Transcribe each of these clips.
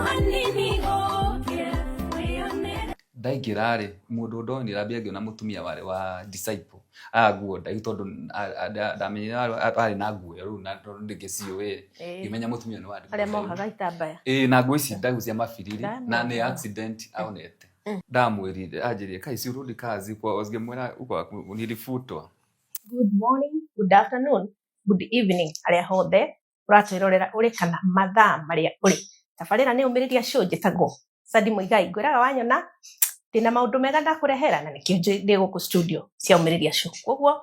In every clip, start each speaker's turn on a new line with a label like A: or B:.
A: Hanini ũkĩre wĩyonere.
B: Ndaingĩra rĩ, mũndũ ndonire, ambia ngĩona mũtumia warĩ wa disciple aya nguo ndaihu, tondũ ndamenyire arĩ na nguo ĩyo rĩu, na tondũ ndĩngĩciũĩ, ngĩmenya mũtumia nĩ wa
C: Arĩa mohaga itambaya.
B: Ĩĩ, na nguo ici ndaihu cia mabiriri.
C: Ndamenya.
B: Na nĩ accident aonete. Ndamwĩrire, anjĩrire, "Kai, si urudi kazi kwa?" Ngĩmwĩra, "Uko nilifutwa."
C: Good morning, good afternoon, good evening, arĩa hothe ũratwĩrorera ũrĩ kana mathaa marĩa ũrĩ. Tabarĩra nĩ Ũmĩrĩria Show, njĩtagwo Sandi Mũigai. Ngwĩraga wanyona ndĩna maũndũ mega ndakũrehera, na nĩkĩo ndĩ gũkũ studio cia Ũmĩrĩria Show. Koguo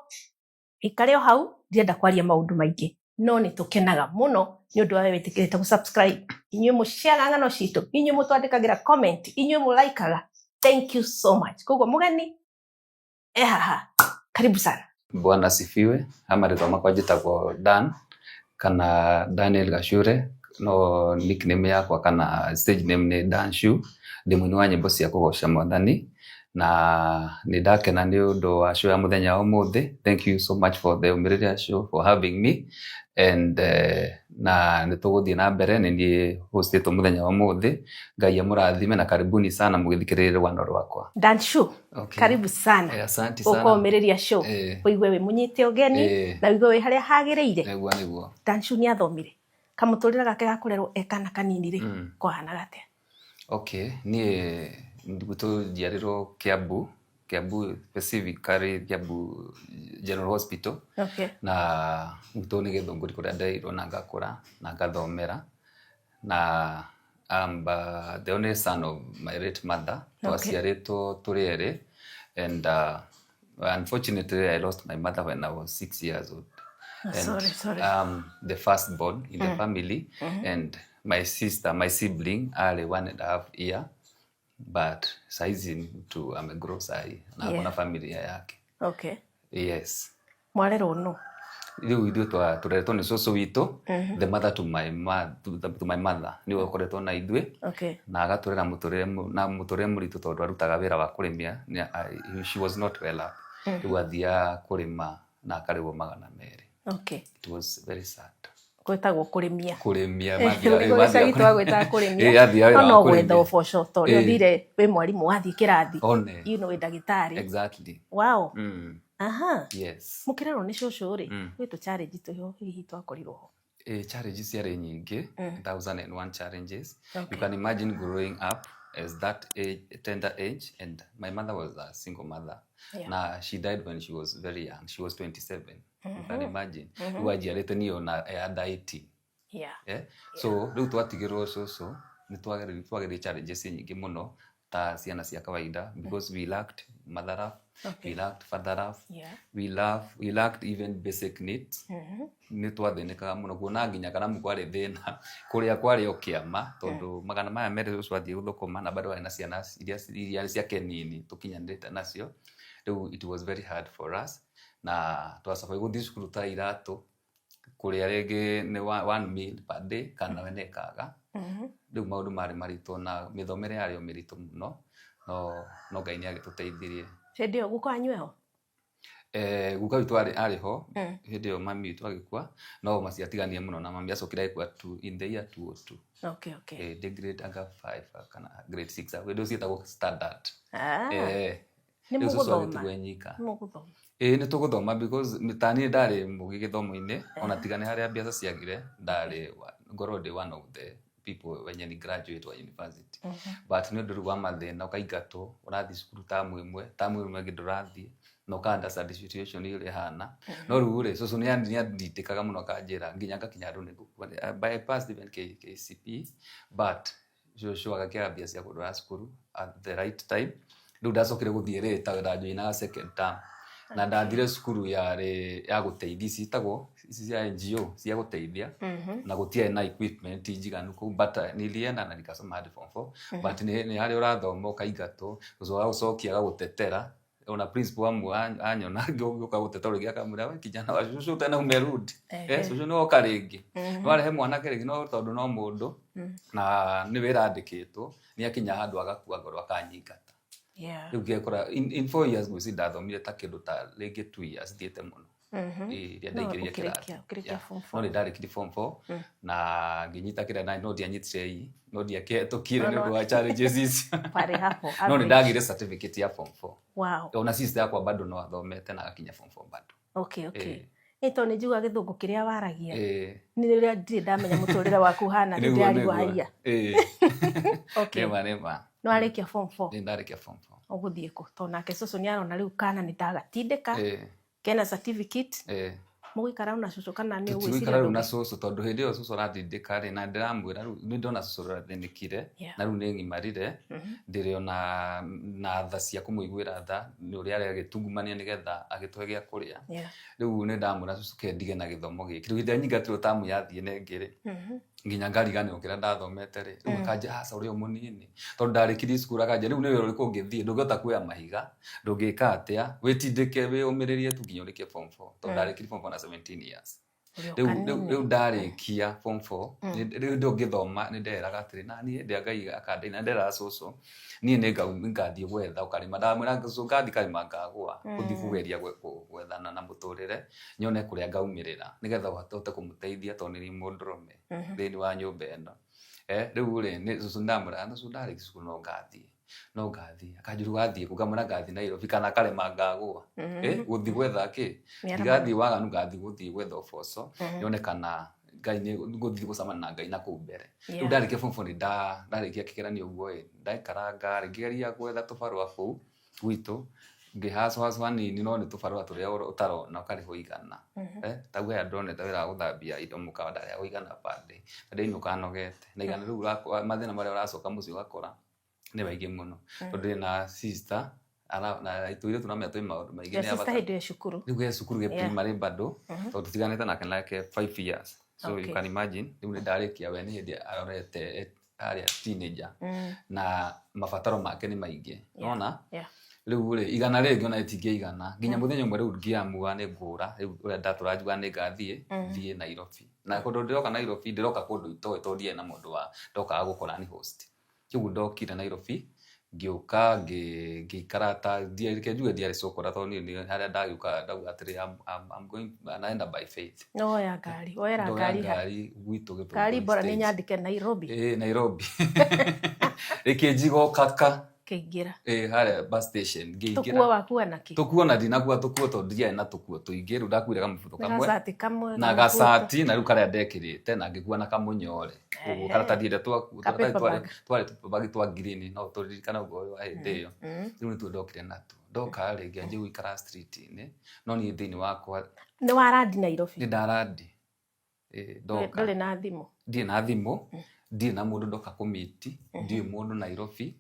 C: ikare o hau, ndienda kwaria maũndũ maingĩ, no nĩ tũkenaga mũno nĩ ũndũ wa we wĩtĩkĩrĩte gũ-subscribe. Inyuĩ mũciaga ng'ano citũ, inyuĩ mũtwandĩkagĩra comment, inyuĩ mũlaikaga. Thank you so much. Koguo mũgeni e haha, karibu sana.
B: Bwana asifiwe. Ha marĩtwa makwa njĩtagwo Dan kana Daniel Gacure, no nickname yakwa kana stage name nĩ Dan Shu. Ndĩ mũini wa nyĩmbo cia kũgoca Mwathani, na nĩ ndakena nĩ ũndũ wa show ya mũthenya wa ũmũthĩ. Thank you so much for the Ũmĩrĩria Show, for having me, and na nĩ tũgũthiĩ na mbere. Nĩ niĩ hostĩtwo mũthenya wa ũmũthĩ. Ngai amũrathime na karibuni sana mũgĩthikĩrĩria rũgano rwakwa.
C: Dan Shu.
B: Okay.
C: Karibu sana.
B: Asante sana.
C: Gũkũ Ũmĩrĩria Show. Ũigue wĩ mũnyite ũgeni na ũigue wĩ harĩa hagĩrĩire.
B: Nĩguo.
C: Dan Shu nĩ athomire. Kamũtũrĩre gake ga kũrerwo e kana kanini rĩ, kwahanaga atĩa?
B: Okay, niĩ gwitũ njiarĩrwo Kiambu, Kiambu specifically Kiambu General Hospital. Na gwitũ nĩ Gĩthũngũri, kũrĩa ndereirwo na ngakũra na ngathomera. Na I'm the only son of my late mother. Twaciarĩtwo tũrĩ erĩ, and unfortunately I lost my mother when I was 6 years old.
C: Oh,
B: And
C: sorry, sorry.
B: The firstborn in the family, and my sister, my sibling, arĩ 1.5 year, but saizi ni mtu amegrow sahi na akona familia yake. Yes.
C: Mwarerwo no?
B: Rĩu ithuĩ tũreretwo nĩ cũcũ witũ, the mother to my mother, nĩwe ũkoretwo na ithuĩ na agatũrera mũtũrĩre na mũtũrĩre mũritũ, tondũ arutaga wĩra wa kũrĩmia. She was not well up, rĩu athiaga kũrĩma na akarĩhwo 200. It was very sad.
C: Gwĩtagwo kũrĩmia.
B: Kũrĩmia.
C: Gĩcagi twagwĩtaga kũrĩmia.
B: Athiaga wĩra
C: No
B: wa
C: no gwetha
B: kũrĩmia.
C: ũboco ta ũrĩa ũthire wĩ mwarimũ, wathiĩ kĩrathi.
B: One.
C: Wĩ ndagĩtarĩ.
B: Exactly.
C: Wow.
B: Yes.
C: Mũkĩrerwo nĩ cũcũ rĩ, gwĩ tũ challenge twĩho hihi twakorirwo ho?
B: Challenges ciarĩ nyingĩ, 1001 challenges. You can imagine growing up as that age, tender age, and my mother was a single mother. Na she died when she was very young. She was 27. You can imagine. Rĩu anjiarĩte niĩ ona e under 18. Yeah? So rĩu twatigĩrwo cũcũ, nĩ twagereire challenges nyingĩ mũno ta ciana cia kawaida, because we lacked mother love, we lacked father love, we lacked even basic needs. Nĩ twathĩnĩkaga mũno, kuona nginya karamu kwarĩ thĩna, kũrĩa kwarĩ o kĩama, tondũ 200 cũcũ athiĩ gũthũkũma na bado arĩ na ciana iria ciake nini tũkinyanĩrĩte nacio. Rĩu it was very hard for us, na twacabaga gũthiĩ cukuru ta iratũ, kũrĩa rĩngĩ nĩ one meal per day kana we kaga. Rĩu maũndũ marĩ maritũ na mĩthomere yarĩ o mĩritũ mũno, no Ngai nĩ agĩtũteithirie.
C: Hĩndĩ ĩyo guka wanyu eho?
B: Guka witũ arĩ ho hĩndĩ ĩyo mami witũ agĩkua, no maciatiganire mũno na mami acokire agĩkua in the year 2002. Ndĩ grade anga 5 kana grade 6, hĩndĩ ĩyo ciĩtagwo standard.
C: Nĩ
B: Rĩu cũcũ
C: mũgũthoma?
B: agĩtigwo e nyika.
C: Nĩ mũgũthoma?
B: Ĩĩ, nĩ tũgũthoma, because ta niĩ ndarĩ mũgĩ gĩthomo-inĩ, ona tiga nĩ harĩa mbeca ciagire, ndarĩ ngorwo ndĩ one of the people wenye ni graduate wa university, but nĩ ũndũ rĩu wa mathĩna, ũkaingatwo, ũrathiĩ cukuru tamu ĩmwe, tamu ĩmwe ĩngĩ ndũrathiĩ, na ũka understand situation ũrĩa ĩhana. No rĩu rĩ, cũcũ nĩ andindĩkaga mũno, akanjĩra nginya ngakinya handũ nĩ ngũkua. But I passed even KCPE, but cũcũ agakĩaga mbia cia kũndwara cukuru at the right time. Rĩu ndacokire gũthiĩ later, ndanjoinaga second term, na ndathire cukuru yarĩ ya gũteithia, ici ciĩtagwo ici cia NGO cia gũteithia, na gũtiarĩ na equipment njiganu kũu, but nilienda na nikasoma hadi form 4. But nĩ harĩa ũrathoma ũkaingatwo, ũcoka agũcokia agagũtetera, ona principal amwe anyona ngĩũka gũteta rĩngĩ akamwĩra, "We kijana wa shushu, tena umerudi?" "Shushu nĩ woka rĩngĩ, nĩwarehe mwanake rĩngĩ." No tondũ no mũndũ na nĩ wĩra andĩkĩtwo, nĩ akinya handũ agakua ngoro akanyingata. Rĩu ngekora in 4 years ngwĩciria ndathomire ta kĩndũ ta rĩngĩ 2 years thiĩte mũno. Ĩrĩa
C: No
B: ndaingĩrire
C: ũkĩrĩkia
B: kĩrathi.
C: ũkĩrĩkia
B: Yeah.
C: form
B: No
C: 4.
B: nĩ ndarĩkirie form 4 na ngĩnyita kĩrĩa na no ndianyitire I, no ndiakĩhetũkire
C: No,
B: nĩ
C: no.
B: ũndũ wa challenges icio.
C: Pale hapo.
B: No nĩ
C: Average.
B: ndagĩire certificate ya form 4.
C: Wow.
B: Ona sister yakwa bado no athomete na agakinya form 4 bado.
C: Okay, okay.
B: Eh.
C: Nĩ tondũ nĩ njugaga gĩthũngũ kĩrĩa waragia. Nĩ rĩrĩa ndirĩ ndamenya mũtũrĩre waku ũhana
B: Nĩguo,
C: ndĩrarigwo
B: nĩguo.
C: haiya. Okay.
B: Nĩma, nĩma.
C: Nĩ warĩkia form 4.
B: Nĩ ndarĩkia form 4.
C: Ũgũthiĩ kũ? Tondũ nake cũcũ nĩ arona rĩu kana nĩ ndagatindĩka. Kena certificate. Mũgũikara na cũcũ kana nĩ ũgwĩciria
B: Tũtigũikara rĩu na
C: ndũngĩ-
B: cũcũ tondũ hĩndĩ ĩyo cũcũ arandindĩka rĩ, na ndĩramwĩra rĩu nĩ ndona cũcũ ũrathĩnĩkire na rĩu nĩ ng'imarire, ndĩrĩ ona na tha cia kũmũiguĩra tha nĩ ũrĩa aragĩtungumania nĩgetha agĩtũhe gĩa kũrĩa. Rĩu nĩ ndamwĩra cũcũ ke ndige na gĩthomo gĩkĩ. Rĩu hĩndĩ ĩrĩa nyingatirwo tamu yathiĩ na ĩngĩ rĩ, nginya ngariganĩrwo kĩrĩa ndathomete rĩ, rĩu akanja aca ũrĩ o mũnini, tondũ ndarĩkirie cukuru akanja rĩu nĩ wĩra ũrĩkũ ũngĩthiĩ, ndũngĩhota kuoya mahiga, ndũngĩka atĩa, wĩtindĩke wĩũmĩrĩrie tu nginya ũrĩkie form 4, tondũ ndarĩkirie form 4 na 17 years.
C: Ũrĩ o
B: Rĩu
C: kanini.
B: rĩu ndarĩkia form 4, rĩu ndĩ ngĩthoma nĩ nderaga atĩrĩ, na niĩ hĩndĩ ĩrĩa Ngai akandeithia, na nderaga cũcũ niĩ nĩ ngathiĩ gwetha ũkarĩma, ndamwĩra cũcũ ngathiĩ karĩma ngagũa, gũthiĩ kũgeria gwethana na mũtũrĩre nyone kũrĩa ngaumĩrĩra nĩgetha hote kũmũteithia tondũ nĩ niĩ mũndũrũme thĩinĩ wa nyũmba ĩno. Rĩu rĩ, nĩ cũcũ ndamwĩra cũcũ ndarĩkia cukuru no ngathiĩ, no ngathiĩ, akanjũria ũgathiĩ kũ, ngamwĩra ngathiĩ Nairobi kana karĩma ngagũa. Gũthiĩ gwetha kĩ, ndigathiĩ waganu, ngathiĩ gũthiĩ gwetha ũboco nyone kana Ngai nĩ ngũthiĩ gũcemania na Ngai na kũu mbere. Rĩu ndarĩkia form 4 nĩ ndarĩkia kĩgeranio ũguo ĩ, ndaikaranga rĩ, ngĩgeria gwetha tũbarũa kũu gwitũ, ngĩhacwo hanini no nĩ tũbarũa tũrĩa ũtarona ũkarĩhwo igana. Tau aya ndonete wĩra wa gũthambia indo mũkawa ndarĩhagwo igana per day, na ndĩinũkaga nogete. Na igana rĩu mathĩna marĩa ũracoka mũciĩ ũgakora nĩ maingĩ mũno. Tondũ ndĩ na sister, na tũirĩtu namenya twĩ maũndũ maingĩ
C: Your
B: nĩ
C: sister
B: abata.
C: hĩndĩ ĩyo cukuru.
B: Rĩu ge cukuru ge primary bado, tondũ tũtiganĩte nake nake 5 years. So you can imagine, rĩu nĩ ndarĩkia we nĩ hĩndĩ arorete harĩa teenager, na mabataro make nĩ maingĩ. Nona? Rĩu rĩ, igana rĩngĩ ona rĩtingĩigana. Nginya mũthenya ũmwe rĩu ngĩamua nĩ ngũra, rĩu ũrĩa ndatũra njugaga nĩ ngathiĩ, thiĩ Nairobi. Na kũndũ ndĩroka Nairobi, ndĩroka kũndũ itoĩ tondũ ndiarĩ na mũndũ wa ndokaga gũkora ni host. Kĩguo ndokire Nairobi, ngĩũka ngĩikara ta reke njuge ndiarĩ cũkũra tondũ niĩ nĩ harĩa ndagĩũkaga ndauga atĩrĩ I'm going, naenda by faith.
C: No woya ngari, woera
B: Ndoya
C: ngari ha?
B: ngari gwitũ Gĩthũngũri
C: Ngari bora nĩ
B: stage.
C: nyandĩke Nairobi.
B: Nairobi. Rĩkĩnjiga kaka.
C: Kĩingĩra.
B: Harĩa bus station ngĩingĩra.
C: Tũkuo wakua na kĩ?
B: Tũkuo na ndinakua tũkuo tondũ ndiarĩ na tũkuo tũingĩ, rĩu ndakuire kamũbuto
C: Na
B: kamwe.
C: gacati kamwe,
B: Na
C: kamũbuto.
B: gacati na rĩu karĩa ndekĩrĩte na ngĩkua na kamũnyore. Ũguo karatathi ĩrĩa
C: Ka paper bag.
B: twarĩ tũbagi twa green, no tũririkane ũguo wa hĩndĩ ĩyo. Rĩu nĩtuo ndokire natuo. Ndoka rĩ, ngĩanjia gũikara street-inĩ, no niĩ thĩinĩ wakwa
C: Nĩ warandi Nairobi?
B: Nĩ ndarandi. Ndoka.
C: Ndũrĩ na thimũ?
B: Ndirĩ na thimũ, ndirĩ na mũndũ ndoka kũmiti, ndiũĩ mũndũ Nairobi.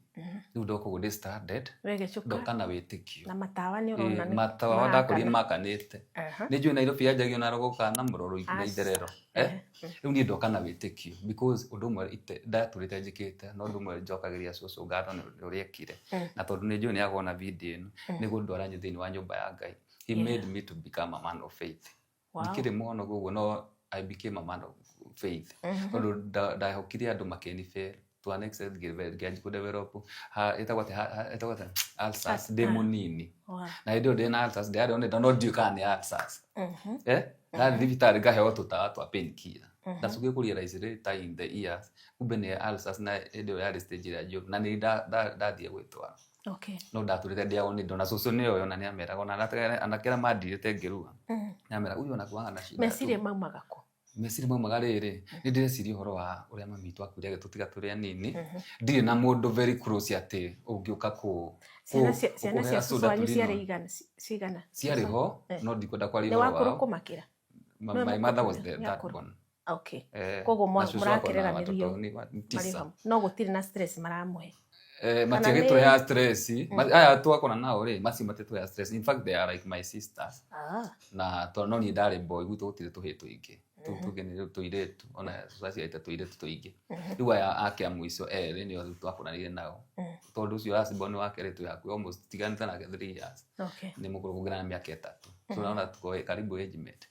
B: Rĩu ndoka ũguo ndĩ stranded,
C: We gĩcuka.
B: ndoka na wĩtĩkio.
C: Na matawa nĩ ũrona nĩ
B: Matawa ndakorire makanĩte.
C: Aha.
B: Nĩ njũĩ Nairobi yanjagio na rogo kana na mũroro na
C: Aca.
B: itherero. Rĩu niĩ ndoka na wĩtĩkio because ũndũ ũmwe ndatũrĩte njĩkĩte, na ũndũ ũmwe njokagĩria cũcũ ngatho nĩ ũrĩa ekire. Na tondũ nĩ njũĩ nĩ agona video ĩno, nĩ gũndwara thĩinĩ wa nyũmba ya Ngai. He made me to become a man of faith.
C: Wow.
B: Ndikĩrĩ mũhonoku ũguo no I became a man of faith. Tondũ ndahokire andũ makĩnifail. To an extent ngĩanjia kũ develop ĩtagwo atĩa, ĩtagwo atĩa? Ulcers, ndĩ mũnini.
C: Wow.
B: Na hĩndĩ ĩyo ndĩ na ulcers, ndĩrarĩ ona no ndiũĩ kana nĩ ulcers. Ndathiĩ thibitarĩ ngaheo tũtawa twa painkiller. Ndacokire kũ realize later in the years, kumbe nĩ ulcers na hĩndĩ ĩyo yarĩ stage ĩrĩa njũru na nĩ ndathire gwĩtwara.
C: Okay.
B: No ndatũrĩte ndĩagwo nĩ indo na cũcũ nĩoĩ ona nĩameraga ona anake arĩa mandirĩte ngĩrua. Nĩameraga huyu anakuanga na shida tu.
C: Meciria maumaga kũ?
B: Meciria maumaga rĩrĩ, nĩ ndĩreciria ũhoro wa ũrĩa mami witũ akuire agĩtũtiga tũrĩ anini. Ndirĩ na mũndũ very close atĩ ũngĩũka
C: Ciana ciana cia
B: kũhea
C: cũcũ
B: soda
C: wanyu
B: tũrĩ
C: ciarĩ
B: no.
C: igana, cigana?
B: Ciarĩ ho, no ndikwenda kwaria
C: Nĩ
B: ũhoro
C: wakũrũ
B: wao.
C: kũmakĩra? Nĩwe
B: My mother was
C: mũkũrũ?
B: the
C: Nĩ
B: third
C: akũrũ.
B: one.
C: Okay. Koguo
B: Na cũcũ wakwa na
C: mũrakereranĩrio
B: watoto ni
C: marĩ
B: tisa.
C: hamwe. No gũtirĩ na stress maramũhe. Kana
B: Matiagĩtũheaga
C: nĩ-
B: stress. Aya twakora nao rĩ, macio matitũheaga stress. In fact, they are like my sisters. Na tondũ no niĩ ndarĩ boy, gwitũ gũtirĩ tũhĩĩ tũingĩ. Tũu tũngĩ nĩ tũirĩtu, ona cũcũ aciarĩte tũirĩtu tũingĩ. Rĩu aya ake a mũico erĩ nĩo rĩu twakũranĩire nao. Tondũ ũcio last born wake rĩ, twĩ hakuhĩ almost tiganĩte nake 3 years.
C: Okay.
B: Nĩ mũkũrũ kũngĩra na mĩaka 3. So unaona tuko karibu age mate.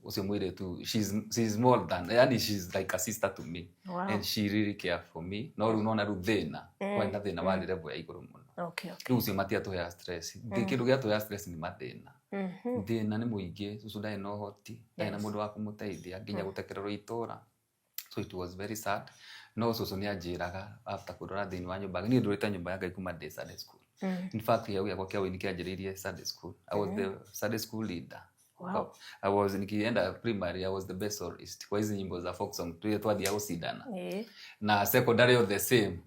B: Ũcio mũirĩtu, she's more than, yani she's like a sister to me.
C: Wow.
B: And she really care for me. No rĩu nona rĩu thĩna, kwarĩ na thĩna warĩ level ya igũrũ mũno.
C: Okay, okay.
B: Rĩu ũcio matiatũheaga stress. Kĩndũ gĩatũheaga stress nĩ mathĩna. Thĩna nĩ mũingĩ, cũcũ ndarĩ na ũhoti, ndarĩ na mũndũ wa kũmũteithia, nginya gũtekererwo itũra. So it was very sad, no cũcũ nĩ anjĩraga after kũndwara thĩinĩ wa nyũmba. Niĩ ndũrĩte nyũmba ya Ngai kuma ndĩ Sunday school. In fact, kĩheo gĩakwa kĩa ũini kĩanjĩrĩirie Sunday school. I was the Sunday school leader. I was, nikienda primary, I was the best soloist kwa hizi nyimbo za folk song tuile twathiaga gũcindana. Na secondary all the same.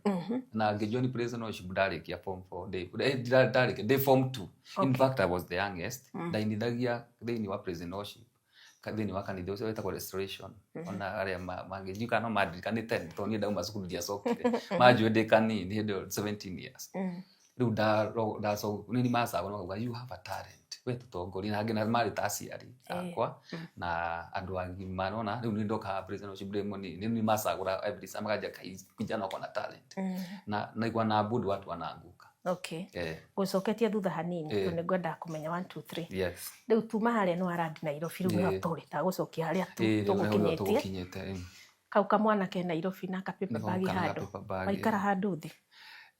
B: Na ngĩjoin praise and worship ndarĩkia form 4, ndarĩkia ndĩ form 2. In fact, I was the youngest. Ndainithagia thĩinĩ wa praise and worship thĩinĩ wa kanitha ũcio wĩtagwo Restoration. Ona arĩa mangĩnjũĩ kana no mandirikanĩte, tondũ niĩ ndauma cukuru ndiacokire, manjũĩ ndĩ kanini hĩndĩ ĩyo, 17 years. Rĩu ndaco nĩ macagũra, makauga, "You have a talent, we tũtongorie." Na angĩ na marĩ ta aciari akwa na andũ agima. Nona rĩu nĩ ndokaga praise and worship ndĩ mũnini, rĩu nĩ macagũra every time, makanja, "Kai, kijana uko na talent." Na naigua na bundu watu wanaanguka. Eh.
C: Gũcoketie thutha hanini, tondũ nĩ ngwendaga kũmenya 1 2 3.
B: Yes.
C: Rĩu tuma harĩa nĩ warandi Nairobi, rĩu nĩho tũrĩ tagũcokia harĩa tu
B: Rĩu nĩho
C: tũgũkinyĩtie.
B: Tũgũkinyĩte.
C: Kau kamwana ke Nairobi na kapaper
B: Nĩho
C: bag
B: kana
C: handũ
B: paper bag.
C: waikara handũ thĩ.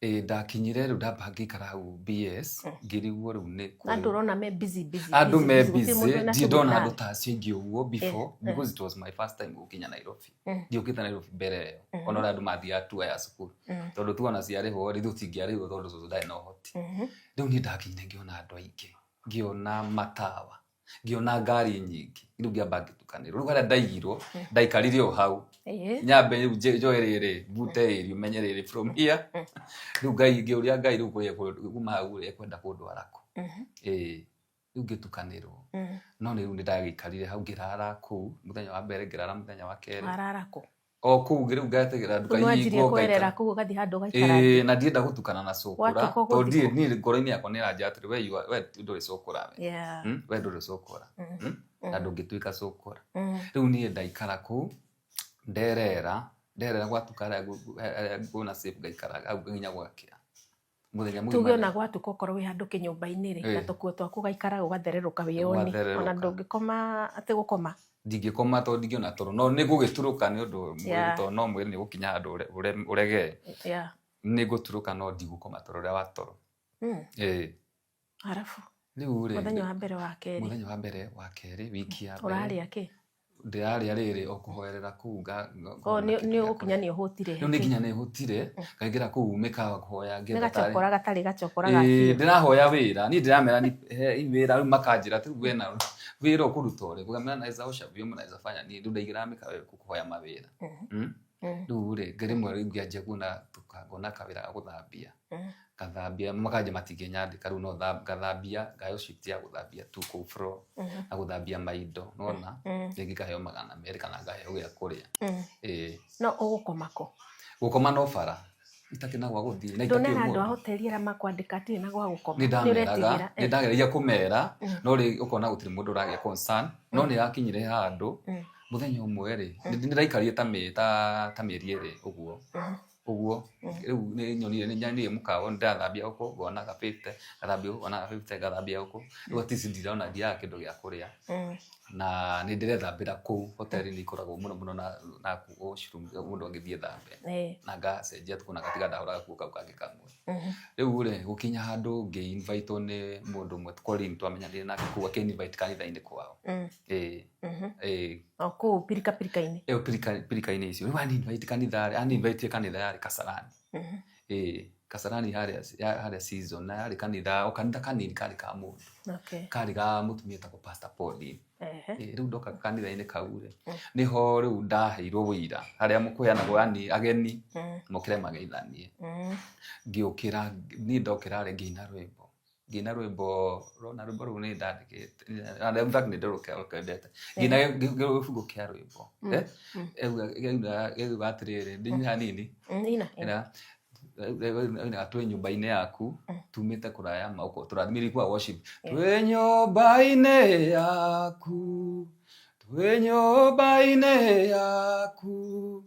B: Ĩ, ndakinyire rĩu, ndamba ngĩikara hau BS, ngĩrigwo rĩu nĩ
C: Na andũ ũrona me busy busy,
B: andũ
C: busy,
B: me
C: busy, gũtirĩ mũndũ
B: busy.
C: wĩna
B: Ndirĩ
C: shughuli
B: ndona
C: nawe.
B: andũ ta acio aingĩ ũguo before, because it was my first time gũkinya Nairobi. Ndiũkĩte Nairobi mbere ĩyo, ona ũrĩa andũ mathiaga tour ya cukuru, tondũ tuona ciarĩhwo rĩ, tũtingĩarĩhwo tondũ cũcũ ndarĩ na ũhoti. Rĩu niĩ ndakinyire ngĩona andũ aingĩ, ngĩona matawa, ngĩona ngari nyingĩ. Rĩu ngĩamba ngĩtukanĩrwo. Rĩu harĩa ndaigirwo, ndaikarire o hau nyambe rĩu njoe rĩrĩ mbute ĩri ũmenye rĩrĩ from here. Rĩu Ngai, ngĩũria Ngai, rĩu kũrĩa kuma hau rĩ, ekwenda kũndwara kũ? Ĩĩ, rĩu ngĩtukanĩrwo. No nĩ rĩu nĩ ndagĩikarire hau, ngĩrara kũu mũthenya wa mbere, ngĩrara mũthenya wa kerĩ.
C: Warara kũ?
B: O kũu rĩu ngategera nduka.
C: Nĩ wanjirie
B: hingwo
C: kwerera
B: ngaikara.
C: kũu, ũgathiĩ handũ ũgaikara.
B: Ĩĩ, na ndienda gũtukana na cũkũra,
C: Gwatuka
B: tondũ
C: ũgũthiĩ
B: ndiĩ niĩ ngoro-inĩ yakwa nĩ ĩranjĩra atĩrĩ, we we ndũrĩ cũkũra we. We ndũrĩ cũkũra. Na ndũngĩtuĩka cũkũra. Rĩu niĩ ndaikara kũu, nderera nderera, gwatuka harĩa nguona safe, ngaikara hau nginya gwakĩa mũthenya
C: Tuge
B: mũgima.
C: Ona gwatuka, okorwo wĩ handũ kĩnyũmba-inĩ rĩ, na tũkuo twaku, ũgaikara ũgathererũka wĩyoni.
B: Gũgathererũka.
C: Ona ndũngĩkoma atĩ gũkoma.
B: Ndingĩkoma tondũ ndingĩona toro, no nĩ ngũgĩturũka nĩ ũndũ mwĩrĩ, tondũ no mwĩrĩ nĩ gũkinya handũ ũregee. Nĩ ngũturũka, no ndigũkoma toro ũrĩa wa toro. Ĩĩ.
C: Arabu
B: Rĩu rĩ,
C: mũthenya wa mbere, wa kerĩ?
B: Mũthenya wa mbere, wa kerĩ, wiki ya mbere.
C: Ũrarĩa kĩ?
B: Ndĩrarĩa rĩrĩ o kũhoerera kũu
C: O
B: ngona
C: nĩ
B: kĩndũ
C: nĩ
B: gĩa
C: ũgũkinya
B: kũrĩa.
C: nĩ ũhũtire?
B: Rĩu nĩ nginya nĩ hũtire, ngaingĩra kũu mĩkawa kũhoya,
C: Nĩ
B: ngĩetha tarĩ
C: gacokora gatarĩ gacokora ga
B: Ĩĩ,
C: biũ.
B: Ndĩrahoya wĩra. Niĩ ndĩramera he wĩra. Rĩu makanjĩra rĩu wena wĩra ũkũruta ũrĩkũ? Ngamera naweza osha vyombo, naweza fanya nini. Rĩu ndaingĩraga mĩkawa ĩyo kũhoya mawĩra. Rĩu rĩ, rĩmwe rĩu ngĩanjia kuona ngona kawĩra ga gũthambia. Ngathambia, makanja matingĩnyandĩka rĩu, no ngathambia, ngaheo shift ya gũthambia tu kũu floor na gũthambia maindo, nona rĩngĩ ngaheo 200 kana ngaheo gĩa kũrĩa. Ĩĩ.
C: No ũgũkoma kũ?
B: Gũkoma no bara, itakĩ na gwa gũthiĩ na itakĩ
C: Ndũnera andũ a
B: mũndũ.
C: hoteli arĩa makwandĩka atirĩ na gwa gũkoma?
B: Nĩ
C: Nĩ
B: ndameraga.
C: ũretigĩra?
B: Nĩ ndageragia kũmera, no rĩ, ũkona gũtirĩ mũndũ ũragĩa concern. No nĩ yakinyire handũ mũthenya ũmwe rĩ, nĩ ndaikarire ta mĩeri 2 ũguo ũguo. Rĩu nĩ nyonire, nĩ nyonire mũkawa, nĩ ndĩrathambia gũkũ ngonaga 50, ngathambia gũkũ ngonaga 50, ngathambia gũkũ. Rĩu at least ndirona ndiaga kĩndũ gĩa kũrĩa. Na nĩ ndĩrethambĩra kũu hoteli, nĩ ikoragwo mũno mũno na washroom mũndũ angĩthiĩ thambe. Na ngacenjia tuko na gatiga ndahũraga kuo kau kangĩ kamwe. Rĩu rĩ, gũkinya handũ ngĩ-invitwo nĩ mũndũ ũmwe Colin, twamenyanire nake kũu, akĩ-invite kanitha-inĩ kwao. Ĩĩ. Ĩĩ.
C: O kũu pirika pirika-inĩ?
B: Ĩyo pirika pirika-inĩ icio. Rĩu ani-invite kanitha rĩ, ani-invite kanitha yarĩ Kasarani. Ĩĩ, Kasarani harĩa harĩa season, na yarĩ kanitha, o kanitha kanini karĩ ka mũndũ. Karĩ ga mũtumia etagwo Pastor Pauline. Ĩĩ, rĩu ndoka kanitha-inĩ kau rĩ, nĩho rĩu ndaheirwo wĩira harĩa kũheanagwo, yani ageni mokĩre mageithanie. Ngĩũkĩra, niĩ ndokĩra rĩ, ngĩina rwĩmbo, ngĩina rwĩmbo rona rwĩmbo rũu nĩ ndandĩkĩte, in fact nĩ ndĩrũkendete. Ngĩina gĩbungo kĩa rwĩmbo. Gĩauga atĩrĩrĩ, ndĩnyue hanini.
C: Ina, ina.
B: Ĩna twĩ nyũmba-inĩ yaku, tumĩte kũraya ma ũko tũrathimĩrĩ ilikuwa worship. Twĩ nyũmba-inĩ yaku, twĩ nyũmba-inĩ yaku,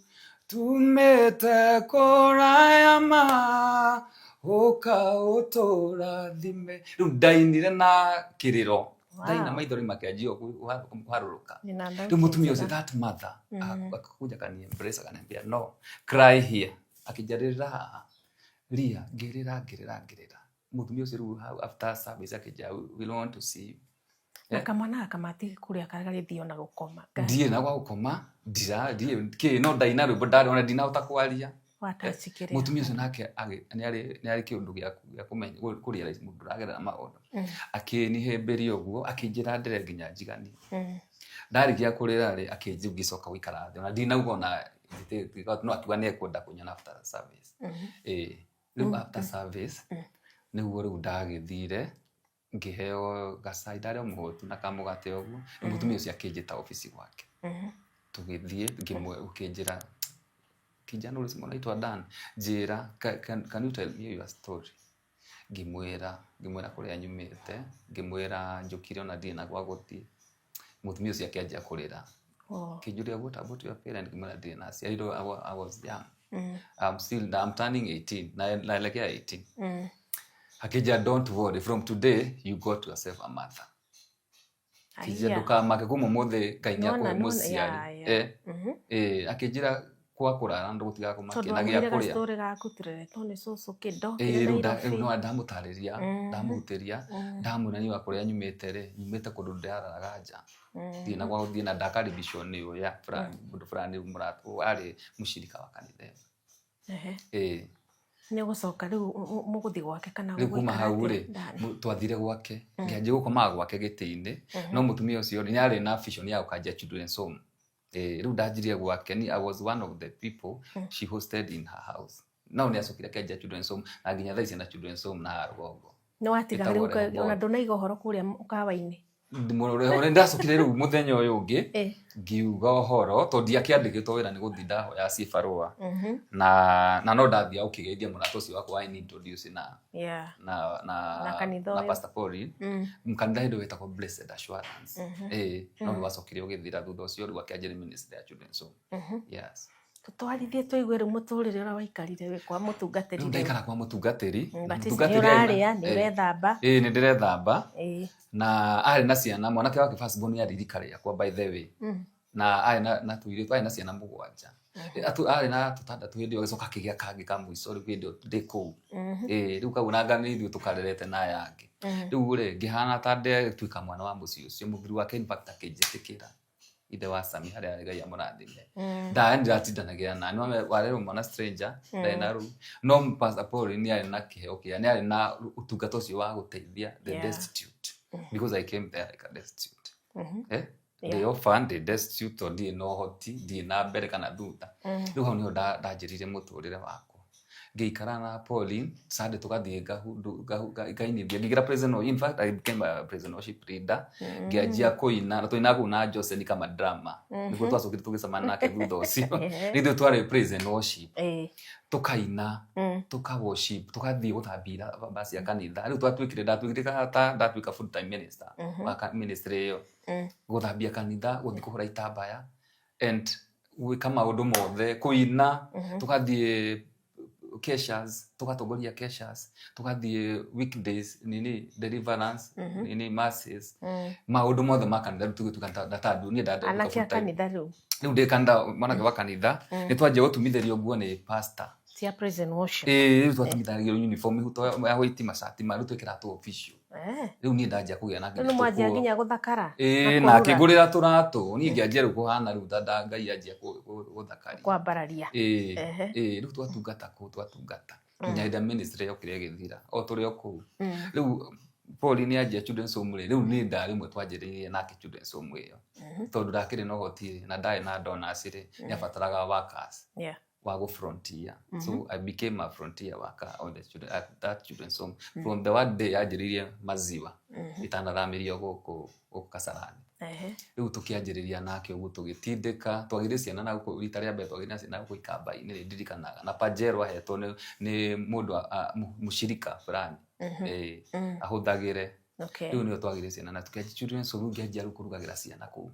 B: tumĩte kũraya ma, ũka ũtũrathime. Rĩu ndainire na kĩrĩro, ndaina maithori makĩanjia kũharũrũka.
C: Nina
B: Rĩu mũtumia ũcio,
C: njega.
B: that mother, akakuja akani embrace, akaniambia, "No cry here." Akĩnjarĩrĩra haha, ria, ngĩrĩra ngĩrĩra ngĩrĩra. Mũtumia ũcio rĩu hau after service akĩnjĩra, "We want to see you."
C: Na kamwana gaka matigĩ kũrĩa karĩthiĩ ona gũkoma. Ngai.
B: Ndirĩ na gwa gũkoma, ndira ndirĩ kĩ, no ndaina rwĩmbo, ndarĩ ona ndinahota kwaria.
C: Watouch kĩrĩa.
B: Mũtumia ũcio nake nĩ arĩ kĩũndũ gĩa kũmenya kũrealize mũndũ ũragerera maũndũ. Akĩnihĩmbĩria ũguo, akĩnjĩra ndĩre nginya njiganie. Ndarĩkia kũrĩra rĩ, akĩnjĩ ngĩcoka gũikara thĩ, ona ndinauga ona no akiuga nĩ ekwenda kũnyona after service. Ĩĩ, rĩu after service nĩguo rĩu ndagĩthire ngĩheo gacai, ndarĩ o mũhũtu na kamũgate ũguo. Rĩu mũtumia ũcio akĩnjĩta obici gwake. Tũgĩthiĩ, ũkĩnjĩra, "Kijana, ulisema unaitwa Dan, njĩra, can you tell me your story?" Ngĩmwĩra kũrĩa nyumĩte, ngĩmwĩra njũkire ona ndirĩ na gwa gũthiĩ. Mũtumia ũcio akĩanjia kũrĩra.
C: Oh.
B: Akĩnjũria, "What about your parent?" Ngĩmwĩra ndirĩ na aciari. I was young. I'm still, I'm turning 18, naelekea 18. Akĩnjĩra, "Don't worry, from today you got yourself a mother." Akĩnjĩra,
C: Aya.
B: "Ndũkamake, kuma ũmũthĩ Ngai nĩ
C: Nona,
B: akũhe
C: nona,
B: mũciari."
C: ya.
B: Akĩnjĩra kwa kũrara ndũgũtigaga kũmakia
C: Tondũ
B: na gĩa
C: wamwĩre
B: kũrĩa.
C: gastory gaku tũreretwo nĩ cũcũ kĩ ndokire
B: Rĩu
C: Nairobi.
B: rĩu no ndamũtarĩria, ndamũhutĩria, ndamwĩra niĩ wa kũrĩa nyumĩte rĩ, nyumĩte kũndũ ndĩrararaga nja, ndirĩ na gwa gũthiĩ, na ndakaribicwo nĩ ũyũ fulani, mũndũ fulani arĩ mũcirika wa kanitha ĩyo. Ĩĩ.
C: Nĩ ũgũcoka rĩu mũgũthiĩ gwake kana
B: Rĩu kuma
C: ũgũikara
B: hau
C: atĩa,
B: rĩ,
C: Dan?
B: twathire gwake, ngĩanjia gũkomaga gwake gĩtĩ-inĩ, no mũtumia ũcio rĩ, nĩ arĩ na vision ya gũkanjia children's home. Ĩĩ, rĩu ndanjirie gwake, ni I was one of the people she hosted in her house. No nĩ acokire akĩanjia children's home, na nginya thaa ici ena children's home na rũgongo.
C: Nĩ watiga
B: Ĩtagwo
C: rĩu
B: Rehoboth.
C: ona ndũnaiga ũhoro kũrĩa mũkawa-inĩ.
B: Nĩ ndacokire rĩu mũthenya ũyũ ũngĩ ngiuga ũhoro, tondũ ndiakĩandĩkĩtwo wĩra, nĩ gũthiĩ ndahoya cibarũa, na no ndathiaga gũkĩgeithia mũrata ũcio wakwa wa introduce na na na
C: Na kanitha
B: na
C: ũyũ.
B: Pastor Pauline, kanitha hĩndĩ ĩyo wĩtagwo Blessed Assurance. Ĩĩ, no nĩ wacokire ũgĩthira thutha ũcio, rĩu akĩanjĩria ministry ya children's home. Yes.
C: Tũtwarithie tũigue rĩu mũtũrĩre ũrĩa waikarire wĩ kwa mũtungatĩri
B: Rĩu
C: rĩu.
B: ndaikara kwa mũtungatĩri.
C: But nĩ
B: Mũtungatĩri arĩ na-
C: ũrarĩa, nĩ ũrethamba.
B: Ĩĩ, nĩ ndĩrethamba. Na arĩ na ciana, mwanake wake first born arĩ rika rĩakwa, by the way. Na arĩ na tũirĩtu, arĩ na ciana mũgwanja. Arĩ na tũtandatũ hĩndĩ ĩyo, agĩcoka akĩgĩa kangĩ ka mũico rĩu hĩndĩ ĩyo ndĩ kũu. Ĩĩ, rĩu kau nanga nĩ ithuĩ tũkarerete na aya angĩ. Rĩu rĩ, ngĩhana ta ndetuĩka mwana wa mũciĩ ũcio. Mũthuri wake in fact akĩnjĩtĩkĩra, ithe wa Sami, harĩa arĩ, Ngai amũrathime. Ndaya ndĩratindanagira na nĩ warerwo mwana stranger, ndarĩ na rũu, no Pastor Paul nĩ arĩ na kĩheo kĩa, nĩ arĩ na ũtungata ũcio wa gũteithia the destitute, because I came there like a destitute. Ndĩ orphan, ndĩ destitute, tondũ ndirĩ na ũhoti, ndirĩ na mbere kana thutha. Rĩu hau nĩho ndanjĩrĩire mũtũrĩre wakwa, ngĩikara na Pauline. Sunday tũgathiĩ ngainithia, ngĩingĩra prison. In fact, I became a prison worship leader. Ngĩanjia kũina, na tũinaga kũu na Jose kama drama, nĩguo twacokire tũgĩcemania nake thutha ũcio. Nĩ ithuĩ twarĩ prison worship, tũkaina, tũka worship, tũgathiĩ gũthambia basi ya kanitha. Rĩu twatuĩkire, ndatuĩkire ta ndatuĩka full time minister wa ministry ĩyo, gũthambia kanitha, gũthiĩ kũhũra itambaya and gwĩka maũndũ mothe, kũina, tũgathiĩ keshas, tũgatongoria keshas, tũgathiĩ weekdays nini, deliverance nini, masses, maũndũ mothe ma kanitha. Rĩu tũgĩtuĩka ndatandu niĩ ndatuĩka
C: Anake a
B: full time.
C: kanitha rĩu.
B: Rĩu ndĩ kanitha, mwanake wa kanitha. Nĩ twanjia gũtumithĩrio nguo nĩ pastor.
C: Cia prison worship.
B: Ĩĩ, rĩu twatumithagĩrio uniform, ihuto ya white, macati ma rĩu twĩkĩra tũ official. Rĩu niĩ ndanjia kũgĩa na
C: Rĩu nĩ mwanjia
B: tũkuo.
C: Nginya gũthakara.
B: Ĩĩ,
C: na
B: na
C: kũrura.
B: Akĩngũrĩra tũratũ, niĩ ngĩanjia rĩu kũhana rĩu ta Ngai anjia gũthakaria.
C: Kwambararia.
B: Ĩĩ. Ĩĩ, rĩu twatungata kũu, twatungata nginya hĩndĩ ya ministry yokire ĩgĩthira, o tũrĩ o kũu. Rĩu Paul nĩ anjia children's home rĩ, rĩu nĩ ndarĩ ũmwe twanjĩrĩirie nake children's home ĩyo, tondũ ndakĩrĩ na ũhoti rĩ, na ndarĩ na donors rĩ, nĩ abataraga workers wa gũ frontier. So I became a frontier worker on the children, at that children's home from the one day yanjĩrĩirie Maziwa, itanathamĩrio gũkũ Kasarani. Rĩu tũkĩanjĩrĩria nake ũguo, tũgĩtindĩka, twagĩire ciana na gũkũ rita rĩa mbere, twagĩire na ciana gũkũ ikamba-inĩ rĩ, ndirikanaga na pajero ahetwo nĩ mũndũ mũshirika fulani ahũthagĩre. Rĩu nĩyo twagĩire ciana na tũkĩanjia children's home. Rĩu ngĩanjia rĩu kũrugagĩra ciana kũu,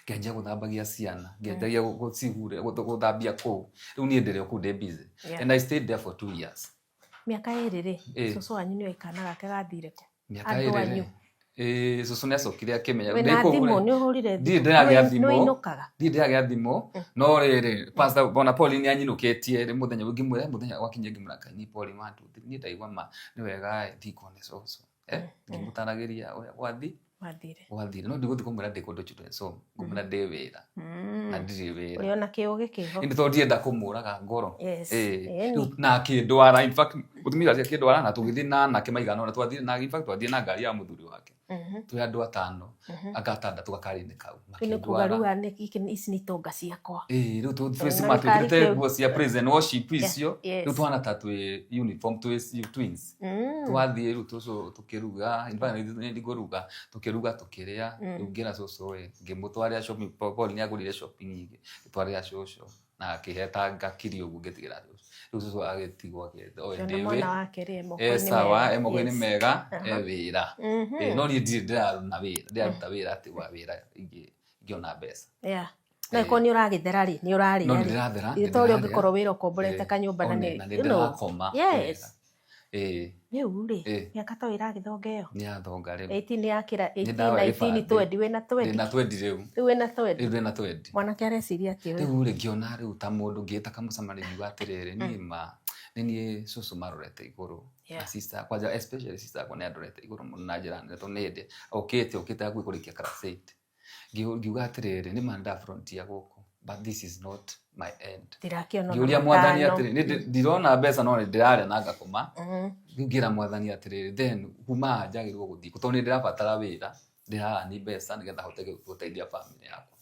B: ngĩanjia gũthambagia ciana, ngĩanjagia gũcihurĩra, gũthambia kũu. Rĩu niĩ ndĩrĩ o kũu, ndĩ busy. And I stayed there for 2 years.
C: Mĩaka 2 rĩ, cũcũ wanyu nĩoĩ kana gake gathire kũ?
B: Mĩaka
C: Andũ
B: 2
C: anyu.
B: rĩ, ĩĩ, cũcũ nĩ acokire akĩmenya.
C: Wĩna
B: Ndĩ kũu
C: thimũ,
B: rĩ,
C: nĩ ũhũrire
B: ndirĩ
C: thimũ?
B: ndĩragĩa
C: Nĩ
B: thimũ.
C: ũinũkaga?
B: Ndirĩ ndĩragĩa thimũ, no rĩrĩ, pastor ona Paul nĩ anyinũkĩtie rĩ, mũthenya ũngĩ ngĩmwĩra, mũthenya gwakinya ngĩmwĩra, "Ngai ni Paul, one, two, three, niĩ ndaigua ma nĩ wega ĩ, thiĩ ngone cũcũ." Ngĩmũtaragĩria ũrĩa gwathi.
C: Wathire.
B: Gwathire no ndigũthiĩ kũmwĩra ndĩ kũndũ children's home, ngũmwĩra ndĩ wĩra na ndirĩ wĩra.
C: Ũrĩ ona kĩũgĩ kĩho.
B: Ĩndĩ tondũ ndienda kũmũraga ngoro.
C: Yes.
B: Ĩĩ.
C: Ĩni.
B: Rĩu na akĩndwara, in fact mũtumia ũcio akĩndwara na tũgĩthiĩ na anake maigana ũna, twathire na, in fact twathire na ngari ya mũthuri wake. Twĩ andũ atano, anga atandatũ gakari-inĩ kau.
C: Rĩu nĩ kuga
B: Makĩndwara.
C: rĩu aya ici nĩ itonga ciakwa.
B: Ĩĩ, rĩu
C: Tondũ
B: twĩ
C: na
B: ma
C: gĩkari
B: twĩkĩrĩte
C: kĩu.
B: nguo cia praise and worship icio.
C: Yes.
B: Rĩu twana ta twĩ uniform, twĩ twins. Twathiĩ rĩu tũcũ tũkĩruga, in fact nĩ ndikũruga, tũkĩruga tũkĩrĩa, rĩu ngĩra cũcũ ĩ, ngĩmũtwarĩra shopping, Paul nĩ agũrire shopping nyingĩ, ngĩtwarĩra cũcũ na akĩhe ta ngakiri ũguo ngĩtigĩra cũcũ. Rĩu cũcũ agĩtigwo akĩenda, oe
C: Kĩona
B: ndĩ
C: mwana
B: wĩ,
C: wake rĩ,
B: e
C: moko-inĩ
B: sawa,
C: mega.
B: e moko-inĩ
C: Yes.
B: mega, e
C: Aha.
B: wĩra. Ĩ, no niĩ ndirĩ ndĩraruna wĩra, ndĩraruta wĩra atĩ wa wĩra ingĩona mbeca.
C: Yeah. No ĩkorwo nĩ ũragĩthera rĩ, nĩ ũrarĩa
B: No
C: rĩ.
B: nĩndĩrathera,
C: Ithe ta ũrĩa
B: nĩndĩrarĩa.
C: ũngĩkorwo wĩra ũkomborete
B: Ĩ,
C: kanyũmba na
B: one,
C: nĩ,
B: na
C: you know.
B: nĩndĩrakoma
C: Yes.
B: wega. Ĩ.
C: Rĩu rĩ,
B: Ĩ.
C: mĩaka ta ĩragĩthonga ĩyo.
B: Nĩ yathonga rĩu.
C: 18 yakĩra, 18,
B: Nĩndaoya
C: 19,
B: gĩbandĩ.
C: 20, wĩna 20.
B: Ndĩna 20 rĩu.
C: Rĩu wĩna 20.
B: Rĩu ndĩna 20.
C: Mwanake areciria atĩa ũyũ?
B: Rĩu rĩ, ngĩona rĩu ta mũndũ ngĩĩta kamũcemanio ngiuga atĩrĩrĩ, niĩ ma, nĩ niĩ cũcũ marorete igũrũ.
C: Yeah.
B: Na sister, kwanja especially sister yakwa nĩ andorete igũrũ mũno na njĩra nene tondũ nĩ hĩndĩ okĩte hakuhĩ kũrĩkia class 8. Ngiuga atĩrĩrĩ, nĩ ma nĩ ndafrontia gũkũ, but this is not my end.
C: Ndirakĩona ona
B: Ngĩũria mwathani
C: matano.
B: atĩrĩ, nĩ ndirona mbeca no nĩ ndĩrarĩa na ngakoma.
C: Mhm.
B: Rĩu ngĩra mwathani atĩrĩrĩ, then kuma haha njagĩrĩirwo gũthiĩ kũ? Tondũ nĩ ndĩrabatara wĩra, ndĩrarani mbeca nĩgetha hote gũteithia family yakwa.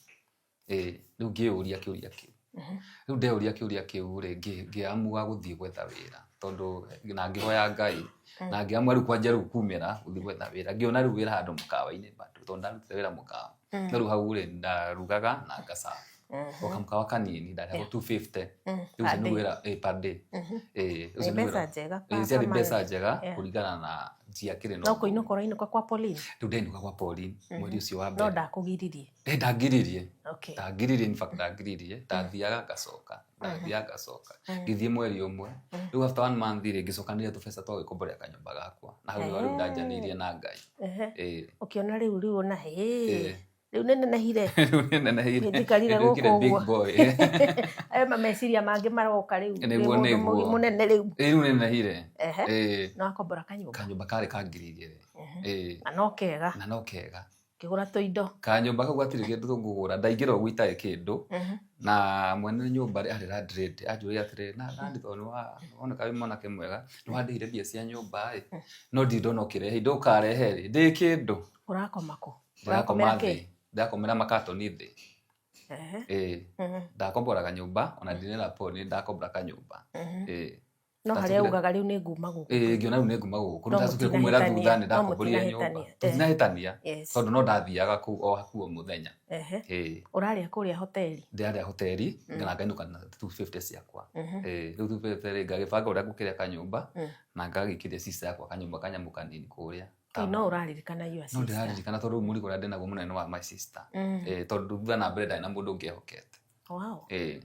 B: Ĩĩ, rĩu ngĩũria kĩũria kĩu. Rĩu ndeuria kĩũria kĩu rĩ, ngĩamua gũthiĩ gwetha wĩra tondũ na ngĩhoya Ngai na ngĩamua rĩu kwanja rĩu kumĩra gũthiĩ gwetha wĩra. Ngĩona rĩu wĩra handũ mũkawa-inĩ bado tondũ ndarutire wĩra mũkawa. No rĩu hau rĩ ndarugaga na ngaserve. O kamũkawa kanini ndarĩhagwo 250. Rĩu ũcio
C: Per
B: nĩ
C: day.
B: wĩra, ĩ, per day. Ĩ, ũcio
C: Nĩ
B: nĩ
C: mbeca
B: wĩra.
C: njega
B: Ĩ, ciarĩ
C: per
B: mbeca
C: month.
B: njega
C: Yeah.
B: kũringana na ndiakĩrĩ na
C: No
B: ũguo.
C: kũinũka ũrainũka kwa Pauline?
B: Rĩu ndainũka kwa Pauline mweri ũcio wa
C: No
B: mbere.
C: ndakũgiririe?
B: Ĩ, ndangiririe.
C: Okay.
B: Ndangiririe, in fact ndangiririe. Ndathiaga ngacoka, ndathiaga ngacoka. Ngĩthiĩ mweri ũmwe. Rĩu after one month rĩ, ngĩcokanĩrĩria tũbeca twa gwĩkomborera kanyũmba gakwa. Na hau nĩho rĩu ndanjanĩirie na Ngai.
C: Ehe.
B: Ĩ.
C: Ũkĩona rĩu rĩu ona hĩ.
B: Ĩ.
C: Rĩu nĩnenehire.
B: Rĩu nĩnenehire.
C: Nĩnjikarire
B: Nĩnduĩkire
C: gũkũ
B: big
C: ũguo.
B: boy.
C: Aya meciria mangĩ maroka rĩu. Wĩ
B: Nĩguo,
C: mũndũ
B: nĩguo.
C: mũnene rĩu.
B: Ĩ, rĩu nĩnenehire.
C: Ehe.
B: Ĩ.
C: Na wakombora kanyũmba.
B: Kanyũmba karĩ ka ngiri igĩrĩ. Ĩ.
C: Na no kega.
B: Na no kega.
C: Ngĩgũra tũindo.
B: Kanyũmba kau gatirĩ kĩndũ tũngũgũra, ndaingĩra ũguo itarĩ kĩndũ. Na mwene nyũmba arĩ landlady anjũria atĩrĩrĩ, na landlady tondũ nĩwoneka wĩ mwanake mwega, nĩwandĩhire mbia cia nyũmba ĩ, no ndirĩ ndona ũkĩrehe indo, ũkarehe rĩ? Ndĩ kĩndũ.
C: Ũrakoma kũ?
B: Ndĩrakoma
C: Ũrakomera
B: thĩ,
C: kĩ?
B: ndĩrakomera makatoni thĩ.
C: Ehe.
B: Ĩ, ndakombora kanyũmba, ona ndinera Paul nĩ ndakombora kanyũmba. Ĩ.
C: No harĩa
B: Ndacokire
C: ugaga rĩu nĩ nguma gũkũ.
B: Ĩ, ngĩona rĩu nĩ nguma gũkũ. Rĩu
C: No
B: ndacokire kũmwĩra thutha
C: mũtinahĩtania.
B: nĩ
C: No
B: ndakomborire nyũmba.
C: mũtinahĩtania.
B: Tũtinahĩtania
C: Yes.
B: tondũ no ndathiaga kũu o hakuhĩ o mũthenya.
C: Ehe.
B: Ĩ.
C: Ũrarĩa kũrĩa hoteli?
B: Ndĩrarĩa hoteli na ngainũka na 250 ciakwa. Ĩ, rĩu 250 rĩ, ngagĩbanga ũrĩa ngũkĩrĩa kanyũmba na ngagĩkĩria sister yakwa kanyũmba kanyamũ kanini kũrĩa.
C: Ĩ, no ũraririkana your
B: No
C: sister.
B: ndĩraririkana tondũ rĩu mũrigo ũrĩa ndĩnaguo mũnene wa my sister. Ĩ, tondũ thutha na mbere ndarĩ na mũndũ ũngĩ ehokete.
C: Wow.
B: Ĩ.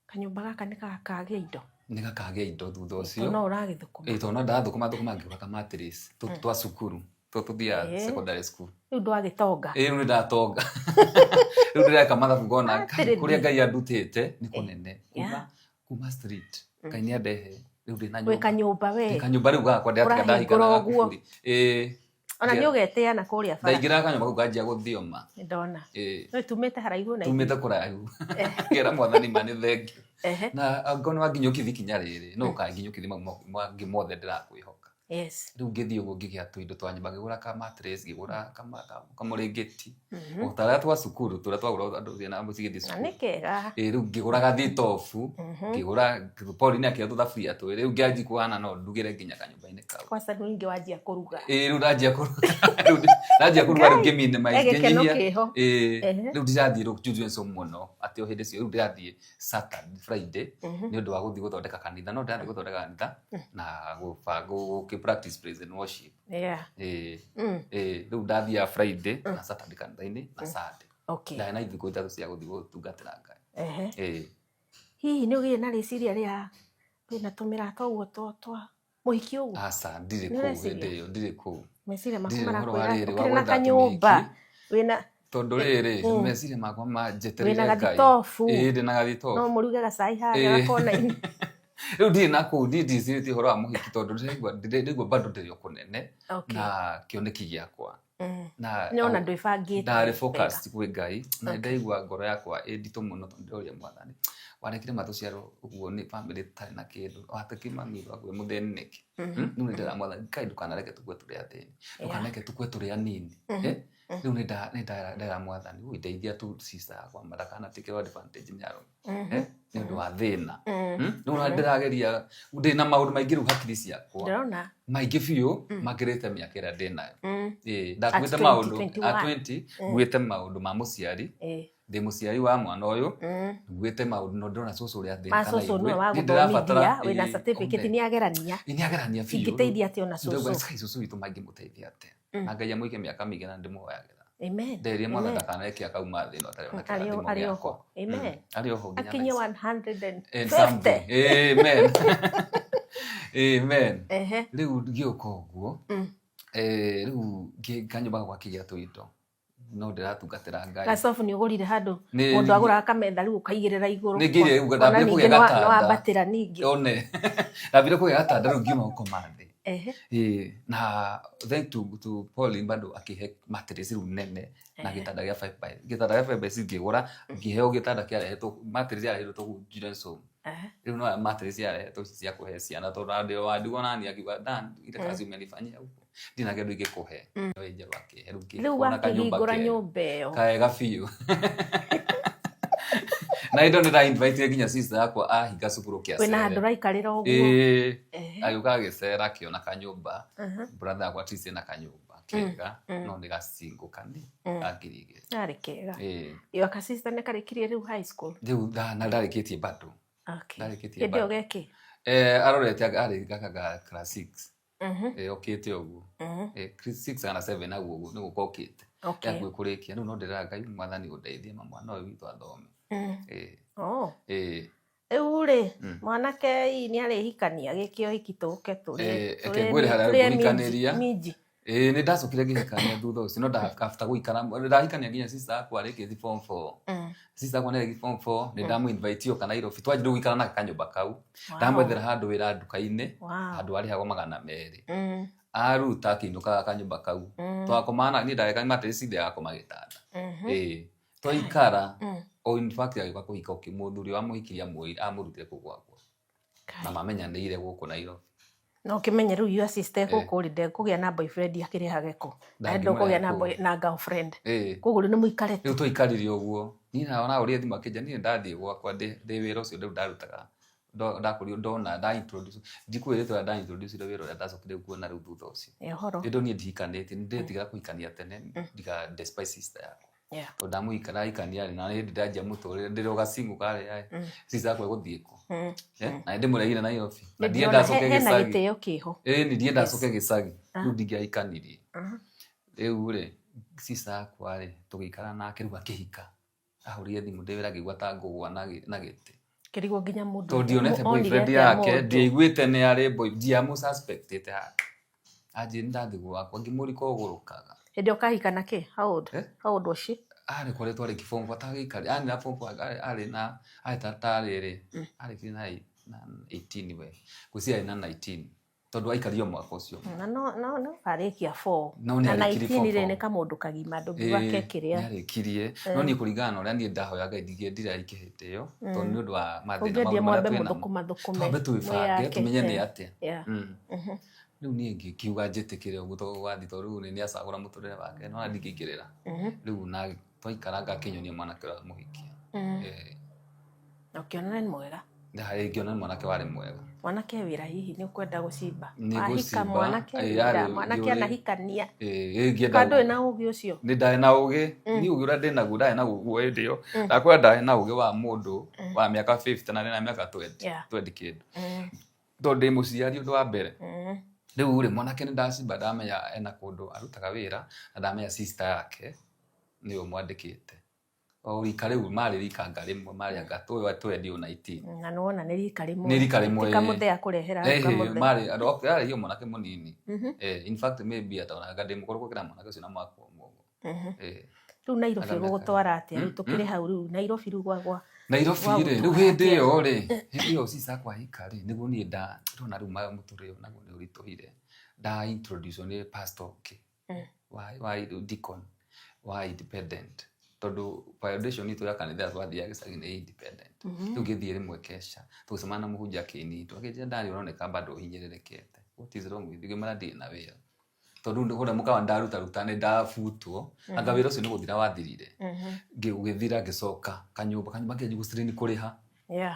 C: Kanyũmba gaka nĩ gakagĩa indo.
B: Nĩ gakagĩa indo thutha
C: Tondũ
B: ũcio.
C: no ũragĩthũkũma.
B: Ĩ, tondũ no ndathũkũma thũkũma ngĩgũra ka mattress twa cukuru tũthiaga
C: Ĩ.
B: secondary school.
C: Rĩu ndwagĩtonga.
B: Ĩ, rĩu nĩndatonga. Rĩu ndĩreka mathabu ngona Ngai,
C: Atĩrĩrĩ.
B: kũrĩa Ngai andutĩte nĩ kũnene. Kuma
C: Yeah.
B: kuma street. Ngai nĩ andehe. Rĩu ndĩna
C: Wĩ
B: nyũmba.
C: kanyũmba we.
B: Ndĩ kanyũmba rĩu gakwa ndĩratiga ndahinga na
C: Ũrahingũra ũguo.
B: gakuburi. Ĩ.
C: Ona nĩ ũgetĩana kũrĩa bara.
B: Ndaingĩra kanyũmba kau nganjia gũthioma.
C: Nĩndona.
B: Ĩ.
C: No tumĩte haraihu na
B: Tumĩte kũraihu. Ngera mwathani ma nĩ thengiũ.
C: Ehe.
B: Na angĩkorwo nĩ wanginyũkithia ikinya rĩrĩ, no ũkanginyũkithia mau mangĩ mothe ndĩrakwĩhoka.
C: Yes.
B: Rĩu ngĩthiĩ ũguo ngĩgĩa tũindo twa nyũmba, ngĩgũra ka mattress, ngĩgũra kamũrĩngĩti. O tarĩa twa cukuru, tũrĩa twagũragwo andũ ciana cigĩthiĩ
C: Na
B: cukuru.
C: nĩ kega.
B: Ĩ, rĩu ngĩgũra gathitobu, ngĩgũra Pauline akĩoya tũthaburia twĩrĩ, rĩu ngĩanjia kũhana no ndugĩre nginya kanyũmba-inĩ kau.
C: Kwanza rĩu ningĩ wanjia kũruga.
B: Ĩ, rĩu ndanjia kũruga, rĩu ndanjia kũruga rĩu ngĩminimize,
C: He gĩkeno
B: ngĩnyihia.
C: kĩho.
B: Ĩ,
C: Ehe.
B: rĩu ndirathiĩ rĩu children's home mũno, atĩ o hĩndĩ cio rĩu ndĩrathiĩ Saturday, Friday, nĩ ũndũ wa gũthiĩ gũthondeka kanitha, no ndĩrathiĩ gũthondeka kanitha na gũbanga gũkĩ practice praise and worship.
C: Yeah.
B: Ĩ, ĩ, rĩu ndathiaga Friday na Saturday kanitha-inĩ na Sunday.
C: Okay.
B: Ndarĩ na ithikũ ithatũ cia gũthiĩ gũtungatĩra Ngai.
C: Ehe.
B: Ĩ.
C: Hihi nĩ ũgĩire na rĩciria rĩa wĩna tũmĩrata ũguo twa mũhiki ũguo?
B: Aca, ndirĩ
C: Nĩ
B: kũu
C: ũreciria?
B: hĩndĩ ĩyo, ndirĩ kũu.
C: Meciria maku
B: Ndirĩ ũhoro wa
C: marakwĩra
B: rĩrĩ wa
C: ũkĩrĩ na
B: gwetha
C: kanyũmba
B: tũmĩhiki.
C: wĩna
B: Tondũ rĩrĩ, meciria makwa manjetereire
C: wĩna
B: Ngai.
C: gathitobu.
B: Ĩ, ndĩ na gathitobu.
C: No mũruge gacai harĩa
B: Ĩ.
C: gakona-inĩ.
B: Rĩu ndirĩ na kũu, niĩ ndicirĩtie ũhoro wa mũhiki tondũ ndĩraigua bado ndĩrĩ o kũnene
C: Okay.
B: na kĩoneki gĩakwa. Na
C: Nĩona ndwĩbangĩte
B: ndarĩ
C: wega.
B: focused kwĩ Ngai na
C: Okay.
B: ndaigua ngoro yakwa ĩ nditũ mũno tondũ ndĩroria Mwathani, warekire matũciarwo ũguo nĩ bamĩrĩ ĩtarĩ na kĩndũ, watekire mami waku wĩ mũthĩni nĩkĩ? Rĩu nĩ ndĩra Mwathani, Ngai ndũkanareke tũkue tũrĩ athĩni, ndũkanareke tũkue tũrĩ anini. Eh? Rĩu nĩ ndera Mwathani, ui ndeithia tu sister yakwa ndakanatĩkĩrwo advantage nĩ arũme. Eh? Nĩ ũndũ wa thĩna. Rĩu ona ndĩrageria, ndĩna maũndũ maingĩ rĩu hakiri ciakwa.
C: Ndĩrona.
B: Maingĩ biũ makĩrĩte mĩaka ĩrĩa ndĩnayo. Ĩĩ, ndakuĩte
C: At
B: maũndũ
C: 20,
B: at 20, nguĩte maũndũ ma mũciari, ndĩ mũciari wa mwana ũyũ, nguĩte maũndũ no ndĩrona cũcũ ũrĩa
C: Ma
B: athĩnĩka na
C: cũcũ
B: ithuĩ.
C: nĩwe wa
B: Nĩ ndĩrabatara
C: gũthomithia wĩna
B: ĩĩ,
C: certificate
B: one.
C: nĩ agerania.
B: Ĩĩ, nĩ agerania biũ.
C: Ingĩteithia atĩa ona
B: Ndauga,
C: cũcũ?
B: "Kai cũcũ witũ mangĩmũteithia atĩa?" Na Ngai amũige mĩaka mĩingĩ na ndĩmũhoyagĩra.
C: Amen.
B: Nderie Mwathani
C: Amen.
B: ndakanareke akauma thĩ ĩno atarĩ ona
C: Arĩ
B: kĩrathimo
C: arĩ
B: gĩakwa.
C: oho. Amen.
B: Arĩ oho nginya
C: Akinye
B: thaa ici. And
C: 150.
B: something. Amen. Amen.
C: Ehe.
B: Rĩu ngĩũka ũguo, rĩu kanyũmba gakwa kĩgĩa tũindo no ndĩratungatĩra Ngai.
C: Gacobu nĩ ũgũrire handũ
B: Nĩ-
C: mũndũ agũraga kametha rĩu ũkaigĩrĩra igũrũ.
B: Nĩ ngĩire rĩu
C: Ona
B: ndambire
C: ningĩ
B: kũgĩa gatanda.
C: nĩwambatĩra ningĩ.
B: One. Ndambire kũgĩa gatanda rĩu ngiuma gũkoma thĩ.
C: Ehe.
B: Ĩĩ, na thank to Pauline bado akĩhe mattress rĩu nene na gĩtanda gĩa 5 by gĩtanda gĩa 5 by 6 ngĩgũra, ngĩheo gĩtanda kĩarehetwo mattress yarehetwo kũu Children's Home. Rĩu no mattress yarehetwo ici cia kũhe ciana tondũ ndĩ wandigwo nani akiuga, "Dan, ile kazi umenifanyia huko ndina kĩndũ ingĩkũhe." No Angel akĩhe rĩu
C: Rĩu
B: ngĩkona kanyũmba
C: wakĩhingũra
B: kega.
C: nyũmba ĩyo.
B: Kaega biũ. Na indo nĩ ndainvitire nginya sister yakwa ahinga cukuru
C: Wĩna handũ
B: kĩacere.
C: ũraikarĩra ũguo.
B: Ĩĩ,
C: Ehe.
B: agĩũka agĩcera akĩona kanyũmba. Brother yakwa at least ena kanyũmba kega no nĩ gacingo kani ka 2,000.
C: Karĩ kega.
B: Ĩĩ.
C: Your ka sister nĩ karĩkirie rĩu high school?
B: Rĩu na ndarĩkĩtie bado.
C: Okay.
B: Ndarĩkĩtie
C: Hĩndĩ ĩyo
B: bado.
C: gekĩ?
B: Arorete arĩ gaka ga class 6. Okĩte ũguo. 6 kana 7 hau ũguo nĩ gũka okĩte.
C: Okay.
B: Hakuhĩ kũrĩkia. Rĩu no ndĩrera Ngai Mwathani ũndeithie ma mwana ũyũ witũ athome. Ĩĩ.
C: Oh.
B: Ĩĩ.
C: Rĩu rĩ, mwanake ii nĩ arĩhikania gĩkĩ ũhiki tũke tũrĩe
B: Reke ngwĩre harĩa
C: tũrĩe
B: ngũhikanĩria.
C: minji.
B: Ĩĩ, nĩ ndacokire ngĩhikania thutha ũcio no after gũikara ndahikania nginya sister yakwa arĩkĩtie form 4. Sister yakwa nĩ arĩkĩtie form 4, nĩ ndamũ-invite oka Nairobi twanjia rĩu gũikara nake kanyũmba kau. Ndamwethera handũ wĩra nduka-inĩ, handũ arĩhagwo 200. Aruta akĩinũkaga kanyũmba kau. Twakomaga na niĩ ndareka mattress thĩ agakoma gĩtanda. Ĩĩ. Twaikara, o in fact agĩũka kũhika mũthuri wamũhikirie amũrutire kũu gwakwa. Na mamenyanĩire gũkũ Nairobi.
C: No ũkĩmenye rĩu your sister gũkũ rĩ ndekũgĩa na boyfriend akĩrĩhage kũ? Na ndũkũgĩa na
B: Ndangĩmũrehe
C: boy na girlfriend.
B: Ĩĩ.
C: Koguo rĩu nĩ mũikare tu.
B: Rĩu twaikarire ũguo. Niĩ na ona ũrĩa thimũ akĩnjĩra niĩ ndathiĩ gwakwa ndĩ wĩra ũcio rĩu ndarutaga ndakũrio ndona nda introduce ndikwĩrĩte ũrĩa nda introduce wĩra ũrĩa ndacokire kuona rĩu thutha ũcio.
C: Ĩ ũhoro.
B: Ĩndũ niĩ ndihikanĩtie, nĩ ndĩretigĩra kũhikania tene ndiga despise sister yakwa. Tondũ ndamũhika ndahikania rĩ na hĩndĩ ndanjia mũtũrĩre ndĩrĩ o gacingo karĩa ĩ sister yakwa ĩgũthiĩ kũ? Na nĩ ndĩmũregire Nairobi. Na
C: Nĩ
B: ndienda
C: ndĩrona
B: acoke
C: hena
B: gĩcagi.
C: gĩtĩo kĩho.
B: Ĩĩ nĩ ndienda acoke gĩcagi. Rĩu ndingĩahikanirie. Rĩu rĩ sister yakwa rĩ tũgĩikara nake rĩu akĩhika. Ahũrire thimũ ndĩ wĩra ngĩigua ta ngũgũa na gĩtĩ.
C: Kĩrigwo nginya mũndũ
B: Tondũ ndionete
C: onire
B: boyfriend
C: atĩa
B: yake,
C: mũndũ.
B: ndiaiguĩte nĩ arĩ boy, ndiamũ suspectĩte handũ. Anjĩrire nĩ ndathiĩ gwakwa ngĩmũria ko ũgũrũkaga.
C: Hĩndĩ ĩyo ũkahika na kĩ? How old?
B: Eh?
C: How old was she?
B: Arĩ koretwo arĩ form four atagĩikari, arĩ na form four arĩ na arĩ ta tarĩrĩ, arĩkirie na 18 we. Ngwĩciria arĩ na 19 tondũ aikarire o mwaka ũcio.
C: Na no no no arĩkia 4.
B: No nĩ
C: Na
B: arĩkirie form
C: 19 rĩ
B: four.
C: nĩ kamũndũ kagima ndũngiuga
B: Ĩĩ,
C: ke kĩrĩa.
B: nĩ arĩkirie. No niĩ kũringana na ũrĩa niĩ ndahoya Ngai ndingĩendire arĩkie hĩndĩ ĩyo tondũ nĩ ũndũ wa mathĩna
C: Ũngĩendire
B: maũndũ marĩa
C: mwambe
B: twĩ namo.
C: mũthũkũma thũkũme.
B: Twambe twĩbange
C: mwĩyake,
B: tũmenye nĩ atĩa.
C: Yeah.
B: Rĩu niĩ ngĩkiuga njĩtĩkĩre ũguo tondũ wathiĩ tondũ rĩu nĩ acagũra mũtũrĩre wake no ndingĩingĩrĩra. Rĩu na twaikaranga akĩnyonia mwanake ũrĩa mũhikia.
C: Na ũkĩona nĩ mwega.
B: Ndarĩ ngĩona nĩ mwanake warĩ mwega.
C: Mwanake wĩra hihi nĩ ũkwenda gũcimba.
B: Nĩ
C: Wahika
B: ngũcimba.
C: mwanake
B: Ĩĩ,
C: wĩra,
B: arĩ
C: mwanake
B: ngĩũrĩ-
C: anahikania.
B: Ĩĩ, ngĩenda
C: Ka ndũrĩ na ũgĩ ũcio.
B: nĩ ndarĩ na ũgĩ niĩ ũgĩ ũrĩa ndĩ naguo ndarĩ naguo hĩndĩ ĩyo ndakwĩra ndarĩ na ũgĩ wa mũndũ wa mĩaka 50 na ndĩ na mĩaka 20 20 kĩndũ tondũ ndĩ mũciari ũndũ wa mbere. Rĩu rĩ mwanake nĩ ndacimba ndamenya ena kũndũ arutaga wĩra na ndamenya sister yake nĩwe ũmwandĩkĩte. O rika rĩu marĩ rikanga rĩmwe marĩ anga twendi o 19.
C: Na nĩwona nĩ rika rĩmwe.
B: Nĩ rika rĩmwe,
C: Ti kamũthee akũrehera hau
B: Ĩhĩ,
C: kamũthee.
B: marĩ andũ okay, arĩ o mwanake mũnini. In fact maybe ataonaga ndĩ mũkũrũ gũkĩra mwanake ũcio na mwaka ũmwe ũguo.
C: Rĩu Nairobi
B: Anga mĩaka
C: ũgũgũtwara atĩa? Rĩu tũkĩrĩ hau rĩu Nairobi rĩu gwa
B: Nairobi
C: Gwa
B: rĩ, rĩu
C: gũtwara
B: hĩndĩ
C: atĩa?
B: ĩyo rĩ, hĩndĩ ĩyo sister akwa ahika rĩ, nĩguo niĩ ndona rĩu mũtũrĩre ũyũ naguo nĩ ũritũhire. Nda introduce nĩ pastor ũngĩ. wa deacon wa independent, tondũ foundation itũ ya kanitha twathiaga gĩcagi nĩ independent. Rĩu ngĩthiĩ rĩmwe kesha, tũgĩcemania na mũhunjia akĩnyitwo, akĩnjĩra, "Ndarĩ ũroneka bado ũhinyĩrĩrĩkĩte, what is wrong with you?" Ngĩmwĩra ndirĩ na wĩra, tondũ kũrĩa mũkawa ndaruta ruta nĩ ndabutwo, anga wĩra ũcio nĩ gũthira wathirire. Ũgĩthira, ngĩcoka kanyũmba kĩanjia gũcirĩni kũrĩha.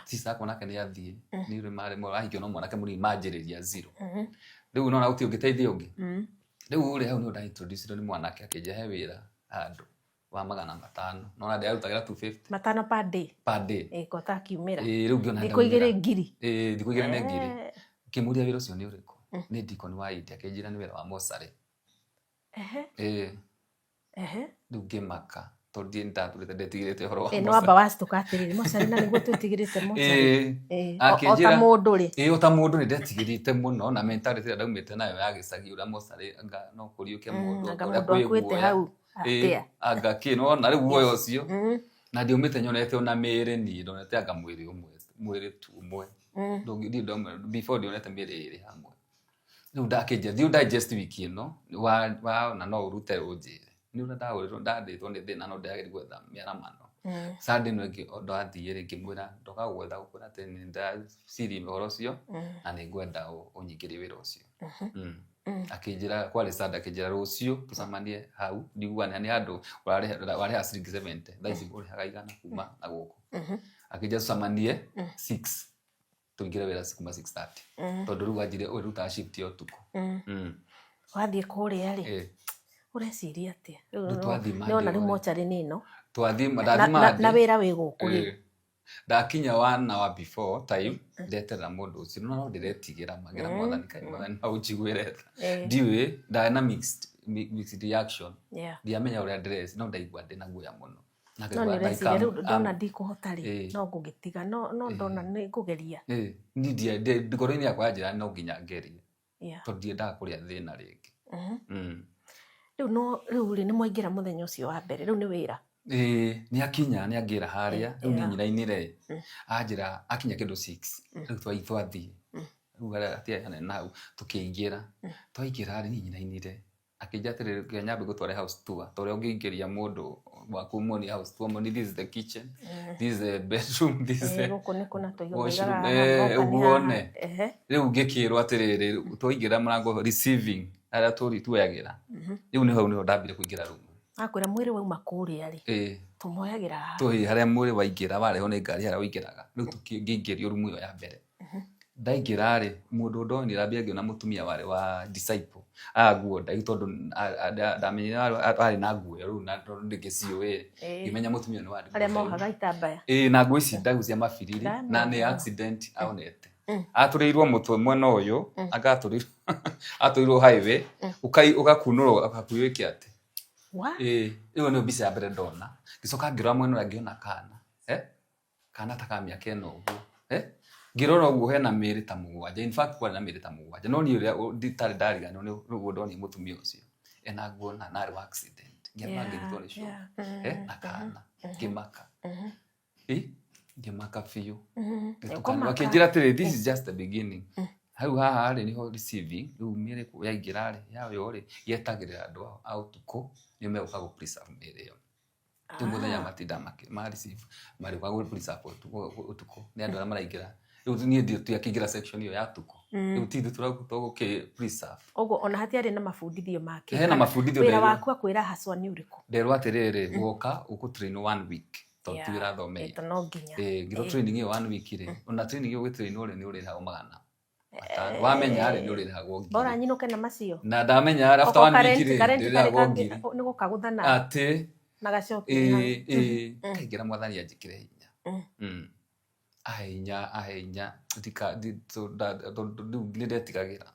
B: Sister akwa nake nĩ athiĩ, nĩ rĩ marĩ ahikio no mwanake mũnini, manjĩrĩria zero. Rĩu nona gũtirĩ ũngĩteithia ũngĩ. Rĩu rĩ, hau nĩho nda introduce nĩ mwanake, akĩnjĩra he wĩra handũ wa 500, nona ndĩrarutagĩra 250.
C: 500 per day?
B: Per day.
C: Ĩ kota akiumĩra.
B: Ĩĩ, rĩu ngĩona
C: thikũ 2 ngiri.
B: Ĩĩ, thikũ 2 nĩ ngiri. Ngĩmũria wĩra ũcio nĩ ũrĩkũ, nĩ deacon wa India, akĩnjĩra nĩ wĩra wa mocarĩ. Ĩĩ. Rĩu ngĩmaka, tondũ ndiĩ ndatũrĩte ndetigĩrĩte ũhoro wa
C: Ĩ, nĩ
B: mocarĩ.
C: Wamba wacitũka atĩrĩrĩ, mocarĩ, na nĩguo twĩtigĩrĩte mocarĩ.
B: Ĩĩ.
C: Ĩ, o ta mũndũ rĩ.
B: Ĩĩ, o ta mũndũ nĩ ndetigĩrĩte mũno, na mentality ĩrĩa ndaumĩte nayo ya gĩcagi, ũrĩa mocarĩ anga no kũriũke mũndũ,
C: anga
B: ũrĩa
C: mũndũ
B: kwĩ
C: akuĩte
B: guoya.
C: Hau
B: Ĩĩ,
C: atĩa?
B: Anga kĩ, nĩwona rĩu guoya ũcio, na ndiumĩte nyonete ona mĩĩrĩ, niĩ ndonete anga mwĩrĩ ũmwe, mwĩrĩ tu ũmwe. Ndũngĩ- before ndionete mĩĩrĩ ĩrĩ hamwe. Rĩu ndakĩnjĩra, "Thiĩ digest wiki ĩno, waona no ũrute ũnjĩre." Nĩ ũrĩa ndahũrĩrwo, ndandĩtwo nĩ thĩna, no ndĩrageria gwetha mĩaramano. Sunday ĩno ĩngĩ ndathiĩ rĩ, ngĩmwĩra ndoka gwetha gũkwĩra atĩ nĩ ndĩraciria ũhoro ũcio na nĩ ngwenda ũnyingĩrie wĩra ũcio. Akĩnjĩra, kwarĩ Sunday, akĩnjĩra rũciũ tũcemanie hau. Ndiguaga nĩ handũ warĩhaga ciringi 70, thaa ici ũrĩhaga 100 kuma na gũkũ. Akĩnjĩra tũcemanie 6, tũingĩre wĩra kuma 6:30, tondũ rĩu wanjire ũrutaga shift ya ũtukũ.
C: Wathiĩ kũrĩa rĩ, ũreciria atĩa?
B: Rĩu twathiĩ
C: Nĩwona
B: Monday
C: rĩu
B: rĩ.
C: mocarĩ nĩ ĩno
B: Twathiĩ
C: na,
B: ndathiĩ
C: na
B: Monday.
C: wĩra wĩ gũkũ rĩ.
B: Ĩĩ. Ndakinya one hour before time, ndeterera mũndũ ũcio, no ndĩretigĩra magĩra, "Mwathani, kaĩ Mwathani no ũnjiguĩre tha?" Ndiũĩ, ndarĩ na mixed reaction. Ndiamenya ũrĩa ndĩreci, no ndaigua ndĩna guoya mũno. Na
C: No
B: ngaigua
C: nĩ
B: like
C: ũreciria rĩu, ndona ndikũhota rĩ, no ngũgĩtiga, no ndona nĩ ngũgeria.
B: Ĩĩ, niĩ ngoro-inĩ yakwa yanjĩra no nginya ngerie, tondũ ndiendaga kũrĩa thĩna rĩngĩ.
C: Rĩu no rĩu rĩ, nĩ mwaingĩra mũthenya ũcio wa mbere, rĩu nĩ wĩra.
B: Ĩĩ, nĩ akinya, nĩ angĩra harĩa rĩu nĩ nyinainire, anjĩra akinya kĩndũ 6. Rĩu twathiĩ rĩu harĩa hatiarĩ hanene na hau, tũkĩingĩra. Twaingĩra rĩ, niĩ nyinainire. Akĩnjĩra atĩrĩrĩ, "Reke nyambe ngũtware house tour," ta ũrĩa ũngĩingĩria mũndũ waku muonie house tour, muonie this is the kitchen, this is the bedroom, this is the
C: Gũkũ nĩ kũna tũigo
B: washroom.
C: maigaga haha, moka nĩ
B: Ũguo
C: haha.
B: one. Rĩu ngĩkĩrwo atĩrĩrĩ, twaingĩra mũrango receiving harĩa tũri tuoyagĩra, rĩu nĩ hau nĩho ndambire kũingĩra room.
C: Akwĩra mwĩrĩ wauma kũrĩa rĩ, tũmoyagĩra haha.
B: Tũĩ harĩa mwĩrĩ waingĩra, warehwo nĩ ngari, harĩa ũingĩraga. Rĩu ngĩingĩrio rumu ĩyo ya mbere. Ndaingĩra rĩ, mũndũ ndonire, ndambire ngĩona mũtumia warĩ wa disciple aya nguo ndaihu, tondũ ndamenyire arĩ na nguo ĩyo rĩu, na tondũ ndĩngĩciũĩ, ngĩmenya mũtumia ũyũ nĩ wa
C: Arĩa mohaga itambaya.
B: Ĩĩ, na nguo ici ndaihu cia mabiriri, na nĩ accident aonete, atũrĩirwo mũtwe mwena ũyũ, anga atũrĩirwo highway, ũgakunũrwo hakuhĩ kĩate.
C: Wa?
B: Ĩĩ, ĩyo nĩyo mbica ya mbere ndona. Ngĩcoka ngĩrora mwena ũrĩa, ngĩona kana, kana ta ka mĩaka 4 ũguo, ngĩrora ũguo hena mĩĩrĩ ta 7. In fact, kwarĩ na mĩĩrĩ ta 7, no niĩ ũrĩa nditarĩ ndariganĩrwo nĩ ũguo ndonire mũtumia ũcio ena nguo na arĩ wa accident, ngĩamba ngĩnyitwo nĩ shock, na kana, ngĩmaka. Ĩ, ngĩmaka biũ. Ngĩtukana.
C: Ũkũmaka.
B: Akĩnjĩra atĩrĩ, "This is just the beginning." Hau haha rĩ, nĩho receiving, rĩu mĩĩrĩ yaingĩra rĩ, yayo rĩ, yetagĩrĩra andũ a ũtukũ nĩo megũka gũ preserve mĩĩrĩ ĩyo. Rĩu mũthenya matinda ma receive, marĩũka gũ preserve ũtukũ, nĩ andũ arĩa maraingĩra. Rĩu niĩ ndiakĩingĩra section ĩyo ya ũtukũ, rĩu ti ithuĩ tũgũkĩ preserve.
C: Ũguo ona hatiarĩ na mabundithio make?
B: Hena mabundithio.
C: Wĩra waku akwĩra haswa nĩ ũrĩkũ?
B: Nderwo atĩrĩrĩ, woka ũkũ train one week, tondũ ti wĩra thomeire.
C: To no nginya.
B: Ĩĩ, ngĩrwo training ĩyo one week rĩ, ona training ĩyo ũgĩtrainwo rĩ, nĩ ũrĩhagwo 500. Wamenya rĩ, nĩ ũrĩrĩhagwo 1,000.
C: Bora nyinũke na macio.
B: Na ndamenya rĩ, after one week rĩ,
C: karenti karĩ
B: ndĩrĩhagwo 1,000.
C: Nĩ gũkagũthana
B: atĩ
C: na gacoki hau.
B: Ĩĩ, kaingĩra, Mwathani anjĩkĩre hinya. Ahe hinya, ahe hinya, tondũ rĩu nĩ ndetigagĩra.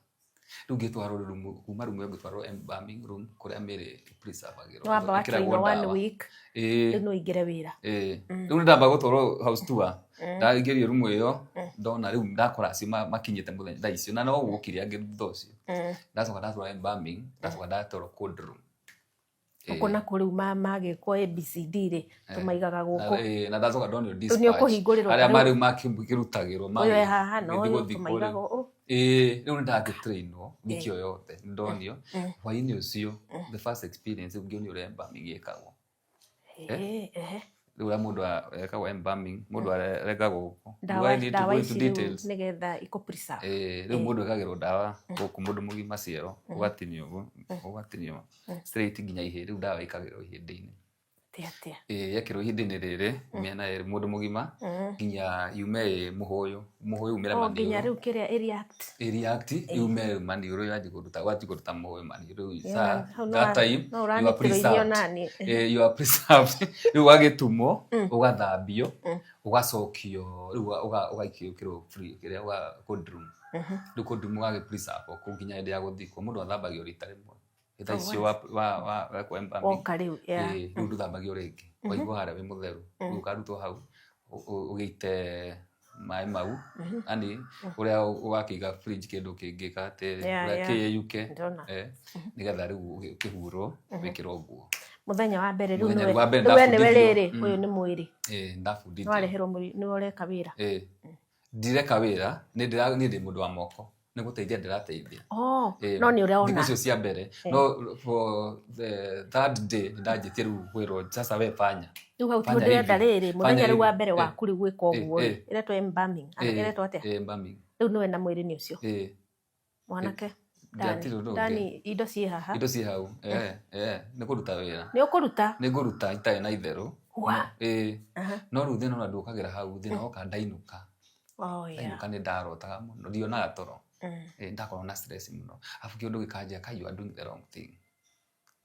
B: Rĩu ngĩtwarwo rumu, kuma rumu ĩyo ngĩtwarwo embalming room, kũrĩa mĩĩrĩ preservagĩrwo.
C: Nĩ wamba wa
B: ĩkĩragwo
C: trainwo one
B: ndawa.
C: week,
B: Ĩĩ.
C: rĩu no ũingĩre wĩra.
B: Ĩĩ, rĩu nĩ ndamba gũtwarwo house tour, ndaingĩrio rumu ĩyo, ndona rĩu ndakora acio makinyĩte mũthenya thaa icio, na no gũkire angĩ thutha ũcio. Ndacoka ndatwarwo embalming, ndacoka ndatwarwo cold room.
C: Gũkũ nakuo rĩu magĩkwo ABCD rĩ, tũmaigaga gũkũ.
B: Na ndacoka ndonio
C: Rĩu nĩ
B: dispatch
C: ũkũhingũrĩrwo
B: arĩa
C: rĩu
B: marĩu makĩrutagĩrwo
C: ũyũ e haha na
B: magĩthiĩ
C: ũyũ
B: gũthikwo
C: tũmaigaga
B: rĩu.
C: ũũ.
B: Ĩĩ, rĩu nĩ ndagĩtrainwo wiki ĩyo yothe nĩ ndonio hwainĩ ũcio, the first experience rĩu ngĩonio ũrĩa embalming ĩkagwo.
C: Ĩĩ, ehe.
B: Rĩu ũrĩa mũndũ ekagwo embalming, mũndũ arengagwo gũkũ. Do
C: Ndawa
B: I need to
C: ndawa
B: go into
C: ici rĩu
B: details?
C: nĩgetha ikũ preserve.
B: Ĩĩ, rĩu mũndũ ekagĩrwo ndawa gũkũ, mũndũ mũgima ciero, ũgatinio ũguo, ũgatinio straight nginya ihĩndĩ, rĩu ndawa ĩkagĩrwo ihĩndĩ-inĩ.
C: Atĩa atĩa.
B: Ĩĩ, yekĩrwo ihĩndĩ-inĩ rĩrĩ mĩena ĩrĩ mũndũ mũgima nginya yume ĩ mũhũyũ, mũhũyũ umĩre
C: O nginya
B: maniũrũ.
C: rĩu kĩrĩa ĩ react.
B: Ĩ react yume maniũrũ yanjie kũruta, wanjie kũruta mũhũyũ maniũrũ rĩu
C: Ĩyo
B: saa
C: hau no
B: that time
C: no
B: you are
C: ũranĩkĩrwo irio
B: preserved.
C: nani.
B: You are preserved. Rĩu ũgagĩtumwo, ũgathambio, ũgacokio, rĩu ũgaikĩrwo free kĩrĩa cold room. Rĩu cold room ũgagĩ preserve kũu nginya hĩndĩ ya gũthikwo. Mũndũ athambagio rita rĩmwe. Thaa icio wekwo embalming.
C: Woka rĩu, yeah.
B: Ĩĩ, rĩu ndũthambagio rĩngĩ. Waigwo harĩa wĩ mũtheru. Rĩu ũkarutwo hau ũgĩite maĩ mau, yani ũrĩa ũgakĩiga fridge kĩndũ kĩngĩka atĩ
C: Yeah,
B: ũrĩa
C: yeah.
B: kĩyeyũke,
C: Ndona.
B: Nĩgetha rĩu ũkĩhurwo wĩkĩrwo nguo.
C: Mũthenya wa mbere rĩu
B: Mũthenya
C: nĩwe
B: wa mbere
C: rĩu we nĩwe
B: ndabundithio.
C: rĩrĩ ũyũ nĩ mwĩrĩ.
B: Ĩĩ, ndabundithio.
C: Nĩwareherwo mwĩrĩ nĩwe ũreka wĩra.
B: Ĩĩ. Ndireka wĩra, niĩ ndĩ mũndũ wa moko. Nĩ gũteithia ndĩrateithia.
C: Oh,
B: Ĩĩ,
C: no nĩ
B: thikũ
C: ũrona.
B: icio cia mbere, no for the third day nĩ ndanjĩtie rĩu kwĩrwo sasa we fanya.
C: Rĩu hau
B: Fanya
C: tondũ ndĩrenda
B: hivi.
C: rĩrĩ
B: Fanya
C: mũthenya rĩu wa
B: hivi.
C: mbere waku rĩu gwĩka ũguo rĩ, ĩretwo embalming kana ĩretwo atĩa?
B: Ĩĩ, embalming.
C: Rĩu nĩwe na mwĩrĩ nĩ ũcio.
B: Ĩĩ.
C: Mwanake Dani,
B: Ndiatirĩ ũndũ ũngĩ.
C: Dani indo ciĩ haha.
B: Indo ciĩ hau. Nĩ kũruta wĩra.
C: Nĩ ũkũruta?
B: Nĩ ngũruta itarĩ na itherũ.
C: Wa.
B: Ĩĩ.
C: Aha.
B: No rĩu thĩna ũrĩa ndũkagĩra hau, thĩna woka ndainũka.
C: Oh, yeah.
B: Ndainũka nĩ ndarotaga mũno, ndionaga toro. Ĩĩ, ndakorwo na stress mũno. Arabu kĩũndũ gĩkanjia kai you are doing the wrong thing.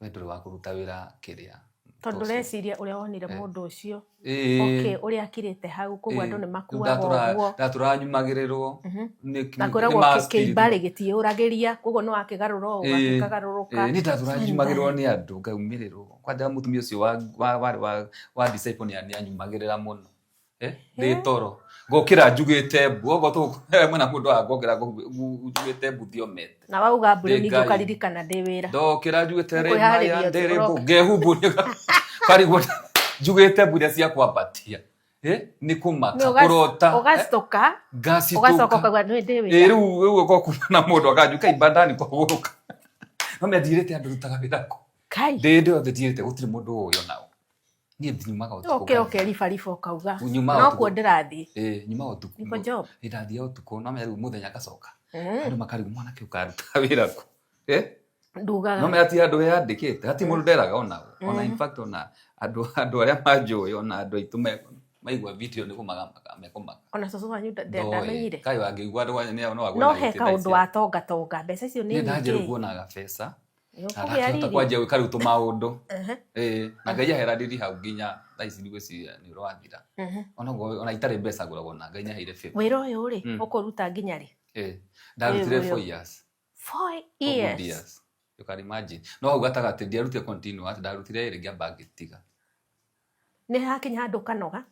B: We ndũrĩ wa kũruta wĩra kĩrĩa.
C: Tondũ ũreciria ũrĩa wonire mũndũ ũcio.
B: Ĩĩ.
C: Okay, ũrĩa akirĩte hau koguo andũ nĩ
B: Ĩĩ.
C: makuaga ũguo.
B: Ndatũraga nyumagĩrĩrwo
C: Na
B: nĩ
C: kwĩragwo
B: ma spirit.
C: kĩimba rĩ gĩtiĩyũragĩria koguo nĩ wakĩgarũra ũũ
B: Ĩĩ.
C: ũgakĩgarũrũka.
B: Ĩĩ, niĩ ndatũraga nyumagĩrĩrwo nĩ andũ ngaumĩrĩrwo. Kwanja mũtumia ũcio warĩ wa disciple nĩ anyumagĩrĩra mũno. Ndĩ toro. Ngokĩra njugĩte mbu, okorwo mwena mũndũ angokĩra njugĩte mbu thiomete.
C: Na wauga mbu rĩu
B: Ndĩ
C: ningĩ
B: Ngai.
C: ũkaririkana ndĩ wĩra.
B: Ndokĩra njugĩte rĩ
C: Ũkwĩharĩria
B: maya ndĩrĩ mbu
C: ũroke.
B: ngehumbu karigwo njugĩte mbu iria cia kwambatia. Nĩ kũmaka kũrota.
C: Ũgacitũka
B: Ngacitũka.
C: ũgacoka ũkauga nĩ ndĩ
B: Ĩĩ,
C: wĩra.
B: rĩu rĩu ũkorwo kuma na mũndũ akanjuka imba ndani kwagũrũka. No mendirĩte andũ rutaga wĩra kũ.
C: Kai.
B: Ndĩ ndĩ othe ndirĩte gũtirĩ mũndũ ũĩ onao. Niĩ nyumaga ũtukũ.
C: Ũkĩra ũkeribariba ũkauga
B: Nyumaga
C: no
B: ũtukũ.
C: kuo ndĩrathiĩ.
B: Ĩĩ, nyumaga ũtukũ.
C: Niko job.
B: Ĩĩ, ndathiaga ũtukũ, no menya rĩu mũthenya ngacoka. Andũ makarigwo mwanake ũkaruta wĩra kũ.
C: Ndugaga.
B: No menya ti andũ weyandĩkĩte, hatirĩ mũndũ nderaga onao. Ona in fact ona andũ arĩa manjũĩ ona andũ aitũ maigua video nĩ kũmaka mekũmaka.
C: Ona cũcũ wanyu
B: Ndoĩ.
C: ndamenyire.
B: Kaĩ wangĩigua andũ wanyu no agwe
C: No
B: na
C: he
B: gĩtĩ thaa
C: kaũndũ
B: ici.
C: watonga tonga mbeca icio nĩ
B: Niĩ ndanjia rĩu
C: nyingĩ.
B: kuonaga mbeca.
C: Nĩ
B: Na
C: ũkũgĩa
B: ndakĩhota
C: riri.
B: kwanjia gwĩka rĩu tũmaũndũ. Ĩĩ, na Ngai ahera riri hau nginya thaa ici ndigwĩciria nĩ ũrathira. Onaguo ona itarĩ mbeca ngoragwo na Ngai nĩaheire favor.
C: Wĩra ũyũ rĩ, ũkũruta nginya rĩ?
B: Ĩĩ, ndarutire
C: Wĩra ũyũ.
B: 4 years.
C: 4
B: Four good
C: years.
B: years. You can imagine. No hau gatagatĩ ndiarutire continuous, ndarutire ĩrĩ ngĩamba ngĩtiga.
C: Nĩ hakinya handũ ũkanoga?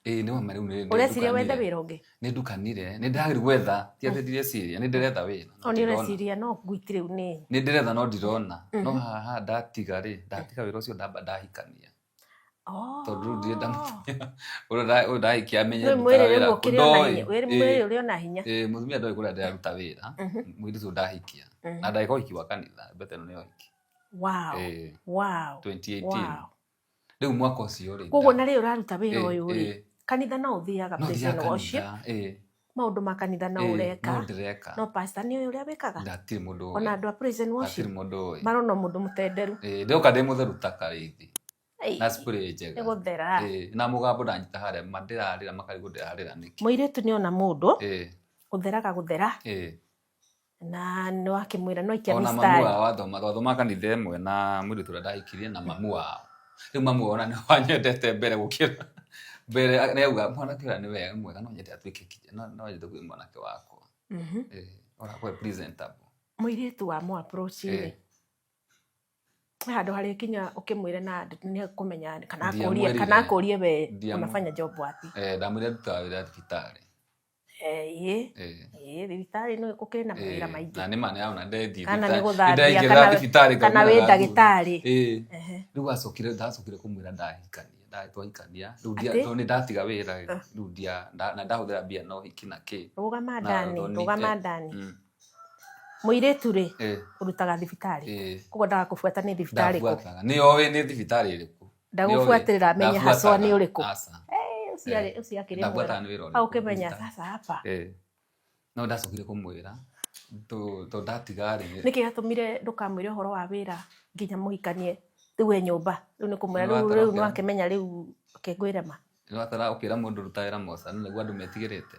B: Ĩĩ, nĩ wama rĩu nĩ
C: Ũreciria wethe
B: ndukanire.
C: wĩra ũngĩ?
B: Nĩ ndukanire, nĩ ndĩragĩrĩirwo gwetha, ti atĩ ndireciria, nĩ ndĩretha wĩra.
C: O nĩ ũreciria no ngwiti rĩu nĩ.
B: Nĩ ndĩretha no ndirona. No haha ndatiga rĩ, ndatiga wĩra ũcio ndamba ndahikania. Tondũ rĩu ndirenda mũtumia ũrĩa ndahikia amenye
C: Rĩu
B: ndutaga
C: mwĩrĩ
B: wĩra
C: rĩu
B: kũ.
C: ũkĩrĩ ona
B: Ndoĩ.
C: hinya. Mwĩrĩ ũrĩ ona hinya.
B: Ĩĩ, mũtumia ndoĩ kũrĩa ndĩraruta wĩra. Mũirĩtu ndahikia. Na ndagĩka ũhiki wa kanitha, mbete ĩno nĩ ũhiki.
C: Wow.
B: Ĩĩ.
C: Wow.
B: 2018.
C: Wow.
B: Rĩu mwaka ũcio rĩ.
C: Koguo na rĩu ũraruta wĩra ũyũ rĩ, kanitha no ũthiaga
B: No
C: praise and
B: thiaga
C: worship.
B: kanitha, ĩĩ.
C: Maũndũ ma kanitha no
B: Ĩĩ,
C: ũreka.
B: no ndĩreka.
C: No pastor nĩ ũyũ ũrĩa wĩkaga.
B: Ndatirĩ mũndũ ũĩ.
C: Ona andũ a praise and worship.
B: Hatirĩ mũndũ ũĩ.
C: Marona mũndũ mũtenderu.
B: Ĩĩ, ndĩroka ndĩ mũtheru ta karĩithi. Na spray njega.
C: Nĩ gũthera.
B: Ĩĩ, na mũgambo ndanyita harĩa ma ndĩrarĩra makarigwo ndĩrarĩra nĩkĩ.
C: Mũirĩtu nĩ ona mũndũ.
B: Ĩĩ.
C: Ũtheraga gũthera.
B: Ĩĩ.
C: Na nĩ wakĩmwĩra no ikia
B: Ona mamu
C: mistari.
B: wao wathoma, twathoma kanitha ĩmwe na mũirĩtu ũrĩa ndahikirie na mamu wao. Rĩu mamu wao ona nĩ wanyendete mbere gũkĩra mbere nĩ auga mwanake ũrĩa nĩ wega mwega no nyende atuĩke no nyende kwĩ mwanake wakwa. Ĩĩ, ona kwĩ presentable.
C: Mũirĩtu wa mũ approach rĩ. He handũ harĩa kinya ũkĩmwĩra na nĩ ekũmenya kana akũrie kana akũrie we unafanya job wapi.
B: Ndamwĩrire ndutaga wĩra thibitarĩ.
C: Ĩĩ.
B: Eh.
C: Ĩĩ, thibitarĩ no gũkĩrĩ na mawĩra maingĩ.
B: Na nĩ ma nĩ aona ndendiĩ
C: Kana
B: thibitarĩ.
C: nĩ gũthambia,
B: Nĩndaingĩra thibitarĩ
C: kana
B: ngaumĩra
C: wĩ
B: gathura.
C: ndagĩtarĩ.
B: Ĩĩ.
C: Ehe.
B: Rĩu acokire ndacokire kũmwĩra ndahikania, twahikania rĩu
C: Atĩ?
B: tondũ nĩ ndatiga wĩra rĩu ndia na ndahũthĩra mbia na ũhiki na kĩ.
C: Rũgama
B: Na
C: ndani,
B: thoni,
C: rũgama ndani. Mũirĩtu rĩ, ũrutaga thibitarĩ. Koguo ndagakũbuata nĩ thibitarĩ kũ?
B: Ndabuataga. Nĩ oĩ nĩ thibitarĩ ĩrĩkũ.
C: Ndagũbuatĩrĩra amenye haswa nĩ ũrĩkũ.
B: Aca.
C: Ũcio ũcio akĩrĩ mwega.
B: Ndabuataga nĩ wĩra ũrĩkũ.
C: Hau ũkĩmenya
B: thibitarĩ.
C: sasa hapa.
B: No ndacokire kũmwĩra tondũ ndatiga rĩ
C: Nĩkĩ gĩatũmire ndũkamwĩre ũhoro wa wĩra nginya mũhikanie rĩu e nyũmba? Rĩu nĩ kũmwĩra
B: Nĩ
C: rĩu
B: watara
C: rĩu
B: ũkĩra-
C: nĩwakĩmenya rĩu reke ngwĩre ma.
B: Nĩ watara ũkĩra mũndũ ruta wĩra mocarĩ nĩguo andũ metigĩrĩte.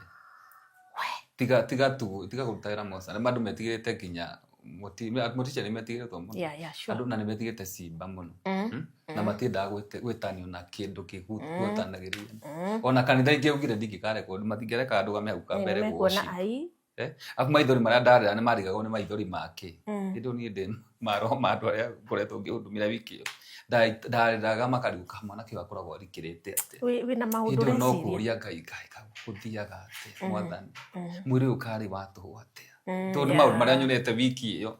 B: Tiga tiga tu tiga kũruta wĩra mocarĩ andũ metigĩrĩte nginya mũticha nĩ metigĩrĩtwo mũno.
C: Yeah, yeah, sure.
B: Andũ na nĩ metigĩrĩte cimba mũno. Na matiendaga gwĩtanio na kĩndũ kĩguotanagĩria. Ona kanitha ingĩaugire ndingĩkarekondi matingĩreka ndũgame hau
C: Ĩĩ,
B: kambere
C: nĩmekuona
B: worship.
C: ai.
B: Afu maithori marĩa ndarĩra nĩ marigagwo nĩ maithori make. Hĩndĩ ĩyo niĩ ndĩ maroho ma andũ arĩa ngoretwo ngĩhudumĩra wiki ĩyo. Ndarĩraga makarigwo mwanake ũyũ akoragwo arikĩrĩte atĩa.
C: Wĩna maũndũ
B: Hĩndĩ ĩyo no
C: ũreciria.
B: kũũria Ngai Ngai gũthiaga atĩa mwathani. Mwĩrĩ ũyũ karĩ wa tũhũ atĩa. Tondũ nĩ maũndũ marĩa nyonete wiki ĩyo.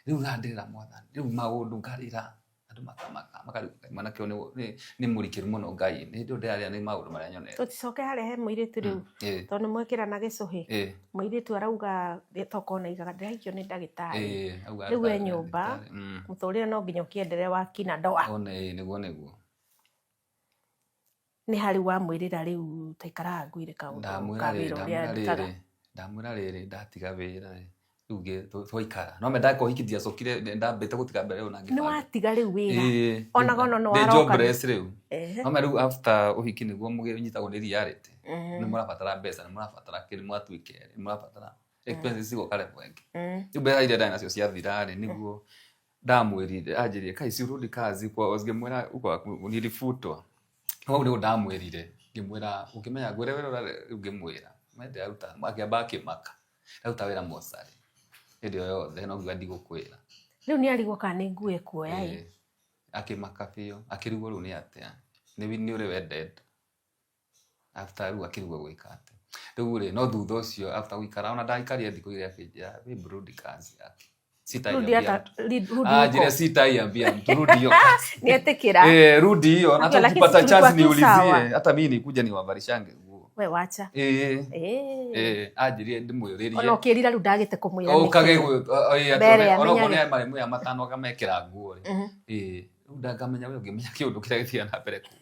B: Rĩu ndĩrĩra mwathani. Rĩu maũndũ ngarĩra. Andũ makamaka makarigwo Ngai mwanake ũyũ nĩ mũrikĩru mũno Ngai. Hĩndĩ ĩyo ndĩrarĩra nĩ maũndũ marĩa nyonete.
C: Tũticoke harĩa he mũirĩtu rĩu. Tondũ nĩ mwekĩrana gĩcũhĩ. Mũirĩtu arauga tokorwo naigaga ndĩrahikio nĩ ndagĩtarĩ.
B: Auga
C: Rĩu e
B: ndagĩtarĩ.
C: nyũmba, mũtũrĩre no nginya ũkĩenderee wa kina ndoa.
B: One nĩguo nĩguo.
C: Nĩ harĩ wamwĩrĩra rĩu taikaraga ngwĩre kaũndũ ka wĩra ũrĩa ndutaga.
B: Ndamwĩra rĩrĩ ndatiga wĩra rĩ rĩu twaikara. No me ndaka ũhiki ndiacokire ndambĩte gũtiga mbere ĩyo na
C: Nĩ
B: ngĩbanga.
C: watiga rĩu wĩra.
B: Ĩĩ.
C: Ona gono nĩ
B: Ndĩ
C: waroka.
B: jobless rĩu.
C: Ehe.
B: No me rĩu after ũhiki nĩguo mũnyitagwo nĩ reality. Nĩ mũrabatara mbeca, nĩ mũrabatara kĩ, nĩ mũratuĩka erĩ, nĩ mũrabatara expenses cigoka level ĩngĩ. Rĩu mbeca iria ndarĩ nacio ciathira rĩ nĩguo ndamwĩrire anjĩrire kai si urudi kazi kwa ngĩmwĩra uko nilifutwa. Hau nĩguo ndamwĩrire ngĩmwĩra ũngĩmenya ngwĩre wĩra ũrĩa rĩu ngĩmwĩra ndĩraruta akĩamba akĩmaka ndaruta wĩra mocarĩ hĩndĩ ĩyo yothe no ngiuga ndigũkwĩra.
C: Rĩu nĩ arigwo kana nĩ nguo ekuoya ĩ.
B: Akĩmaka biũ akĩrigwo rĩu nĩ atĩa nĩ ũrĩ wendete after rĩu akĩrigwo gwĩka atĩa rĩu rĩ no thutha ũcio after gũikara ona ndaikarire thikũ igĩrĩ akĩnjĩra babe rudi kazi yake.
C: Rudi ata rudi
B: Anjĩra
C: huko.
B: sitaiambia mtu rudi hiyo kazi.
C: Nietĩkĩra.
B: Rudi hiyo na
C: Lakini
B: hata ukipata
C: sisi tulikuwa
B: chance
C: tu sawa.
B: niulizie hata mimi nikuje niwavalishange nguo.
C: We wacha.
B: Anjĩrire ndĩmũrĩrie.
C: Ona ũkĩrira rĩu ndagĩte kũmwĩra nĩkĩ.
B: Ũkage
C: Mbere
B: onokorwo
C: amenyage.
B: nĩ marĩmũ ya matano akamekĩra nguo rĩ. Rĩu ndangamenya we ũngĩmenya kĩũndũ kĩrĩa gĩthiaga na mbere kũu.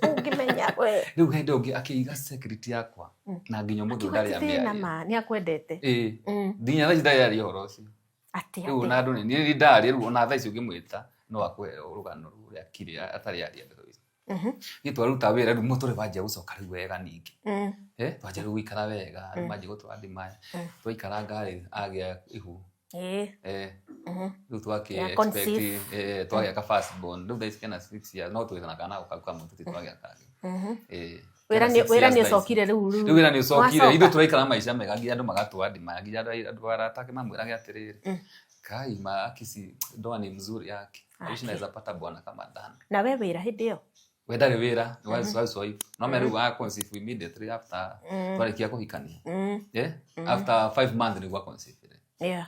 C: Ũngĩmenya we.
B: Rĩu hĩndĩ ĩyo akĩiga secret yakwa na nginya ũmũthĩ
C: Akiuga
B: ndarĩ
C: ti thĩna
B: amĩaria.
C: ma nĩ akwendete.
B: Nginya thaa ici ndarĩ aria ũhoro ũcio.
C: Atĩ
B: Rĩu
C: atĩ.
B: ona andũ nĩ ndarĩ rĩu ona thaa ici ũngĩmwĩta no akũhe rũgano rũu ũrĩa akire atarĩ aria ndeto ici. Niĩ twaruta wĩra rĩu mũtũrĩre wanjia gũcoka rĩu wega ningĩ. Twanjia rĩu gũikara wega, rĩu manjia gũtwara ndimaya. Twaikara rĩ agĩa ihu. Rĩu twakĩ
C: Ya
B: expect
C: conceive.
B: twagĩa ka first born. Rĩu thaa ici kena 6 years no twĩna kana gau kamwe tũtirĩ twagĩa kangĩ.
C: Wĩra
B: Kena
C: nĩ
B: 6
C: wĩra
B: years
C: nĩ
B: thaa ici.
C: ũcokire rĩu
B: Rĩu wĩra nĩ ũcokire
C: Wacoka.
B: ithuĩ tũraikara maica mega nginya andũ magatũa ndimaya nginya andũ arata ake mamwĩrage atĩrĩrĩ kai ma akisi ndoa ni mzuri yake. I wish naweza pata bwana kama Dan.
C: Na we wĩra hĩndĩ ĩyo.
B: We ndarĩ wĩra nĩ housewife. No me rĩu a conceive immediately after twarĩkia kũhikania. After 5 months nĩguo a conceive.
C: Yeah.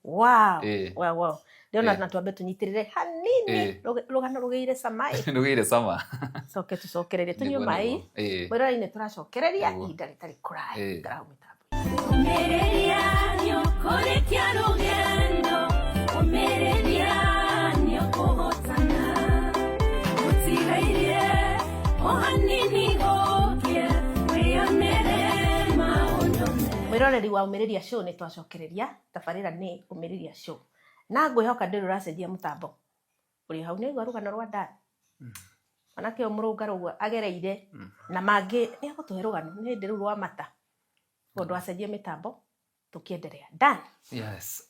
C: Wow. Wow, wow. Ndĩrona na twambe tũnyitĩrĩre hanini rũgano rũgĩire cama ĩ.
B: Rũgĩire cama.
C: Coke tũcokererie tũnyue maĩ. Mwĩrore-inĩ tũracokereria ihinda rĩtarĩ kũraya. Ikara hau mĩtambo.
A: Ũmĩrĩria nĩũkũrĩkia rũgendo, ũmĩrĩria nĩũkũhotana. Gũtigairie o hanini gũkĩe, wĩyonere maũndũ mega.
C: Mwĩroreri wa Ũmĩrĩria Show nĩ twacokereria tabarĩra nĩ Ũmĩrĩria Show. Na ngwĩhoka ndũrĩ ũracenjia mũtambo. Ũrĩ hau nĩ waigua rũgano rwa Dan. Mwanake ũyũ mũrũngarũ ũguo agereire na mangĩ nĩ egũtũhe rũgano nĩ hĩndĩ rĩu rwa mata. Koguo ndũgacenjie mĩtambo tũkĩenderea. Dan.
B: Yes.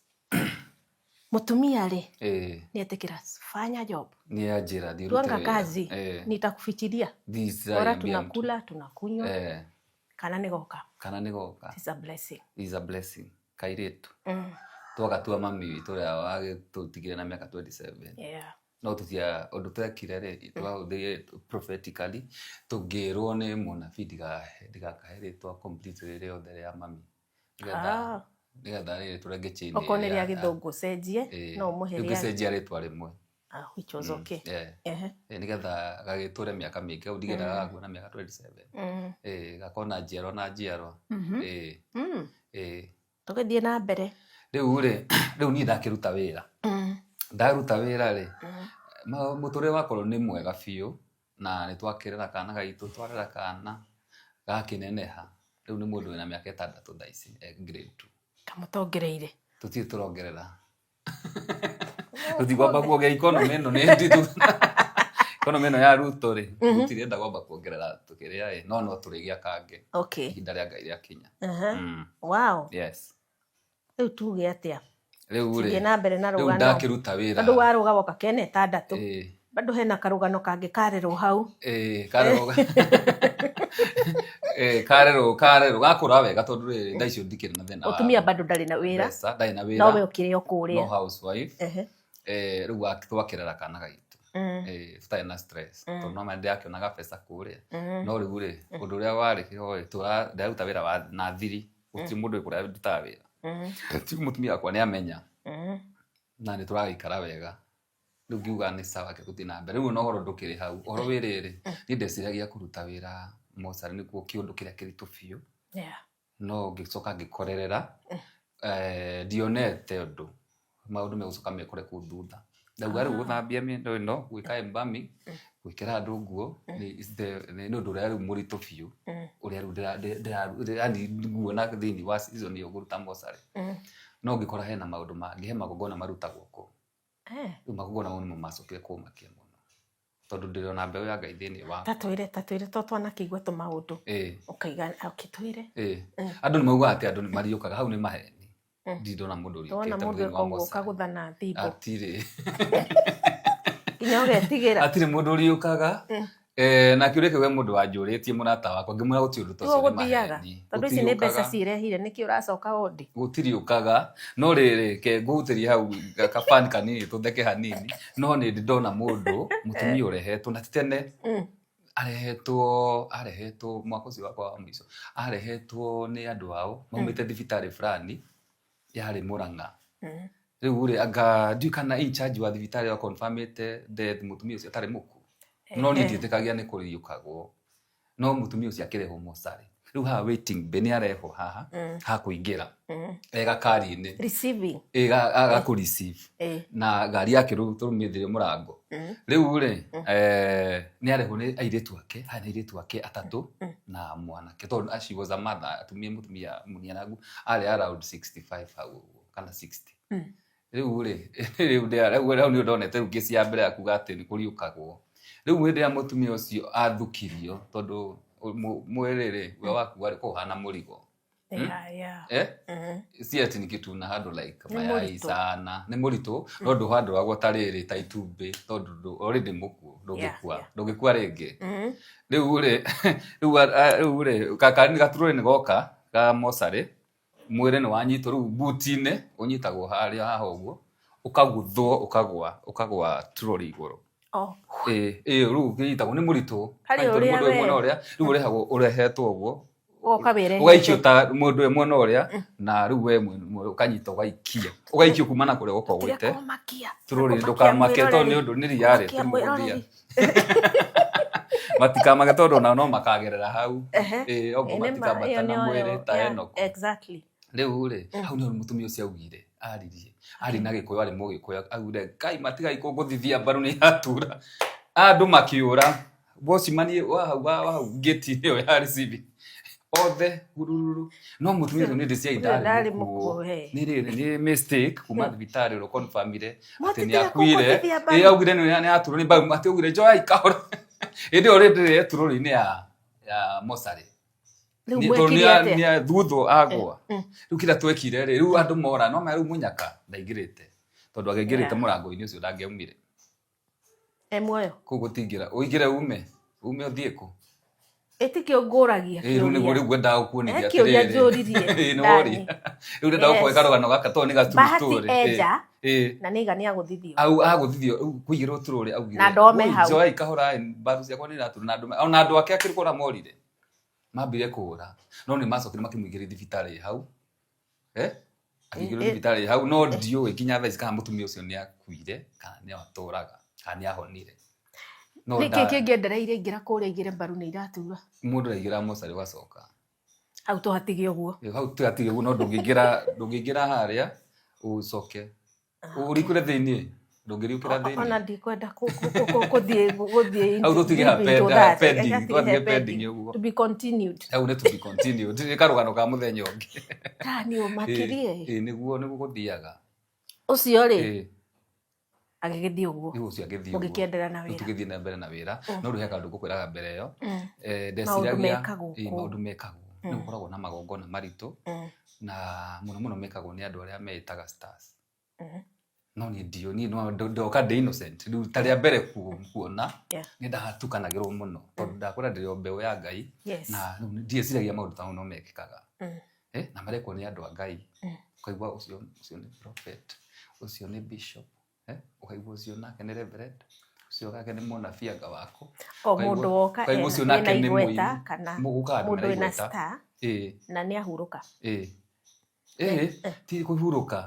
C: Mũtumia rĩ nĩ etĩkĩra fanya job.
B: Nĩ anjĩra thiĩ ũrute
C: Twanga
B: wĩra.
C: kazi nitakufichiria.
B: Thiĩ
C: Bora
B: sitaiambia mtu.
C: tunakula tunakunywa kana nĩ goka.
B: Kana nĩ goka.
C: It's a blessing.
B: It's a blessing. Kairĩtu. Twagatua mami witũ ũrĩa wagĩtũtigire na mĩaka 27.
C: Yeah.
B: No tũtia ũndũ twekire rĩ, twahũthĩrire prophetically, tũngĩrwo nĩ mũnabii ndigakahe rĩtwa completely rĩothe rĩa mami, nĩgetha nĩgetha rĩrĩ tũrenge chain.
C: Okorwo nĩ
B: ĩrĩa
C: rĩa gĩthũngũ ũcenjie, no ũmũhe
B: rĩu
C: rĩa
B: ngĩcenjia rĩtwa rĩmwe.
C: Ah, which was okay.
B: Yeah. Nĩgetha gagĩtũre mĩaka mĩingĩ, hau ndigĩendaga gakue na mĩaka 27. Gakorwo na njiarwa na njiarwa.
C: Tũgĩthiĩ na mbere.
B: Rĩu rĩ, rĩu niĩ ndakĩruta wĩra. Ndaruta wĩra rĩ, mũtũrĩre wakorwo nĩ mwega biũ, na nĩ twakĩrera kana gaitũ, twarera kana gakĩneneha. Rĩu nĩ mũndũ wĩna mĩaka 6 thaa ici, e grade 2.
C: Kamũtongereire.
B: Tũtirĩ tũrongerera. Tũtikwamba kuongerera economy ĩno nĩ nditũ. Economy ĩno ya Ruto rĩ, tũtirenda kwamba kuongerera tũkĩrĩa ĩ, no tũrĩgĩa kangĩ. Ihinda rĩa Ngai rĩakinya.
C: Wow.
B: Yes.
C: Rĩu tuge atĩa?
B: Rĩu rĩ,
C: Tũthiĩ na mbere na
B: rĩu
C: rũgano.
B: ndakĩruta wĩra.
C: Bado warũga woka kena 6. Bado hena karũgano kangĩ karerwo hau.
B: Karerwo. Karerwo gakũra wega tondũ rĩrĩ, thaa icio ndikĩrĩ na thĩna wa
C: Mũtumia bado ndarĩ na wĩra.
B: mbeca, ndarĩ na wĩra.
C: No we ũkĩrĩ o kũrĩa.
B: No housewife. Rĩu twakĩrera kana gaitũ. Tũtarĩ na stress. Tondũ no ma ndĩrakĩonaga mbeca kũrĩa. No rĩu rĩ, ũndũ ũrĩa warĩ ho rĩ, ndĩraruta wĩra wa na thiri. Gũtirĩ mũndũ ũrĩa ndutaga wĩra. Ti mũtumia wakwa nĩ amenya. Na nĩ tũragĩikara wega. Rĩu ngiuga nĩ sawa, reke tũthiĩ na mbere. Rĩu ona ũhoro ndũkĩrĩ hau. Ũhoro wĩ rĩrĩ, niĩ ndeciragia kũruta wĩra mocarĩ nĩkuo kĩũndũ kĩrĩa kĩritũ biũ. No ngĩcoka ngĩkorerera, ndionete ũndũ. Maũndũ megũcoka mekore kũu thutha. Ndauga rĩu gũthambia mĩendo ĩno, gwĩka embalming, gwĩkĩra andũ nguo, nĩ ũndũ ũrĩa rĩu mũritũ biũ. Ũrĩa rĩu yani nguona thĩinĩ wa season ĩyo ngũruta mocarĩ. No ngĩkora hena maũndũ mangĩ, he magongona marutagwo kũu. Rĩu magongona mau nĩmo macokire kũmakia mũno. Tondũ ndĩrona mbeũ ya Ngai thĩinĩ wa.
C: Tatwĩre, to twanakĩigua tũmaũndũ. Ũkaiga, ũkĩtwĩre.
B: Andũ nĩ maugaga atĩ andũ nĩ mariũkaga, hau nĩ maheni. Ndirĩ ndona mũndũ
C: Ndona
B: ũriũkĩte
C: mũndũ
B: mũthenya wa
C: eka ũguo,
B: mocarĩ.
C: ũkagũthana thimbo.
B: Hatirĩ.
C: Nginya ũgetigĩra.
B: Hatirĩ mũndũ ũriũkaga. Na kĩũria kĩu he mũndũ wanjũrĩtie mũrata wakwa, ngĩmwĩra gũtirĩ ũndũ ta
C: Nĩguo
B: ũcio nĩ
C: gũthiaga.
B: maheni.
C: Tondũ ici nĩ mbeca
B: Gũtiriũkaga.
C: cirehire, nĩkĩ ũracoka wondi?
B: Gũtiriũkaga. No rĩrĩ, ke ngũhutĩrie hau kabani kanini, tũtheke hanini. No nĩ ndĩ ndona mũndũ, mũtumia ũrehetwo, na ti tene. Arehetwo mwaka ũcio wakwa wa mũico. Arehetwo nĩ andũ ao, maumĩte thibitarĩ fulani, yarĩ Murang'a. Rĩu rĩ, anga ndiũĩ kana in charge wa thibitarĩ ĩyo confirmĩte death mũtumia ũcio atarĩ mũkuũ. No niĩ ndiĩtĩkagia nĩ kũriũkagwo. No mũtumia ũcio akĩrehwo mocarĩ. Rĩu haha waiting bay nĩ arehwo haha, ha kũingĩra. E gakari-inĩ.
C: Receiving.
B: Gakũ receive. Na ngari yake rĩu tũrũmĩrĩire mũrango. Rĩu rĩ, nĩ arehwo nĩ airĩtu ake, haya nĩ airĩtu ake atatũ na mwanake. Tondũ she was a mother, atumia mũtumia mũniarangu, arĩ around 65 hau ũguo, kana 60. Rĩu rĩ, rĩu ndĩa, rĩu rĩu nĩ ndonete rĩu kesi ya mbere ya kuga atĩ nĩ kũriũkagwo. Rĩu hĩndĩ ĩrĩa mũtumia ũcio athukirio, tondũ mwĩrĩ rĩ, we waku warĩ kũhana mũrigo. Si ati ni kitu na handle like
C: Nĩ
B: mayai
C: mũritũ.
B: sana. Nĩ mũritũ, no ndũhandũragwo ta rĩrĩ ta itumbĩ, tondũ already mũkuũ, ndũngĩkua, ndũngĩkua rĩngĩ. Rĩu rĩ, rĩu rĩ, gaturũrĩ nĩ goka, ga mocarĩ, mwĩrĩ nĩ wanyitwo rĩu buti-inĩ, ũnyitagwo harĩa haha ũguo, ũkaguthwo, ũkagwa turũrĩ igũrũ. Rĩu ũkĩnyitagwo nĩ mũritũ.
C: Harĩ
B: Kanyitwo nĩ
C: ũrĩa
B: mũndũ wĩ
C: we.
B: mwena ũrĩa, rĩu ũrehagwo, ũrehetwo ũguo.
C: Ũgoka wĩrehete.
B: Ũgaikio ta mũndũ wĩ mwena ũrĩa, na rĩu we ũkanyita ũgaikia. Ũgaikio kuma na kũrĩa gũkoragwo
C: Tiga
B: ũgwĩte.
C: kũmakia.
B: Turũrĩ,
C: Kũmakia
B: ndũkamake, tondũ nĩ
C: mwĩroreri.
B: ũndũ nĩ ria rĩ,
C: Kũmakia
B: tũrĩ mũthia.
C: mwĩroreri.
B: Matikamake tondũ onao no makagerera hau. Oguo
C: Nĩ ma,
B: matikambata
C: ĩyo
B: na
C: nĩyo
B: mwĩrĩ ta Enoch.
C: Exactly.
B: Rĩu rĩ, hau nĩho mũtumia ũcio augire, aririe. Arĩ na Gĩkũyũ, arĩ Mũgĩkũyũ, augire, Ngai matigai kũngũthithia mbaru nĩ iratura. Andũ makĩũra. Watchman wa hau, wa hau gate ĩyo ya receiving. Othe hurururu. No mũtumia ũcio nĩ ndĩ ciai
C: Ũcio
B: ndarĩ
C: ndarĩ
B: mũkuũ.
C: mũkuũ, he.
B: Nĩ rĩrĩ, nĩ mistake kuma thibitarĩ ũrĩa confirmire atĩ nĩ
C: Mwatĩtĩra
B: akuire.
C: kũngũthithia mbaru.
B: Augire nĩ aturwo nĩ mbaru, atĩ augire njoai kahora. Hĩndĩ ĩyo rĩndĩ rĩrĩa turũrĩ-inĩ ya mocarĩ.
C: Rĩu
B: Nĩ tondũ
C: mwekire atĩa?
B: nĩ athuthwo agwa. Rĩu kĩrĩa twekire rĩ, rĩu andũ mora, no ma rĩu mũnyaka ndaingĩrĩte. Tondũ angĩaingĩrĩte mũrango-inĩ ũcio ndangĩaumire.
C: E muoyo?
B: Kũu gũtingĩra. Ũingĩre ume. Ume ũthiĩ kũ?
C: Ĩtikĩo ngũragia
B: Rĩu nĩguo
C: kĩũria.
B: rĩu ngwendaga gũkuonithia
C: Kĩũria
B: atĩrĩrĩ.
C: njũririe,
B: Nĩ
C: Dani.
B: woria. Rĩu ndĩrenda gũkũhe karũgano gaka tondũ nĩ ga true
C: Bahati
B: story.
C: enja.
B: Ĩĩ.
C: Na nĩ iga nĩ agũthithio.
B: Au agũthithio rĩu kũigĩrwo turũrĩ augire,
C: Na ndome
B: "Woi,
C: hau."
B: njoei kahora ĩ, mbaru ciakwa nĩ iratura na andũ ona andũ ake akĩrĩ kũra morire mambire kũra no nĩ macokire makĩmũingĩria thibitarĩ hau, eh, akĩingĩrio thibitarĩ hau, no ndiũĩ nginya thaa ici kana mũtumia ũcio nĩ akuire kana nĩ atũraga kana nĩ ahonire. No
C: Nĩkĩ kĩngĩendereire ingĩra kũrĩa igĩre mbaru nĩ iratura?
B: Mũndũ aingĩra mocarĩ ũgacoka.
C: Hau tũhatige ũguo.
B: Ĩ, hau tũhatige ũguo, no ndũngĩingĩra harĩa ũcoke ũrikũre thĩinĩ, ndũngĩrikũra thĩinĩ.
C: Ona ndikwenda gũthiĩ
B: Hau tũtige
C: deep into that.
B: Pending,
C: Reke
B: tũtige
C: hatige
B: pending ũguo.
C: To be continued.
B: Hau nĩ to be continued, nĩ karũgano ka mũthenya ũngĩ.
C: Tani ũmakirie.
B: Ĩ, nĩguo gũthiaga.
C: Ũcio rĩ,
B: Ĩ.
C: agĩgĩthiĩ ũguo.
B: Rĩu ũcio agĩthiĩ ũguo.
C: Mũgĩkĩenderea na
B: Rĩu
C: wĩra.
B: tũgĩthiĩ na mbere na wĩra. No rĩu he kaũndũ ngũkwĩraga mbere ĩyo.
C: Maũndũ
B: Ndeciragia
C: mekagwo
B: ĩ,
C: kũu.
B: Maũndũ mekagwo. Nĩ gũkoragwo na magongona maritũ na mũno mũno mekagwo nĩ andũ arĩa meĩtaga stars. No niĩ ndiũ, niĩ no ndoka ndĩ innocent. Rĩu ta rĩa mbere kuona nĩ ndatukanagĩrwo mũno tondũ ndakũra ndĩrĩ o mbeũ ya Ngai na rĩu ndieciragia maũndũ ta mau no mekĩkaga. Na marekwo nĩ andũ a Ngai. Ũkaigua ũcio nĩ prophet, ũcio nĩ bishop, ũkaigua ũcio nake nĩ reverend, ũcio nake nĩ mũnabii anga waku.
C: O mũndũ woka
B: Ũkaigua ũcio
C: ena
B: nake nĩ
C: igweta
B: mũini.
C: kana
B: Gũkaga andũ
C: mũndũ
B: mena
C: wĩna
B: igweta.
C: star na nĩ ahurũka.
B: Ti kũhurũka.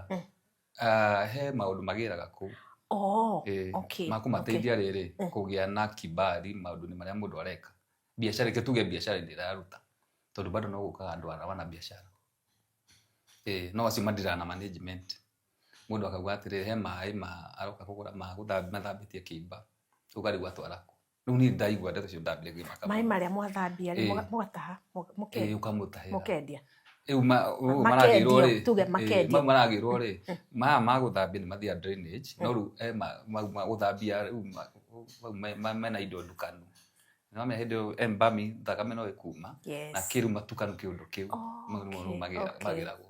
B: He maũndũ magĩraga kũu.
C: Oh, okay,
B: Ma kũmateithia rĩrĩ kũgĩa na kibali maũndũ-inĩ marĩa mũndũ areka. Biacara, reke tuge biacara ĩrĩa ĩraruta. Tondũ bado no gũkaga andũ arĩa wana biacara. No acio madiraga na management. Mũndũ akauga atĩrĩrĩ, he maĩ ma aroka kũgũra ma gũthambia mathambĩtie kĩimba. Ũkarigwo atwara kũ. Rĩu niĩ ndaigua ndeto icio ndambire kũmaka
C: Maĩ
B: mũno.
C: marĩa mwathambia rĩ, mũgataha,
B: Ũkamũtahĩra.
C: mũkendia.
B: Rĩu ũguo maragĩrwo
C: Makendio,
B: rĩ,
C: tuge makendio.
B: Mau maragĩrwo rĩ, maya ma gũthambia nĩ mathiaga drainage, no rĩu he mau ma gũthambia rĩu mau mena indo ndukanu. Nĩ wamenya hĩndĩ ĩyo embalming thakame no ĩkuma, na kĩrĩu matukanu kĩũndũ kĩu, mau nĩmo rĩu magĩragwo.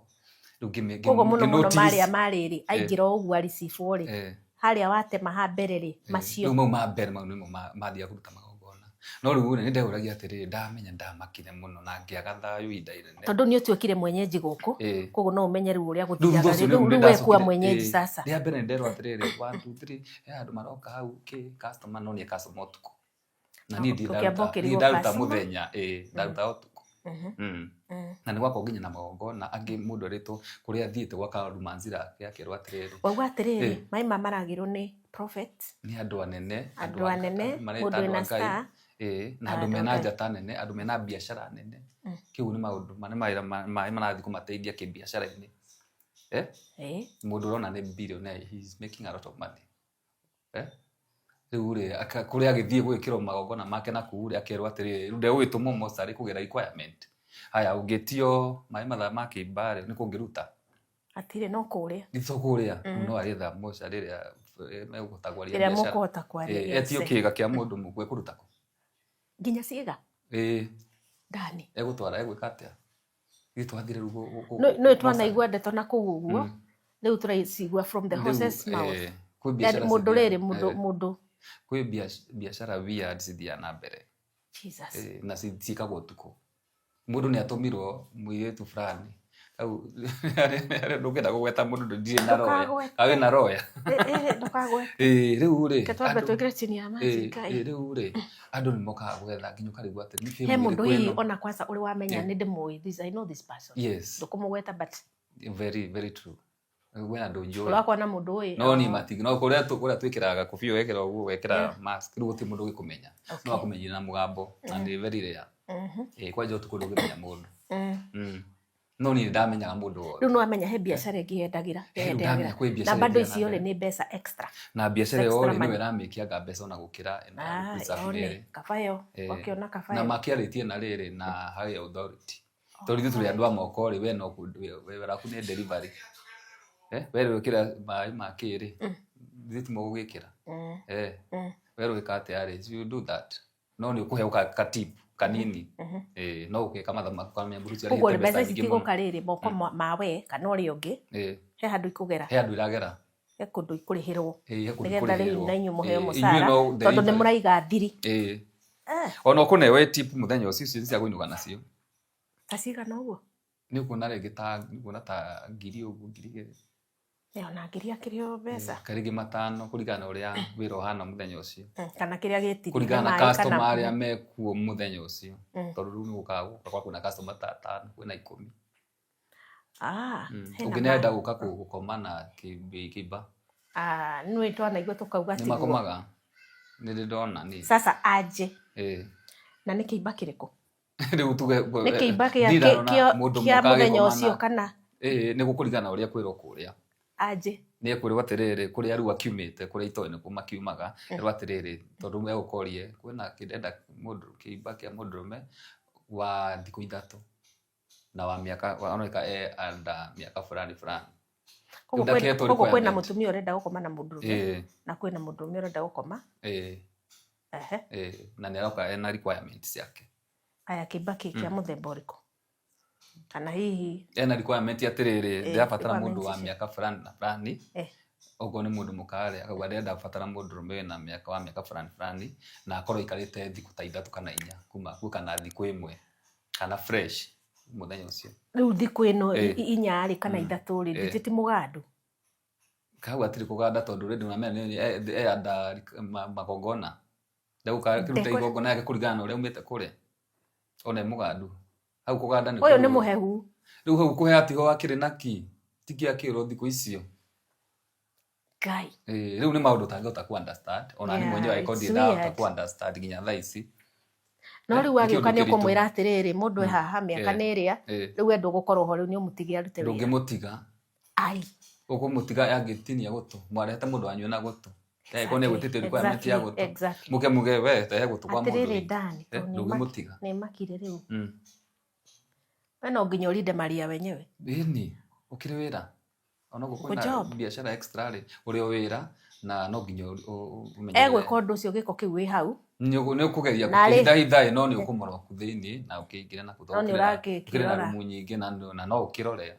B: Rĩu
C: Koguo mũno mũno
B: ngĩ-notice
C: marĩa marĩrĩ, aingĩra o ũguo aricibwo rĩ, harĩa watema ha mbere rĩ, macio.
B: Rĩu mau ma mbere mau nĩmo mathiaga kũruta magongona. No rĩu rĩ, nĩ ndehũragia atĩrĩrĩ, ndamenya ndamakire mũno na ngĩaga thayũ ihinda inene.
C: Tondũ nĩ ũtuĩkire mwenyeji gũkũ, koguo no ũmenye rĩu ũrĩa
B: Rĩu
C: gũthiaga.
B: thutha ũcio
C: Rĩu
B: nĩ
C: wekua
B: ndacokire,
C: mwenyeji sasa.
B: Rĩa mbere nĩ nderwo atĩrĩrĩ, 1 2 3, he handũ maroka hau kĩ customer, no nĩ customer ũtukũ. Na niĩ ndirĩ
C: Ũkĩamba ũkĩrigwo
B: ndaruta
C: customer?
B: mũthenya, ndaruta ũtukũ. Na nĩ gwakorwo nginya na magongona angĩ mũndũ erĩtwo kũrĩa athiĩte gwaka rumanzira ake akerwo atĩrĩrĩ.
C: Wauga atĩrĩrĩ, maĩ ma maragĩrwo nĩ prophet.
B: Nĩ andũ anene,
C: Andũ anene,
B: mareta
C: mũndũ
B: andũ
C: wĩna
B: a Ngai.
C: star.
B: Na andũ
C: Andũ
B: mena
C: a Ngai.
B: njata nene, andũ mena biacara nene. Kĩu nĩ maũndũ nĩ mawĩra maĩ marathiĩ kũmateithia kĩbiacara-inĩ. Mũndũ ũrona nĩ billionaire, he is making a lot of money. Rĩu rĩ, kũrĩa agĩthiĩ gwĩkĩrwo magongona make na kũu rĩ, akerwo atĩrĩrĩ, rĩu ndegũgĩtũmwo mocarĩ kũgĩra requirement. Haya, ũngĩtio maĩ mathaa ma kĩimba rĩ, nĩ kũngĩruta?
C: Hatirĩ, no kũrĩa.
B: Nĩ to kũrĩa. No arĩetha mocarĩ ĩrĩa megũhota kwaria
C: Ĩrĩa
B: biacara.
C: mũkũhota kwaria, yes.
B: Etio kĩga kĩa mũndũ mũkuũ ekũruta kũ?
C: Nginya ciĩga? Ndani.
B: Egũtwara, egwĩka atĩa? Ithuĩ twathire rĩu
C: No twanaigua ndeto na kũu ũguo. Rĩu tũracigua from the
B: Rĩu,
C: horse's mouth.
B: Kwĩ biacara
C: Mũndũ
B: cithiaga
C: rĩrĩ, mũndũ.
B: Kwĩ biacara weird cithiaga na mbere.
C: Jesus.
B: Na ciĩkagwo ũtukũ. Mũndũ nĩ atũmirwo mũirĩtu fulani. Hau, ndũngĩenda kũgweta mũndũ ndirĩ na roya.
C: Ndũkagwete.
B: Ka wĩna roya.
C: Ndũkagwete.
B: Rĩu rĩ,
C: Reke twambe
B: andũ
C: twĩkĩre chini ya maji, Ngai.
B: Rĩu rĩ, andũ nĩ mokaga gwetha nginya ũkarigwo atĩ nĩ
C: He
B: fame
C: mũndũ
B: ĩrĩkũ
C: hihi
B: ĩno.
C: ona kwanza ũrĩ wamenya nĩ ndĩmũĩ, this, I know this person. Ndũkũmũgweta but
B: Very, very true. Wena andũ njũĩ.
C: Ũrakwa na mũndũ ũyũ.
B: No ni matigi. No kũrĩa twĩkĩraga gakobia wekĩra ũguo, wekĩra mask, rĩu gũtirĩ mũndũ ũgĩkũmenya. No akũmenyire na mũgambo, na nĩ very rare. Kwanja ũtukũ ndũngĩmenya mũndũ. No niĩ ndamenyaga mũndũ wothe.
C: Rĩu nĩwamenya he biacara ĩngĩ yendagĩra,
B: Rĩu
C: yendagĩra.
B: ndamenya kwĩ biacara
C: Na bado
B: ĩngĩ
C: icio rĩ,
B: na
C: nĩ mbeca extra.
B: Na biacara ĩyo
C: Extra
B: rĩ, nĩwe
C: money.
B: ĩramĩkianga mbeca ona gũkĩra ĩno ya gũpreserve
C: One,
B: mĩĩrĩ.
C: kabayo, ũkĩona kabayo.
B: Na makĩarĩtie na rĩrĩ, na higher authority. Tondũ ithuĩ tũrĩ andũ a moko rĩ, we no wĩra waku nĩ delivery. We rĩ wĩkĩra maĩ ma kĩ rĩ? Ithuĩ ti mũgũgĩkĩra. We rĩ wĩka atĩa rĩ? You do that. No nĩ ũkũheo ka tip kanini. No ũgeka mathabu maku kamenya mũndũ ũcio
C: Koguo
B: arĩhĩte
C: mbeca
B: mbeca
C: ici
B: nyingĩ mũno.
C: itigũka rĩrĩ moko ma we kana ũrĩa ũngĩ. He handũ ikũgera.
B: He handũ iragera.
C: He kũndũ ikũrĩhĩrwo.
B: He kũndũ
C: Nĩgetha rĩu
B: ikũrĩhĩrwo.
C: na inyuĩ mũheo
B: Inyuĩ
C: mũcara,
B: no
C: tondũ nĩ
B: delivery.
C: mũraiga thiri.
B: Ona ũkũnewe tip mũthenya ũcio, icio cia kũinũka nacio.
C: Ta cigana ũguo?
B: Nĩ ũkuona rĩngĩ ta, nĩ ũkuona ta ngiri ũguo, ngiri igĩrĩ.
C: Ona ngiri akĩrĩ o mbeca.
B: Karingĩ 5 kũringana na ũrĩa wĩra ũhana mũthenya ũcio.
C: Kana kĩrĩa gĩtirie
B: Kũringana na
C: maĩ kana
B: customer arĩa mekuo mũthenya ũcio.
C: Mm.
B: Tondũ rĩu nĩ gũkaga gũka kwa kwĩna customer ta 5, kwĩna 10.
C: Ah, hena
B: Ũngĩ nĩarenda
C: ma-
B: gũka gũkoma na kĩimba.
C: Ah, nĩ twanaigua tũkauga
B: Nĩ
C: tiguo.
B: makomaga. Nĩ ndĩ ndona niĩ.
C: Sasa aje.
B: Ĩĩ.
C: Na nĩ kĩimba kĩrĩkũ?
B: Rĩu tuge
C: Nĩ kĩimba kĩa
B: ndirarora
C: kĩa
B: mũndũ
C: kĩa
B: mũka
C: mũthenya
B: agĩkoma
C: ũcio
B: na
C: kana
B: Ĩĩ, nĩ gũkũringana na ũrĩa kwĩrwo kũrĩa.
C: Aje.
B: Nĩ ekwĩrwo atĩrĩrĩ, kũrĩa rĩu akiumĩte, kũrĩa itoĩ nĩkuo makiumaga, erwo atĩrĩrĩ, tondũ egũkorie, kwĩna kĩndenda mũndũ kĩimba kĩa mũndũrũme wa thikũ 3 na wa mĩaka, oneka e under mĩaka fulani fulani.
C: Koguo
B: Rĩu ndaketwo
C: kwĩna
B: requirement.
C: mũtumia ũrenda gũkoma na mũndũrũme
B: Ĩĩ.
C: na kwĩna mũndũrũme ũrenda gũkoma.
B: Ĩĩ.
C: Ehe.
B: Ĩĩ, na nĩ aroka ena requirement ciake.
C: Aya kĩimba kĩ kĩa mũthemba ũrĩkũ? Kana hihi
B: ena requirement atĩrĩrĩ,
C: Ĩĩ,
B: ndĩrabatara mũndũ
C: requirement
B: wa
C: icio.
B: mĩaka fulani na fulani.
C: Eh.
B: Okorwo nĩ mũndũ mũka-rĩ, akauga ndĩrenda batara mũndũrũme wĩna mĩaka wa mĩaka fulani fulani na akorwo aikarĩte thikũ ta 3 kana 4 kuma kuo kana thikũ 1 kana fresh mũthenya ũcio.
C: Rĩu thikũ ĩno
B: Ĩĩ.
C: 4 rĩ kana
B: Mm.
C: 3 rĩ,
B: Ĩĩ.
C: ndithĩ ti mũgandu.
B: Kau hatirĩ kũganda tondũ rĩndĩ ũramenya nĩ e under magongona. Ndegũka kĩruta
C: Ndekũ-
B: igongona yake kũringana na ũrĩa aumĩte kũrĩa. Ona e mũgandu. Hau kũganda nĩ
C: Ũyũ nĩ
B: kũrũo.
C: mũhehu.
B: Rĩu hau kũheha tiho akĩrĩ naki. Tiki akĩrwo thikũ icio.
C: Ngai.
B: Ĩĩ, rĩu nĩ maũndũ ũtangĩhota ku understand. Ona niĩ
C: Yeah,
B: mwenyewe angĩkorwo
C: it's
B: ndirĩ ndahota
C: weird.
B: ku understand nginya thaa ici.
C: No
B: Eh,
C: rĩu
B: nĩ
C: agĩũka
B: kĩũndũ
C: nĩ
B: kĩritũ.
C: ũkũmwĩra atĩrĩrĩ, mũndũ e
B: Mm.
C: haha mĩaka
B: Ĩĩ.
C: nĩ ĩrĩa,
B: Ĩĩ.
C: rĩu we ndũgũkorwo ho rĩu nĩ ũmũtige arute wĩra.
B: Ndũngĩmũtiga.
C: Ai.
B: Ũkũmũtiga angĩtinia gũtũ. Mwarehete mũndũ wanyue na gũtũ. Angĩkorwo nĩ
C: Exactly,
B: egwĩtĩtie requirement ya
C: exactly,
B: gũtũ.
C: exactly.
B: Mũke muge we rehe gũtũ kwa mũndũ
C: Atĩrĩrĩ
B: witũ.
C: Dani,
B: Eh,
C: tondũ nĩ
B: ndũngĩmũtiga.
C: makire rĩu.
B: Mm.
C: We no nginya ũrinde maria wenyewe.
B: Ĩni, ũkĩrĩ wĩra. Ona okorwo
C: Good
B: kwĩna
C: job.
B: biacara extra rĩ, ũrĩ o wĩra na no nginya ũmenyerere.
C: Egwĩka ũndũ ũcio gĩko kĩu wĩ hau.
B: Nĩ ũkũgeria
C: Narĩ-
B: gũkĩhithahitha ĩ, no nĩ ũkũmũrora kũ thĩinĩ na ũkĩingĩre na kũ
C: No nĩ
B: tondũ ũkĩrĩ na
C: ũragĩkĩrora.
B: rumu nyingĩ na no ũkĩrore.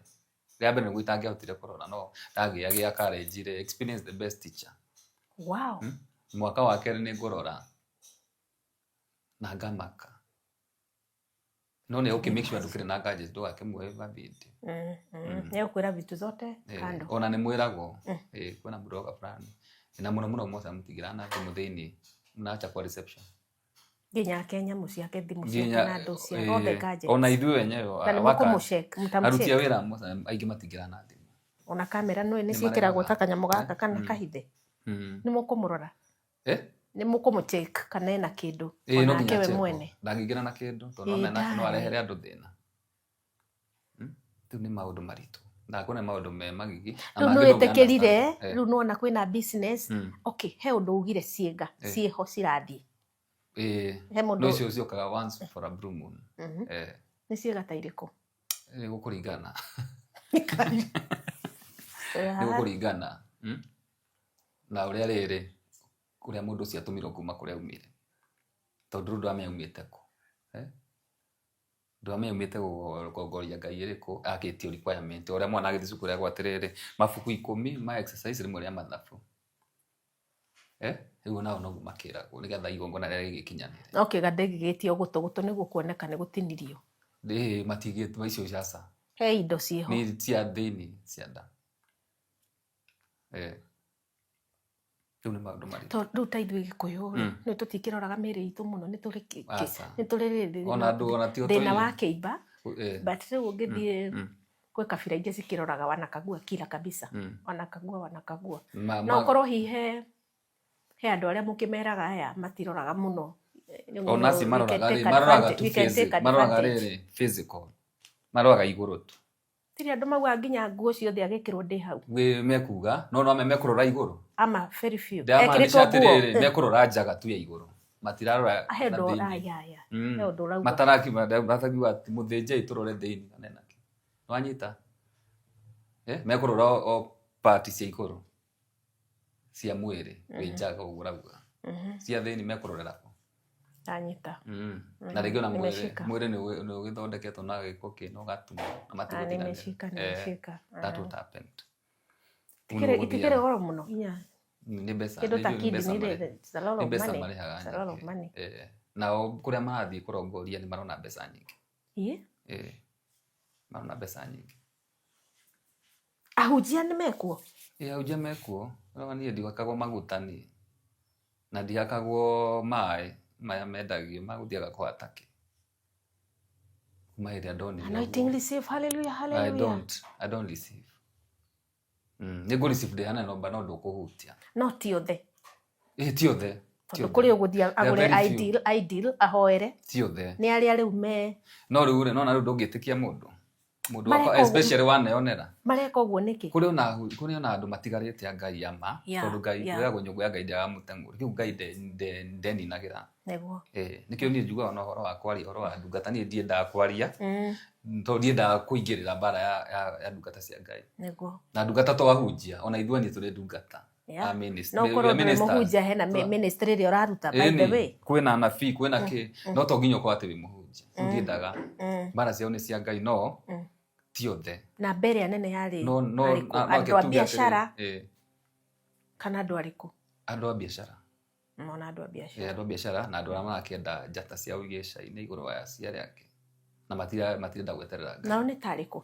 B: Rĩa mbere nĩguo itangĩahotire kũrora no ndagĩagĩa courage rĩ, experience the best teacher.
C: Wow.
B: Mwaka wa kerĩ nĩ ngũrora na ngamaka. No nĩ ũkĩ make sure ndũkĩrĩ na gadgets ndũgakĩmuoe video.
C: Mm, mm. Nĩ egũkwĩra vitu zote kando.
B: Ona nĩ mwĩragwo ĩĩ kwĩna mũndũ oka fulani. Na mũno mũno Mosa mũtingĩra na thimũ thĩinĩ mnacha kwa reception.
C: Nginya ake nyamũ ciake thimũ ciake
B: Nginya
C: na andũ ciake othe gadgets.
B: ona ithuĩ wenyewe
C: Na nĩ
B: workers,
C: mũkũmũcheck,
B: aruti a
C: mũtamũcheck.
B: wĩra Mosa aingĩ matingĩra na thimũ.
C: Ona kamera nĩ
B: Nĩ
C: ciĩkĩragwo
B: maregaga.
C: ta kanyamũ gaka kana
B: Mm.
C: kahithe.
B: Mm.
C: Nĩ mũkũmũrora.
B: Eh?
C: Nĩ mũkũmũcheck kana ena kĩndũ
B: Ĩĩ no
C: onake
B: nginya
C: we
B: checkwo.
C: mwene.
B: Ndangĩingĩra na kĩndũ tondũ
C: Ĩĩ,
B: no mena no
C: ndarĩ.
B: arehere andũ thĩna. Rĩu nĩ maũndũ maritũ. Ndakona maũndũ me magigi na
C: Rĩu
B: mangĩ
C: nĩ
B: ndũngĩ
C: wĩtĩkĩrire,
B: understand. Eh.
C: rĩu nĩwona kwĩna business.
B: Mm.
C: Okay, he ũndũ ugire ciĩga
B: Eh.
C: ciĩho cirathiĩ.
B: Ĩĩ.
C: He mũndũ
B: No icio ciũkaga once for a blue moon.
C: Mhm.
B: Eh.
C: Nĩ ciĩga ta irĩkũ?
B: Nĩ gũkũringana. Nĩ gũkũringana. Na ũrĩa rĩrĩ ũrĩa mũndũ ũcio atũmirwo kuma kũrĩa aumire. Tondũ rĩu ndũramenya aumĩte kũ. Eh? Ndũramenya aumĩte gũgongoria ngai ĩrĩkũ akĩtio requirement. Ũrĩa mwana agĩthiĩ cukuru eragwo atĩrĩrĩ mabuku 10 ma exercise rĩmwe rĩa mathabu. Eh? Rĩu nao noguo makĩragwo nĩgetha igongona rĩrĩa rĩgĩkinyanĩre.
C: No kĩga ndĩngĩgĩtio gũtũ gũtũ nĩguo kuoneka nĩ gũtinirio.
B: Ĩĩ matigĩtwo icio caca.
C: He indo ciĩho.
B: Nĩ cia thĩinĩ cia nda. Eh. Rĩu nĩ maũndũ maritũ.
C: Tondũ rĩu ta ithuĩ Gĩkũyũ rĩ,
B: Mm.
C: nĩ tũtikĩroraga mĩĩrĩ itũ mũno nĩ tũrĩ
B: Aca.
C: nĩ tũrĩ rĩrĩ
B: Ona andũ ona ti
C: thĩna wa kĩimba
B: Eh.
C: but rĩu ũngĩthiĩ
B: Mm.
C: kwĩ kabira ingĩ cikĩroraga wanakagua kila kabisa
B: Mm.
C: wanakagua wanakagua
B: Ma,
C: no
B: ma,
C: ũkorwo hihi he andũ arĩa mũkĩmeraga aya matiroraga mũno.
B: Ona acio
C: We can
B: maroraga
C: take
B: rĩ, maroraga
C: advantage-
B: tu
C: we can
B: physical,
C: take
B: maroraga
C: advantage.
B: rĩrĩ physical. Maroraga igũrũ tu.
C: Tirĩ andũ maugaga nginya nguo ciothe agĩkĩrwo ndĩ hau.
B: Wĩ mekuga no no mekũrora igũrũ.
C: Ama very few.
B: Ndĩramaanisha
C: Ekĩrĩtwo nguo.
B: atĩrĩrĩ mekũrora njaga tu ya igũrũ. Matirarora
C: He
B: na
C: ũndũ
B: thĩinĩ.
C: aya aya.
B: Mm.
C: He ũndũ ũrauga.
B: Matarakiuma matakiuga atĩ mũthĩnjei tũrore thĩinĩ kana ena kĩ. Nĩwanyita? Eh, mekũrora o part cia igũrũ cia mwĩrĩ wĩ njaga ũguo ũrauga.
C: Mhm.
B: Cia thĩinĩ mekũrorera kũ?
C: Ndanyita.
B: Mm. Na rĩngĩ ona mwĩrĩ
C: Nimeshika.
B: mwĩrĩ nĩ ũgĩthondeketwo na gĩko kĩna ũgatumwo na
C: Ah,
B: matigũtindanĩra.
C: nimeshika nimeshika.
B: That what happened.
C: Itikĩrĩ itikĩrĩ goro mũno. Inya
B: Nĩ mbeca
C: kĩndũ ta
B: nĩ njũĩ nĩ mbeca
C: kidney
B: marĩ
C: rĩ, it's a lot
B: nĩ
C: of
B: mbeca
C: money.
B: marĩhaga
C: It's a lot of
B: nyingĩ.
C: money.
B: Eh, nao kũrĩa marathiĩ kũrongoria nĩ marona mbeca nyingĩ.
C: Ĩĩ.
B: Eh, marona mbeca nyingĩ.
C: Ahunjia nĩ mekuo.
B: Ĩ ahunjia mekuo. No niĩ ndihakagwo maguta niĩ. Na ndihakagwo maĩ maya mendagio magũthiaga kũhata kĩ. Kuma hĩndĩ ĩrĩa ndonire
C: Anointing
B: ũguo.
C: receive, hallelujah,
B: I
C: hallelujah.
B: don't, I don't receive. Nĩ ngũ receive ndĩ hanene no no ndũkũhutia.
C: No ti othe.
B: Ĩ ti othe. Ti
C: Tondũ
B: othe.
C: kũrĩ ũgũthiĩ
B: There are
C: agũre
B: very few.
C: ideal, ideal ahoere.
B: Ti othe.
C: Nĩ arĩa rĩu me
B: No rĩu rĩ, nona rĩu ndũngĩtĩkia mũndũ. Mũndũ
C: Mareka
B: wakwa
C: ũguo.
B: especially waneyonera.
C: Mareka ũguo nĩkĩ?
B: Kũrĩ ona kũrĩ ona andũ matigarĩte a Ngai ama.
C: Yeah,
B: Tondũ Ngai
C: yeah.
B: kwĩragwo nyũngũ ya Ngai ndĩagaga mũteng'ũri. Rĩu Ngai ndeninagĩra.
C: Nĩguo.
B: Eh, nĩkĩo niĩ njugaga ona ũhoro wa kwaria ũhoro wa ndungata niĩ ndiendaga kwaria. Tondũ ndiendaga kũingĩrĩra mbara ya ndungata cia Ngai.
C: Nĩguo.
B: Na ndungata to ahunjia, ona ithuĩ niĩ tũrĩ ndungata.
C: Yeah.
B: A minister.
C: No
B: We
C: ũkorwo
B: are
C: ndũrĩ
B: ministers.
C: mũhunjia hena ministry ĩrĩa ũraruta by the way.
B: Kwĩna anabii, kwĩna kĩ, no to nginya ũkorwo atĩ wĩ mũhunjia. Rĩu ndiendaga. Mbara ciao nĩ cia Ngai no ti othe.
C: Na mbere ĩrĩa nene yarĩ
B: No no
C: arĩkũ?
B: no
C: Andũ a
B: tuge atĩrĩrĩ,
C: biacara kana andũ arĩkũ?
B: Andũ a biacara.
C: Mona andũ a biacara.
B: Andũ a biacara na andũ arĩa marakĩenda njata ciao igĩcaine igũrũ wa cia arĩa angĩ. Na matirenda gweterera Ngai.
C: Nao nĩ ta arĩkũ?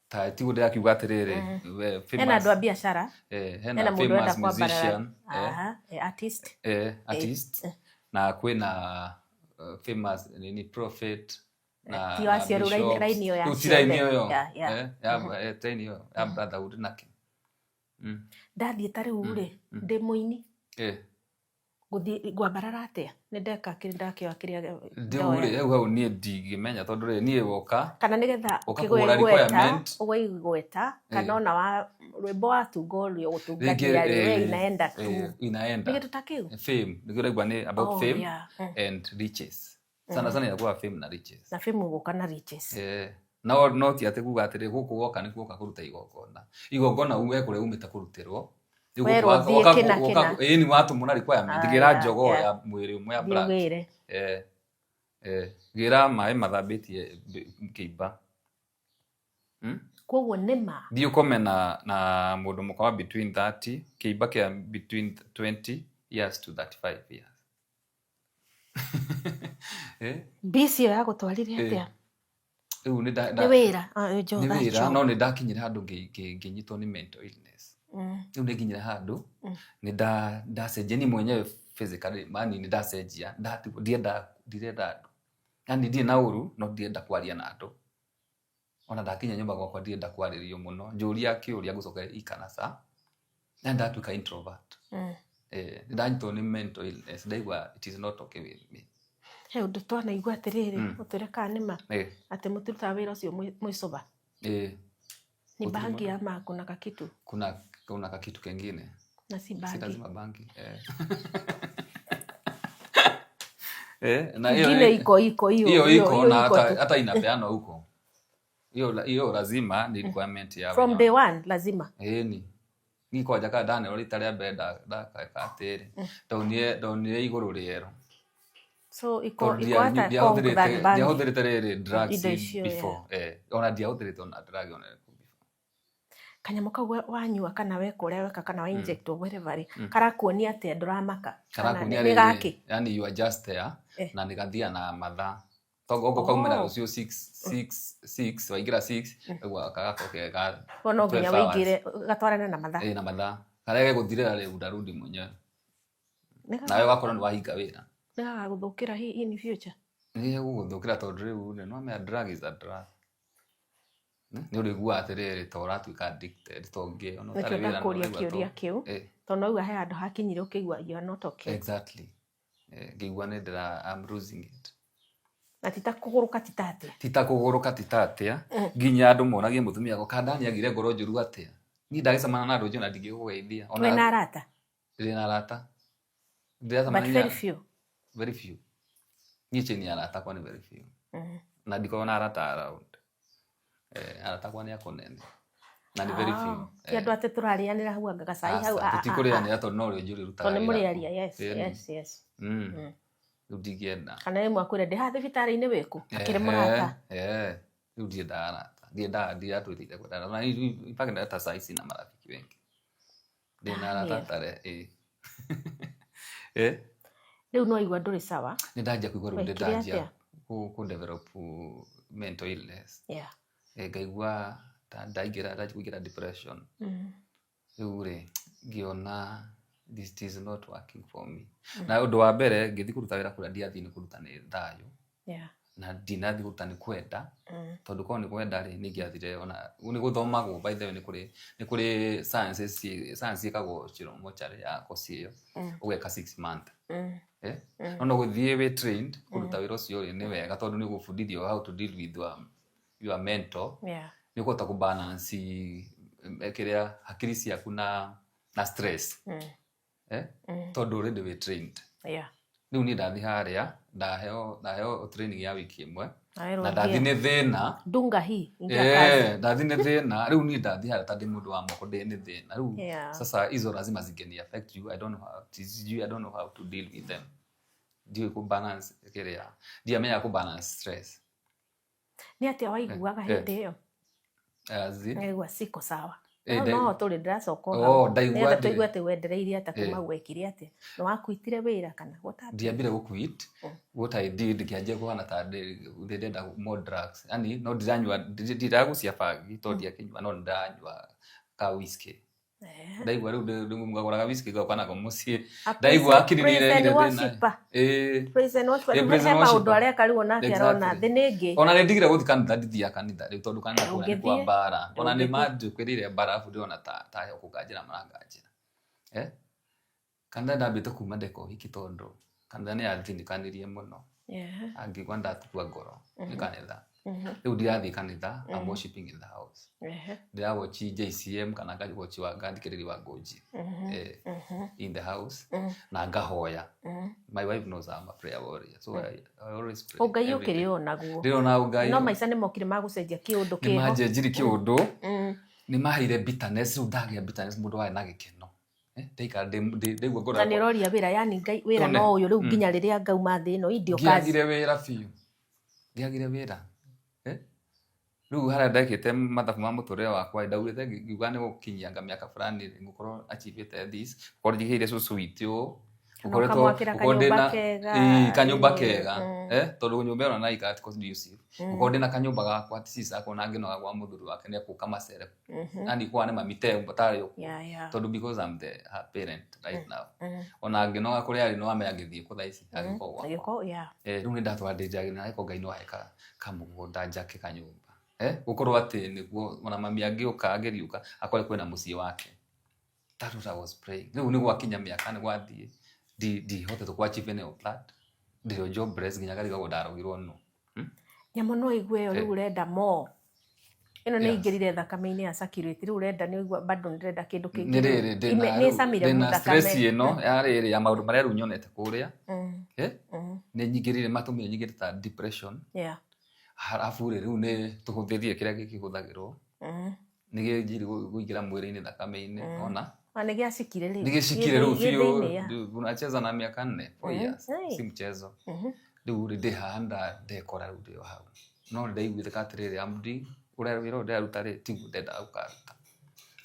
B: Ta tiguo ndĩrakiuga atĩrĩrĩ, we
C: Hena
B: famous
C: andũ a biacara.
B: Hena
C: Hena mũndũ ũrenda
B: famous
C: kwambarara.
B: musician,
C: Aha, artist.
B: Artist. Na kwĩna famous nini prophet na
C: Ti acio rĩu
B: bishops.
C: raini ĩyo ya
B: Rĩu ti raini
C: ciothe.
B: ĩyo.
C: Yeah, yeah.
B: Ya, raini ĩyo ya brotherhood nake.
C: Ndathiĩ ta rĩu rĩ, ndĩ mũini. Gũthiĩ ngwambarara atĩa? Nĩ ndeka kĩrĩa ndakĩoya kĩrĩa
B: Rĩu rĩ, hau hau niĩ ndingĩmenya tondũ rĩ, niĩ woka
C: Kana nĩgetha
B: woka
C: ũkĩgwe
B: kũgũra
C: igweta,
B: requirement.
C: ũgwe igweta, kana ona wa rwĩmbo watunga ũrĩa ũgũtungatĩra
B: Rĩngĩ,
C: rĩ, we inaenda tu.
B: Inaenda.
C: Nĩ kĩndũ ta kĩu?
B: Fame, nĩkĩo ũraigua nĩ about
C: Oh,
B: fame
C: yeah.
B: And riches. Sana sana inakuwa fame na riches.
C: Na fame ũgũka na riches.
B: No, no ti atĩ kuga atĩrĩ, gũkũ woka nĩ kuoka kũruta igongona. Igongona ume kũrĩa umĩte kũrutĩrwo. Rĩu gũkũ
C: Werwo thiĩ kĩna kĩna.
B: Ĩĩ, nĩ watũmwo na requirement.
C: Ah,
B: Gĩra
C: yeah,
B: njogoo
C: yeah.
B: ya mwĩrĩ ũmwe ya
C: Thiĩ
B: black.
C: ũgĩre.
B: Gĩra maĩ mathambĩtie kĩimba.
C: Koguo nĩ ma.
B: Thiĩ ũkome na mũndũ mũka wa between 30, kĩimba kĩa between 20 years to 35 years.
C: Mbisi ĩyo yagũtwarire atĩa?
B: Rĩu nĩ
C: Nĩ wĩra. Ah, ĩ,
B: nĩ
C: that
B: wĩra,
C: job.
B: no nĩ ndakinyire handũ ngĩnyitwo nĩ mental illness. Rĩu nĩ nginyire handũ, nĩ ndacenjia niĩ mwenyewe physically, mani nĩ ndacenjia, ndirenda andũ. Yaani ndirĩ na ũru, no ndirenda kwaria na andũ. Ona ndakinya nyũmba gwakwa ndirenda kwarĩrio mũno. Njũria kĩũria ngũcokeria ĩ kana ca. Na ndatuĩka introvert. Nĩ ndanyitwo nĩ mental illness, ndaigua it is not okay with me.
C: He ũndũ twanaigua atĩrĩrĩ, ũtwĩre kana nĩ ma, atĩ mũtirutaga wĩra ũcio mwĩ sober. Ni
B: Gũtirĩ
C: bangi
B: mũndũ.
C: ama kuna kakitu?
B: Kuna kakitu kengine.
C: Na si
B: Si
C: bangi.
B: lazima bangi. Na hiyo
C: Ingine iko, iko, hiyo,
B: hiyo
C: hiyo,
B: iko
C: hiyo
B: na
C: iko tu.
B: hata inapeanwa huko. Hiyo lazima ni requirement ya
C: From
B: wenyewe.
C: day one lazima.
B: Ni. Ni kwanja ka ndane rita rĩa mbere ndakaeka atĩrĩ. Ndonire igũrũ rĩerũ.
C: So iko,
B: Tondũ
C: iko hata Kong than bangi.
B: ndiahũthĩrĩte rĩrĩ drugs
C: Indo icio, yeah.
B: before. Ona ndiahũthĩrĩte ona drug ona ĩrĩkũ before.
C: Kanyamũ kau wanyua kana weka ũrĩa weka kana wa inject or whatever rĩ, karakuonia atĩa ndũramaka? Kana
B: Karakuonia
C: nĩ
B: rĩrĩ,
C: gakĩ?
B: yani you are just there, na nĩ gathia na mathaa. Toguo okorwo kaumĩra rũciũ 6, waingĩra 6, ũguo gagakorwo ke ga
C: Koguo no nginya
B: twelve hours.
C: wĩingĩre gatwarane na mathaa.
B: Na mathaa. Karĩa gegũthirĩra rĩ, undarudi mwenyewe.
C: Nĩ
B: Nawe ũgakorwo nĩ wahinga wĩra.
C: Nĩ gagagũthũkĩra in future?
B: Nĩ gegũgũthũkĩra tondũ rĩu rĩ, nĩ wamenya drug is a drug. Nĩ ũrĩiguaga atĩrĩrĩ, ta ũratuĩka addicted, ta ũngĩ, ona
C: Nĩkĩo
B: ũtarĩ wĩra no
C: ndakũria
B: ũraigua
C: kĩũria kĩu, tondũ no auga he handũ hakinyire ũkĩigua you are not okay.
B: Exactly. Ngĩigua nĩ ndĩra, I'm losing it.
C: Na ti ta kũgũrũka ti ta atĩa?
B: Ti ta kũgũrũka ti ta atĩa. Nginya andũ moragie mũtumia wakwa, kana Dani agire ngoro njũru atĩa? Niĩ ndagĩcemana na andũ njũru na ndingĩgũgeithia. Ona
C: Wĩna arata?
B: Ndĩ na arata. Ndĩracemania
C: But very few.
B: Very few. Niĩ chain ya arata akwa nĩ very few. Na ndikoragwo na arata around. Arata akwa nĩ akũnene. Na nĩ very few.
C: Ti andũ atĩ tũrarĩanĩra hau anga gacai hau,
B: Aca, tũtikũrĩanĩra tondũ no rĩo njũrĩ rutaga
C: Tondũ nĩ
B: wĩra.
C: mũrĩaria, yes,
B: Ĩni.
C: yes, yes.
B: Rĩu ndingĩenda.
C: Kana rĩmwe akwĩre ndĩ haha thibitarĩ-inĩ wĩkũ? Akĩrĩ mũrata.
B: Rĩu ndiendaga arata. Ndiendaga, ndiratwĩrĩire kwenda arata. Na in fact, hata saa hizi sina marafiki wengi. Ndĩna arata
C: Daniel.
B: tare, ĩ.
C: Rĩu no waigua ndũrĩ sawa?
B: Nĩ ndanjia kũigua rĩu nĩ
C: Wekire
B: ndanjia
C: atĩa?
B: kũ develop mental illness. Ngaigua ta ndaingĩra, ndanjia kũingĩra depression. Rĩu rĩ, ngĩona this is not working for me. Na ũndũ wa mbere ngĩthiĩ kũruta wĩra kũrĩa ndiathiĩ nĩ kũruta nĩ thayũ. Na ndinathiĩ kũruta nĩ kwenda. Tondũ korwo nĩ kwenda rĩ, nĩ ingĩathire ona nĩ gũthomagwo, by the way, nĩ kũrĩ sciences, science ĩkagwo Chiromochari ya course ĩyo. Ũgeka 6 month. Eh? No no gũthiĩ wĩ trained kũruta wĩra ũcio rĩ, nĩ wega tondũ nĩ ũgũbundithio how to deal with your mentor. Nĩ ũkũhota kũ balance kĩrĩa hakiri ciaku na stress. Eh? Tondũ already wĩ trained. Rĩu niĩ ndathiĩ harĩa ndaheo training ya wiki ĩmwe
C: Nawerwo
B: na ndathi
C: ingia.
B: nĩ thĩna.
C: Dunga hii, ingia kazi.
B: Eh, ndathi nĩ thĩna. Rĩu niĩ ndathi harĩa ta ndĩ mũndũ wa moko ndĩ nĩ thĩna rĩu. Sasa hizo lazima zingeni affect you. I don't know how, sijui, I don't know how to deal with them. Ndiũĩ kũ balance kĩrĩa, ndiamenyaga kũ balance stress.
C: Nĩ atĩa waiguaga hĩndĩ ĩyo?
B: As in?
C: Ngaigua siko sawa.
B: Eh,
C: No no tũrĩ ndĩracoka o
B: Oh,
C: hau.
B: Ndaigua
C: Nĩgetha tũigue atĩ wendereirie atĩa kuma wekire atĩa, nĩ wakuitire wĩra kana what happened?
B: Ndiambire gũ quit. What I did, ngĩanjia kũhana ta ndĩrenda more drugs, yani no ndiranyua, ndiragucia bangi tondũ ndiakĩnyua, no ndĩranyua ka whisky. Ndaigua rĩu ngagũraga whisky ngoka nako mũciĩ.
C: A
B: Ndaigua hakiri nĩ
C: praise and
B: irehire thĩna.
C: worshiper. Praise and worship.
B: Eh,
C: Rĩu
B: praise
C: he
B: and
C: maũndũ
B: worshiper.
C: areka rĩu onake arona thĩ nĩ ĩngĩ.
B: Ona nĩ ndigire gũthiĩ kanitha, ndithiaga kanitha rĩu tondũ kanitha kũrĩa nĩ kwa
C: Ũngĩthiĩ?
B: mbara. Ona nĩ
C: Ũngĩthiĩ?
B: manjũkĩrĩire mbara, arabu ndĩrona ta kũnganjĩra maranganjĩra. Eh? Kanitha ndambĩte kuma ndeka ũhiki tondũ kanitha nĩ yathinĩkanirie mũno. Angĩigua ndatukua ngoro nĩ kanitha. Rĩu ndirathiĩ kanitha, I'm worshiping in the house. Ndĩrawatch JCM kana ngawatch wa ngathikĩrĩria wa Ngũnji. Eh, in the house na ngahoya. My wife knows I'm a prayer warrior, so I always pray
C: Ũngai
B: every day.
C: ũkĩrĩ o naguo.
B: Ndĩrona Ngai.
C: No maica nĩ mokire ma gũcenjia kĩũndũ
B: Nĩ
C: kĩho.
B: manjenjirie kĩũndũ. Nĩ maheire bitterness, rĩu ndagĩa bitterness, mũndũ warĩ na gĩkeno. Eh, ndaikara ndaigua ngoro
C: Na nĩ
B: yakwa.
C: ũroria wĩra, yani Ngai wĩra
B: One.
C: no ũyũ rĩu nginya rĩrĩa ngauma thĩ ĩno, hii ndio kazi.
B: Ngĩagire wĩra biũ. Ngĩagire wĩra. Eh? Rĩu harĩa ndekĩte mathabu ma mũtũrĩre wakwa, ndaugĩte ngiuga nĩ gũkinyia nga mĩaka fulani ngũkorwo achievĩte this, ngũkorwo njigĩire cũcũ witũ ũũ,
C: Kana
B: ngũkoretwo
C: ũkamwakĩra
B: ngũkorwo
C: kanyũmba
B: ndĩna
C: kega.
B: Ĩĩ, kanyũmba kega. Eh, tondũ nyũmba ĩno naikara ti conducive. Ngũkorwo ndĩna kanyũmba gakwa ti sister akwa, na ngĩnoga gwa mũthuri wake nĩ egũka macere. Yani kwa nĩ mami te tarĩ ũguo. Tondũ because I'm the her parent right now. Ona ngĩnoga kũrĩa arĩ no amenya ngĩthiĩ kũ thaa ici angĩkorwo gwakwa.
C: Agĩkorwo, yeah.
B: Eh, rĩu nĩ ndatwara ndĩnjagĩra na angĩkorwo Ngai no ahe kamũgũnda njake kanyũmba. Eh, gũkorwo atĩ nĩguo ona mami angĩũka angĩriũka akore kwĩna mũciĩ wake. That what I was praying. Rĩu nĩ gwakinya mĩaka nĩ gwathiĩ ndihotete kũ achieve any of that. Ndĩrĩ o jobless nginya ngarigagwo ndarogirwo nũ.
C: Nyamũ no igue ĩyo rĩu ũrenda more. Ĩno nĩ ingĩrire thakame-inĩ ya circulate, rĩu ũrenda nĩ ũigua bado ndĩrenda kĩndũ kĩngĩ.
B: Nĩ rĩrĩ ndĩna
C: Nĩ ĩcamire
B: ndĩna
C: mũthakame.
B: stress ĩno ya rĩrĩ ya maũndũ marĩa rĩu nyonete kũrĩa. Eh? Nĩ nyingĩrire matũmire nyingĩre ta depression. Harabu rĩ, rĩu nĩ tũhũthĩrie kĩrĩa gĩkĩhũthagĩrwo. Nĩ kĩnjirie kũingĩra mwĩrĩ-inĩ, thakame-inĩ ona.
C: Ma nĩ gĩacikire rĩu.
B: Nĩ gĩcikire rĩu
C: Gĩ
B: biũ.
C: thĩinĩ, yeah.
B: Rĩu unacheza na mĩaka 4, 4 years, si mchezo. Rĩu rĩ, ndĩ haha ndekora rĩu ndĩ o hau, no nĩ ndaiguĩte ka atĩrĩrĩ, amdi ũrĩa wĩra ũyũ ndĩraruta rĩ, tiguo ndendaga gũkaruta,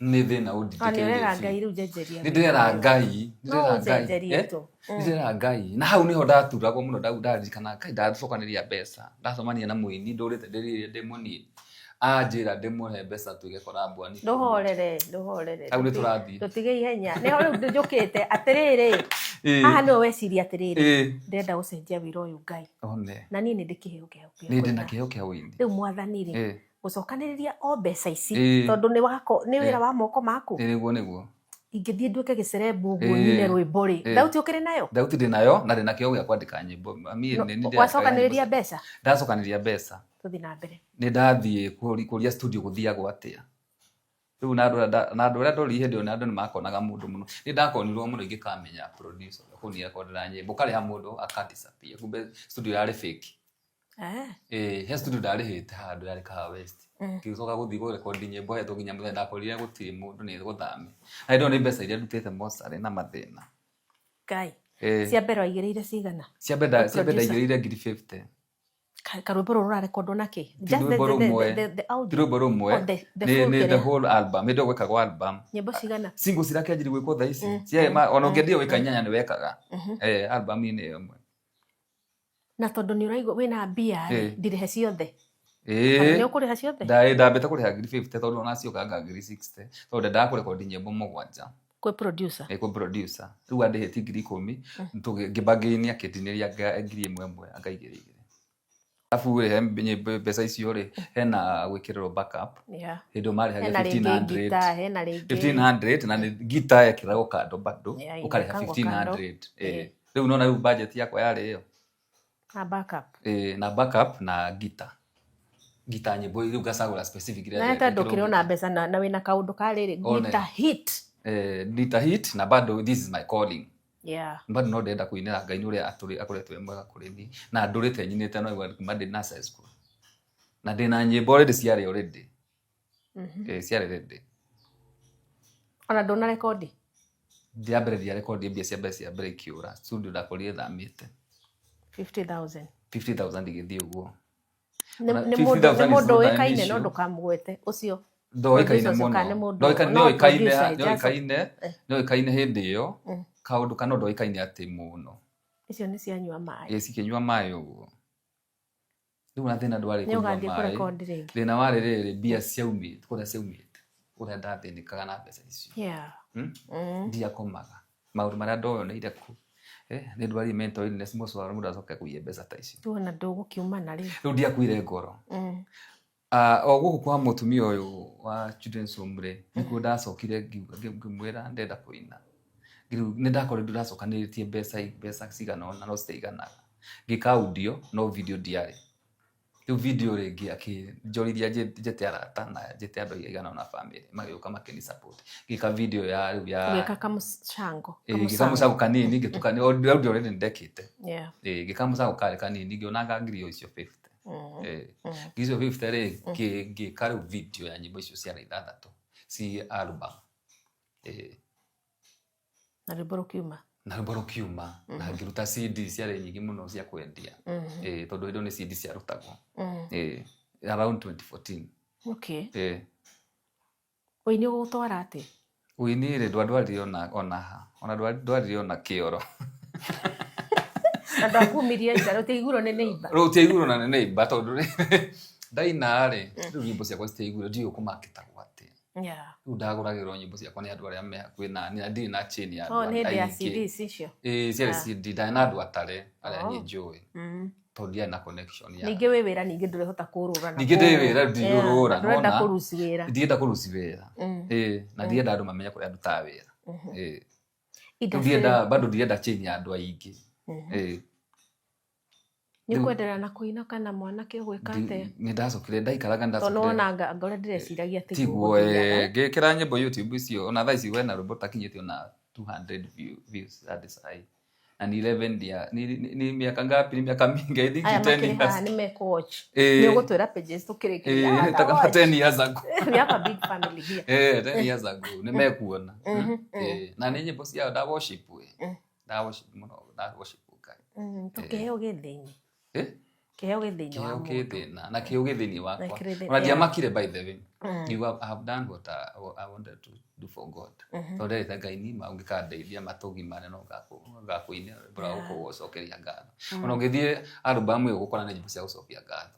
B: nĩ thĩna
C: Ah, nĩ
B: ũndindĩkĩrĩirie
C: ũrera
B: biũ.
C: Ngai rĩu njenjeria.
B: Nĩ ndĩrera Ngai, nĩ
C: No
B: ndĩrera Ngai.
C: ũnjenjerie
B: Eh?
C: tu.
B: Nĩ ndĩrera Ngai, na hau nĩho ndaturagwo mũno. Ndaririkana Ngai ndacokanĩria mbeca, ndacemania na mũini ndũrĩte ndĩrĩire ndĩ mũnini, anjĩra ndĩmũhe mbeca tuige collab ani.
C: Ndũhorere, ndũhorere.
B: Hau nĩ tũrathiĩ.
C: Tũtige ihenya. Nĩho rĩu njũkĩte atĩrĩrĩ. Haha nĩho weciria atĩrĩrĩ, ndĩrenda gũcenjia wĩra ũyũ, Ngai.
B: One.
C: Na niĩ nĩ ndĩ kĩheo kĩa
B: Nĩ ndĩ na
C: kũina.
B: kĩheo kĩa ũini.
C: Rĩu mwathani rĩ, gũcokanĩrĩria o mbeca ici, tondũ nĩ wako nĩ wĩra wa moko maku.
B: Nĩ nĩguo.
C: Ingĩthiĩ nduĩke gĩcerebu ũguo nyine rwĩmbo rĩ, thauti ũkĩrĩ nayo?
B: Thauti ndĩ nayo na ndĩ na kĩheo gĩa kwandĩka nyĩmbo. Mami,
C: No,
B: nĩ ndĩrandĩkaga
C: wacokanĩrĩria
B: nyĩmbo.
C: mbeca?
B: Ndacokanĩrĩria mbeca.
C: Tũthiĩ na mbere.
B: Nĩ ndathiĩ kũria studio gũthiagwo atĩa. Rĩu na andũ arĩa ndorire hĩndĩ ĩyo, na andũ nĩ makonaga mũndũ mũno. Nĩ ndakonirwo mũno ingĩkamenya producer ũrĩa kũnirekondera nyĩmbo. Ũkarĩha mũndũ aka disappear. Kumbe studio yarĩ fake. Ĩĩ, he studio ndarĩhĩte handũ yarĩ Kahawa West. Ngĩcoka gũthiĩ kũrekondi nyĩmbo hetwo nginya mũthenya ndakorire gũtirĩ mũndũ, nĩ gũthame. Na hĩndĩ ĩyo nĩ mbeca iria ndutĩte mocarĩ na mathĩna.
C: Ngai. Cia mbere waigĩrĩire cigana?
B: Cia mbere
C: Producer.
B: Ndaigĩrĩire ngiri 50.
C: Karwĩmbo rũrũ rũrarekondwo na kĩ?
B: Ti
C: Just
B: rwĩmbo rũmwe.
C: the audio.
B: Ti rwĩmbo rũmwe.
C: Oh, the
B: Nĩ
C: full
B: nĩ the
C: kĩrĩa.
B: whole album. Hĩndĩ ĩyo gwekagwo album.
C: Nyĩmbo cigana?
B: Singles iria kĩanjirie gwĩkwo thaa ici. Ona ũngĩendire gwĩka inyanya nĩ wekaga. Eh, album-inĩ ĩyo ĩmwe.
C: Na tondũ nĩ ũraigua wĩna mbia rĩ, ndirĩhe ciothe. Kana
B: Ĩĩ.
C: nĩ ũkũrĩha ciothe?
B: Ndambĩte kũrĩha 50,000 tondũ ona ciũkanga 60,000 tondũ ndendaga kũrekondi nyĩmbo 7.
C: Kwĩ producer?
B: Ĩ, kwĩ producer. Rĩu andĩhĩtie 10,000, ngĩbangĩinia akĩndinĩria 1,000 ĩmwe anga 2,000. Arabu rĩ, he nyĩmbo mbeca icio rĩ, hena gwĩkĩrĩrwo backup.
C: Yeah.
B: Hĩndĩ ĩyo marĩhagia
C: Hena rĩngĩ
B: 1500.
C: ngita, hena rĩngĩ
B: 1500 na nĩ ngita yekĩragwo kando bado,
C: Yeah,
B: ũkarĩha
C: inekagwo kando.
B: 1500. Ĩ. Rĩu nona rĩu budget yakwa yarĩ ĩyo.
C: Na backup.
B: Ĩ, na backup na ngita. Ngita nyĩmbo rĩu ngacagũra specific iria
C: Na
B: ndĩrenda
C: tondũ
B: ĩkĩrwo
C: ũkĩrĩ ona
B: ngita.
C: mbeca na wĩna kaũndũ ka rĩrĩ
B: One.
C: ngita hit.
B: Ngita hit na bado this is my calling.
C: Yeah.
B: Bado no ndĩrenda kũinĩra Ngai nĩ ũrĩa akoretwo e mwega kũrĩ niĩ. Na ndũrĩte nyinĩte no igua kuma ndĩ nursery school. Na ndĩna nyĩmbo already ciarĩ already. Ciarĩ ready.
C: Ona ndũna rekondi?
B: Ndiambĩrĩria rekondi mbia cia mbere cia mbere ikĩũra. Studio ndakorire thamĩte.
C: 50,000.
B: 50,000 igĩthiĩ ũguo.
C: Nĩ
B: Ona
C: nĩ mũndũ
B: 50,000
C: nĩ
B: is
C: mũndũ
B: not an
C: ũĩkaine no
B: issue.
C: ndũkamũgwete ũcio.
B: Ndoĩkaine
C: Producer ũcio
B: mũno.
C: kana nĩ mũndũ
B: Ndoĩkaine,
C: no
B: nĩoĩkaine,
C: producer just
B: nĩoĩkaine, nĩoĩkaine hĩndĩ ĩyo. Kaũndũ kana ndoĩkaine atĩ mũno.
C: Icio nĩ cianyua maĩ.
B: Ĩ, cikĩnyua maĩ ũguo. Rĩu ona thĩna ndwarĩ
C: Nĩ
B: kũnyua
C: ũgathiĩ
B: maĩ.
C: kũrekondi rĩngĩ.
B: Thĩna warĩ rĩrĩ, mbia ciaumĩte, kũrĩa ciaumĩte. Ũrĩa ndathĩnĩkaga na mbeca icio.
C: Yeah.
B: Ndiakomaga. Maũndũ marĩa ndoyoneire kũ. Nĩ ndwarire mental illness mũcoro mũndũ acoke kũiya mbeca ta icio.
C: Tuona ndũgũkiumana rĩu.
B: Rĩu ndiakuire ngoro. O gũkũ kwa mũtumia ũyũ wa Children's Home rĩ, nĩkuo ndacokire ngĩmwĩra ndĩrenda kũina. Rĩu nĩ ndakorirwo ndacokanĩrĩtie mbeca cigana ũna no citiaiganaga. Ngĩka audio no video ndiarĩ. Rĩu video rĩngĩ akĩnjorithia njĩte arata na njĩte andũ aigana ũna family magĩũka makĩni support. Ngĩka video ya rĩu ya
C: Ũgĩka kamũcango.
B: Ngĩka mũcango kanini ngĩtukania audio already nĩndekĩte.
C: Yeah.
B: Ngĩka mũcango karĩ kanini ngĩona ngiri o icio 50. Ngiri icio 50 rĩ, ngĩka rĩu video ya nyĩmbo icio ciarĩ 6 ci album.
C: Na rwĩmbo rũkiuma.
B: Na rwĩmbo rũkiuma na ngĩruta CD ciarĩ nyingĩ mũno cia kwendia. Tondũ hĩndĩ ĩyo nĩ CD ciarutagwo. Around 2014.
C: Okay. Ũini ũgũtwara atĩa?
B: Ũini rĩ, ndwandwarire ona ha. Ona ndwarire ona kĩoro.
C: Na ndwakumirie nja, rũtiaiguirwo nĩ neighbor.
B: Rũtiaiguirwo na nĩ neighbor tondũ rĩ, ndaina rĩ, rĩu nyĩmbo ciakwa citiaiguirwo, ndiũĩ kũmakĩtagwo atĩa.
C: Yeah.
B: Rĩu ndagũragĩrwo nyĩmbo ciakwa nĩ andũ arĩa me hakuhĩ na niĩ, na ndirĩ na chain ya
C: Oh,
B: andũ
C: nĩ hĩndĩ ya
B: aingĩ.
C: CDs icio?
B: Ĩĩ, ciarĩ CD, ndarĩ na andũ atare arĩa niĩ njũĩ. Tondũ ndiarĩ na connection ya
C: Ningĩ wĩ wĩra ningĩ ndũrĩhota kũrũra na
B: Ningĩ ndĩ
C: kũu.
B: wĩra ndingĩũrũra,
C: Yeah, ndũrenda
B: nĩwona?
C: kũruci wĩra.
B: Ndirenda kũruci wĩra. Ĩĩ, na ndirenda andũ mamenye kũrĩa ndutaga wĩra. Ĩĩ.
C: Industry.
B: Ndirenda, bado ndirenda chain ya andũ aingĩ. Ĩĩ.
C: Nĩ ũkwenderea na kũina kana mwanake ũgwĩka atĩa?
B: Nĩ ndacokire, ndaikaraga nĩ
C: Tondũ
B: ndacokire.
C: nĩwona anga ũrĩa ndĩreciragia tiguo
B: Tiguo,
C: gũthiaga.
B: ngĩkĩra nyĩmbo YouTube icio, ona thaa ici wena rwĩmbo rũtakinyĩte ona 200 views hadi sahi. Na ni 11 dia, ni miaka ngapi? Ni miaka mingi, I think
C: Aya
B: 10
C: makĩrĩ
B: years.
C: haha nĩ mekũ-watch. Nĩ ũgũtwĩra pages tũkĩrĩkĩria.
B: Ta kama 10 years ago.
C: We have a big family here.
B: 10 years ago, nĩ mekuona. Na nĩ nyĩmbo ciao nda worship we. Nda worship mũno, nda worship Ngai.
C: To kĩheo gĩ thĩinĩ. Kĩheo gĩ thĩinĩ wa
B: Kĩheo kĩ
C: mũndũ.
B: thĩna, na kĩheo gĩ thĩinĩ wakwa.
C: Na kĩrĩ thĩinĩ,
B: Ona
C: yeah.
B: ndiamakire by the way. Ngiuga, I have done what I wanted to do for God. Tondũ nderĩte Ngai nima ũngĩkandeithia matũgimare no ngakũinĩra rwĩmbo rwa gũkũcokeria ngatho. Ona ũngĩthiĩ album ĩyo ũgũkora nĩ nyĩmbo cia gũcokia ngatho.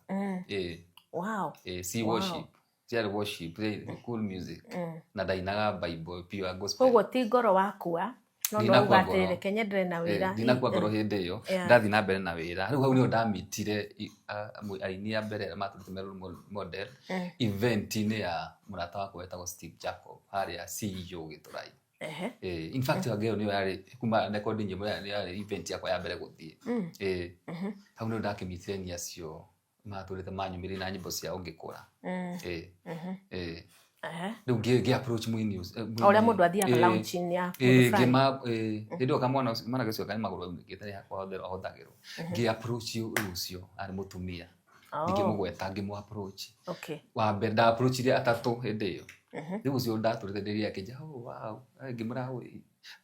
C: Wow.
B: Si worship. Ciarĩ worship, cool music. Na ndainaga Bible, pure gospel.
C: Koguo ti ngoro wakua, no no
B: Ndinakua
C: uga
B: ngoro.
C: atĩrĩrĩ, Kenya ndĩrĩ na wĩra.
B: Ndinakua ngoro hĩndĩ ĩyo.
C: Yeah.
B: Ndathiĩ na mbere na wĩra. Rĩu hau nĩho ndamitire aini a mbere arĩa matũrĩte me role model event-inĩ ya mũrata wakwa wetagwo Steve Jacob harĩa CEO Gĩthũrai. In fact, anga ĩyo nĩyo yarĩ kuma rekondi nyĩmbo yarĩ event yakwa ya mbere gũthiĩ. Hau nĩho ndakĩmitire aini acio matũrĩte manyumĩrĩire na nyĩmbo ciao ngĩkũra. Rĩu ngĩ approach mũini ũcio, mũini.
C: O ũrĩa mũndũ athiaga launch-inĩ ya mũndũ fulani.
B: Hĩndĩ ĩyo kamwana ũcio, mwanake ũcio karĩ magũrũ aunĩkĩte nĩ hakwa ahũthagĩrwo. Ngĩ approach ũcio arĩ mũtumia. Ngĩmũgweta, ngĩmũ approach. Wa mbere nda approachire atatũ hĩndĩ ĩyo. Rĩu ũcio ndatũrĩte ndĩrĩa akĩnjĩra, oh, wow. Ngĩmwĩra, oh,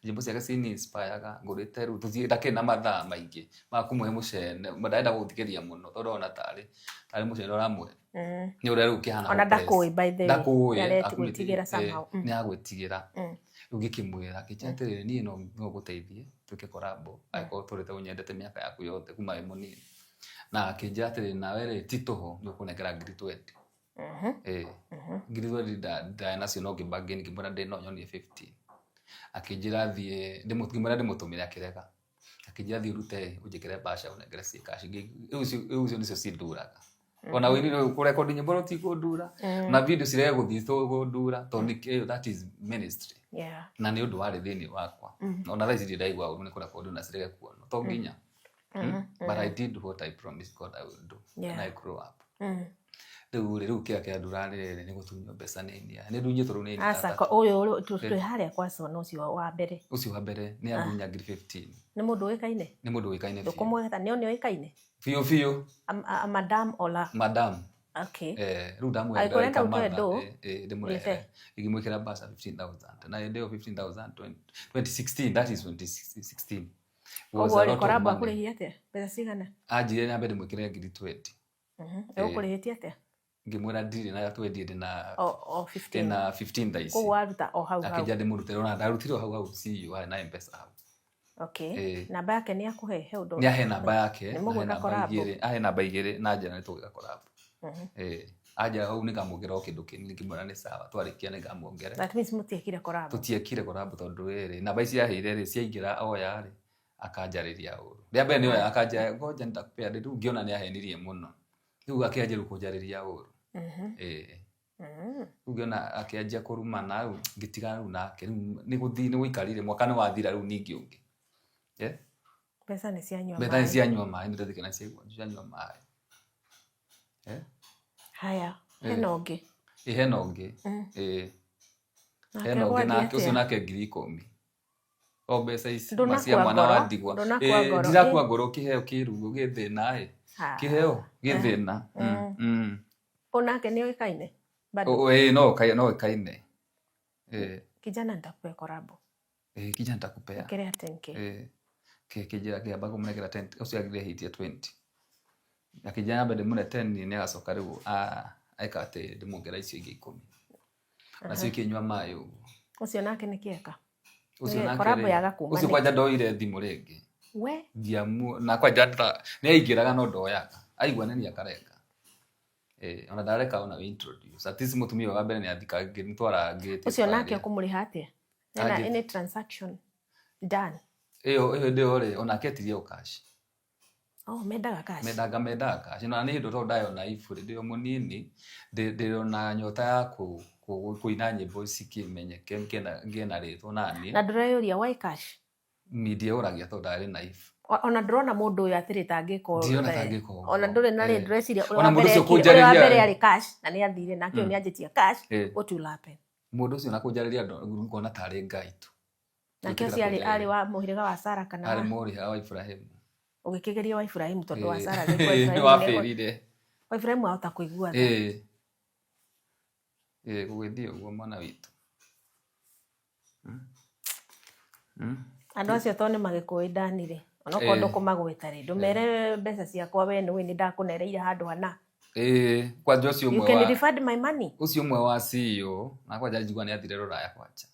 B: nyĩmbo ciake cini inspireaga, ngũrĩte rĩu tũthiĩ, ndakĩrĩ na mathaa maingĩ ma kũmũhe mũcene, ndarenda gũthikĩrĩria mũno tondũ ona tarĩ mũcene ũramũhe. Nĩ ũrĩa rĩu kĩhana
C: Ona
B: hopeless.
C: ndakũĩ by the way.
B: Ndakũĩ,
C: Nĩ aretĩ
B: akumĩte,
C: gwĩtigĩra somehow.
B: Nĩ agwĩtigĩra. Rĩu ngĩkĩmwĩra, ngĩnjĩra atĩrĩrĩ, niĩ no ngũteithie twĩke collab, angĩkorwo ũtũrĩte ũnyendete mĩaka yaku yothe kuma wĩ mũnini. Na akĩnjĩra atĩrĩ, nawe rĩ, ti tũhũ, nĩ ũkũnengera ngiri 20. Ĩĩ. Ngiri 20 ndarĩ nacio, no ngĩbargain, ngĩmwĩra ndĩ no nyonie 15. Akĩnjĩra thiĩ, ngĩmwĩra ndĩmũtũmĩre, akĩrega. Akĩnjĩra thiĩ ũrute ũnjĩkĩre mbaca ũnengere ciĩ cash. Rĩu icio nĩcio cinduraga. Ona wĩini rĩu kũrekondi nyĩmbo rũtikũndura, na video cirege gũthiĩ tũkũndura, tondũ nĩ that is ministry. Na nĩ ũndũ warĩ thĩinĩ wakwa. Ona thaa ici ndirĩ ndaigua ũru nĩ kũrekondi na cirege kuonwo. To nginya. But I did what I promised God I will do when I grow up. Rĩu rĩ, rĩu kĩrĩa kĩandura rĩrĩ nĩ gũtunywo mbeca nĩ inia. Nĩ ndunyĩtwo rĩu nĩ inia
C: Aca,
B: atatũ.
C: Ũyũ twĩ harĩa kwa Sona ũcio wa mbere.
B: Ũcio wa mbere nĩ andunya ngiri 15.
C: Nĩ mũndũ ũĩkaine?
B: Nĩ mũndũ ũĩkaine biũ.
C: Ndũkũmweta, nĩ nĩ ũĩkaine?
B: Biũ biũ.
C: A madam ola.
B: Madam.
C: Okay.
B: Rĩu ndamwenda
C: Angĩkorwo ũrenda
B: ĩka
C: ũtue
B: mother,
C: ndũ,
B: ndĩmũrehere.
C: Mwĩte.
B: Ngĩmwĩkĩra mbaca 15,000. Na hĩndĩ ĩyo 15,000, 2016, that is 2016. Was
C: Koguo
B: a
C: rĩ,
B: lot of
C: Korabo
B: money.
C: akũrĩhia atĩa? Mbeca cigana?
B: Anjĩrire nyambe ndĩmwĩkĩre ngiri 20.
C: Egũkũrĩhĩtie atĩa?
B: Ngĩmwĩra ndirĩ na 20, ndĩna
C: O 15.
B: Ndĩna 15 thaa ici.
C: Koguo waruta o hau hau.
B: Akĩnjĩra ndĩmũrutĩre, ona ndarutire o hau hau CEO harĩ na M-Pesa hau.
C: Okay. Namba yake nĩ akũhe he ũndũ.
B: Nĩ ahe namba yake,
C: Nĩ
B: ahe
C: mũgwĩka
B: namba
C: collab?
B: igĩrĩ, ahe namba igĩrĩ na njĩra nĩ tũgwĩka collab. Anjĩra hau nĩngamwongerera o kĩndũ kĩnini, ngĩmwĩra nĩ sawa, twarĩkia nĩngamuongerera.
C: That means mũtiekire collab.
B: Tũtiekire collab tondũ rĩrĩ, namba ici aheire rĩ, ciaingĩra oya rĩ, akanjarĩria ũru. Rĩa mbere nĩ oya akanjĩra ngoja nitakupea, rĩu ngĩona nĩ ahenirie mũno. Rĩu akĩanjia rĩu kũnjarĩria ũru. Rĩu ngĩona akĩanjia kũrumana, rĩu ngĩtigana rĩu nake. Rĩu nĩ gũthiĩ nĩ gũikarire, mwaka nĩ wathira rĩu ningĩ ũngĩ.
C: Mbeca nĩ cianyua
B: Mbeca nĩ
C: maĩ.
B: cianyua maĩ, nĩ ndathikana cianyua maĩ.
C: Haya, hena ũngĩ?
B: Ĩ, hena ũngĩ.
C: Nake
B: Hena ũngĩ
C: gwathiĩ
B: nake, ũcio
C: atĩa?
B: nake ngiri ikũmi. O mbeca ici,
C: Ndũnakua
B: cia mwana wa
C: ngoro,
B: ndigwa.
C: ndũnakua ngoro.
B: Ndirakua ngoro, kĩheo kĩruo, gĩthĩna ĩ. Kĩheo, gĩthĩna.
C: O nake nĩ oĩkaine? Bado.
B: No oĩkaine.
C: Kijana nitakupea korabo.
B: Kijana nitakupea.
C: Kĩrĩa 10K.
B: Kĩnjĩra kĩamba kũmũnengera 10, ũcio agĩrĩhĩtie 20. Akĩnjĩra nyambe ndĩmũne 10, nĩ agacoka rĩu eka atĩ ndĩmuongerera icio ingĩ 10. Nacio ikĩnyua maĩ ũguo.
C: Ũcio nake nĩ kĩeka?
B: Ũcio
C: Nĩ
B: nake
C: korabo
B: rĩ,
C: yaga kuma
B: ũcio
C: nĩkĩ?
B: kwanja ndoire thimũ rĩngĩ.
C: We?
B: Ndiamu, na kwanja nĩ aingĩraga no ndoyaga. Aigua nĩ niĩ akarenga. Ona ndareka ona we introduce. At least mũtumia wa mbere nĩ athika, ngĩmũtwara ngĩte
C: Ũcio nake
B: twarĩa.
C: ũkũmũrĩha atĩa? Ena
B: Anjĩ-
C: any transaction done?
B: Ĩyo hĩndĩ ĩyo rĩ, onake etirie o cash.
C: Oh, mendaga cash.
B: Mendaga cash. Na nĩ hĩndĩ tondũ ndayona ibu rĩ, ndĩ o mũnini, ndĩrona nyota ya kũina nyĩmbo cikĩmenyeke, ngĩe na rĩtwa naniĩ.
C: Na ndũreyũria why cash?
B: Niĩ ndieyũragia tondũ ndarĩ naive.
C: Ona ndũrona mũndũ ũyũ atĩrĩ tangĩka ũũ.
B: Ndirona tangĩka ũguo.
C: Ona ndũrĩ na rĩ, ndũreciria ũrĩa
B: Ona
C: wa
B: mũndũ
C: mbere
B: ũcio
C: ekire, ũrĩa wa
B: kũnjarĩria
C: mbere
B: rĩ.
C: arĩ cash, na nĩ athire, nake ũyũ nĩ anjĩtie cash, what will happen?
B: Mũndũ ũcio na kũnjarĩria ngona tarĩ Ngai tu.
C: Nake
B: Gwĩtĩkĩra
C: ũcio
B: kũnjarĩria.
C: arĩ wa mũhĩrĩga wa Sara kana
B: Arĩ
C: wa?
B: mũhĩrĩga wa Ibrahimu.
C: Ũgĩkĩgeria wa Ibrahimu tondũ wa Sara nĩ kwa
B: Nĩ
C: Ibrahimu nĩ
B: wabĩrire.
C: Wa Ibrahimu ahota kũigua tha.
B: Gũgĩthiĩ ũguo mwana witũ.
C: Andũ acio tondũ nĩ magĩkũĩ Dani rĩ, onokorwo ndũkũmagweta rĩ, ndũmere mbeca ciakwa we nĩũĩ nĩ ndakũnereire handũ hana.
B: Kwanja ũcio
C: You
B: ũmwe
C: can
B: wa
C: refund my money.
B: Ũcio ũmwe wa CEO, na kwanja njigua nĩ athire rũraya kwanja.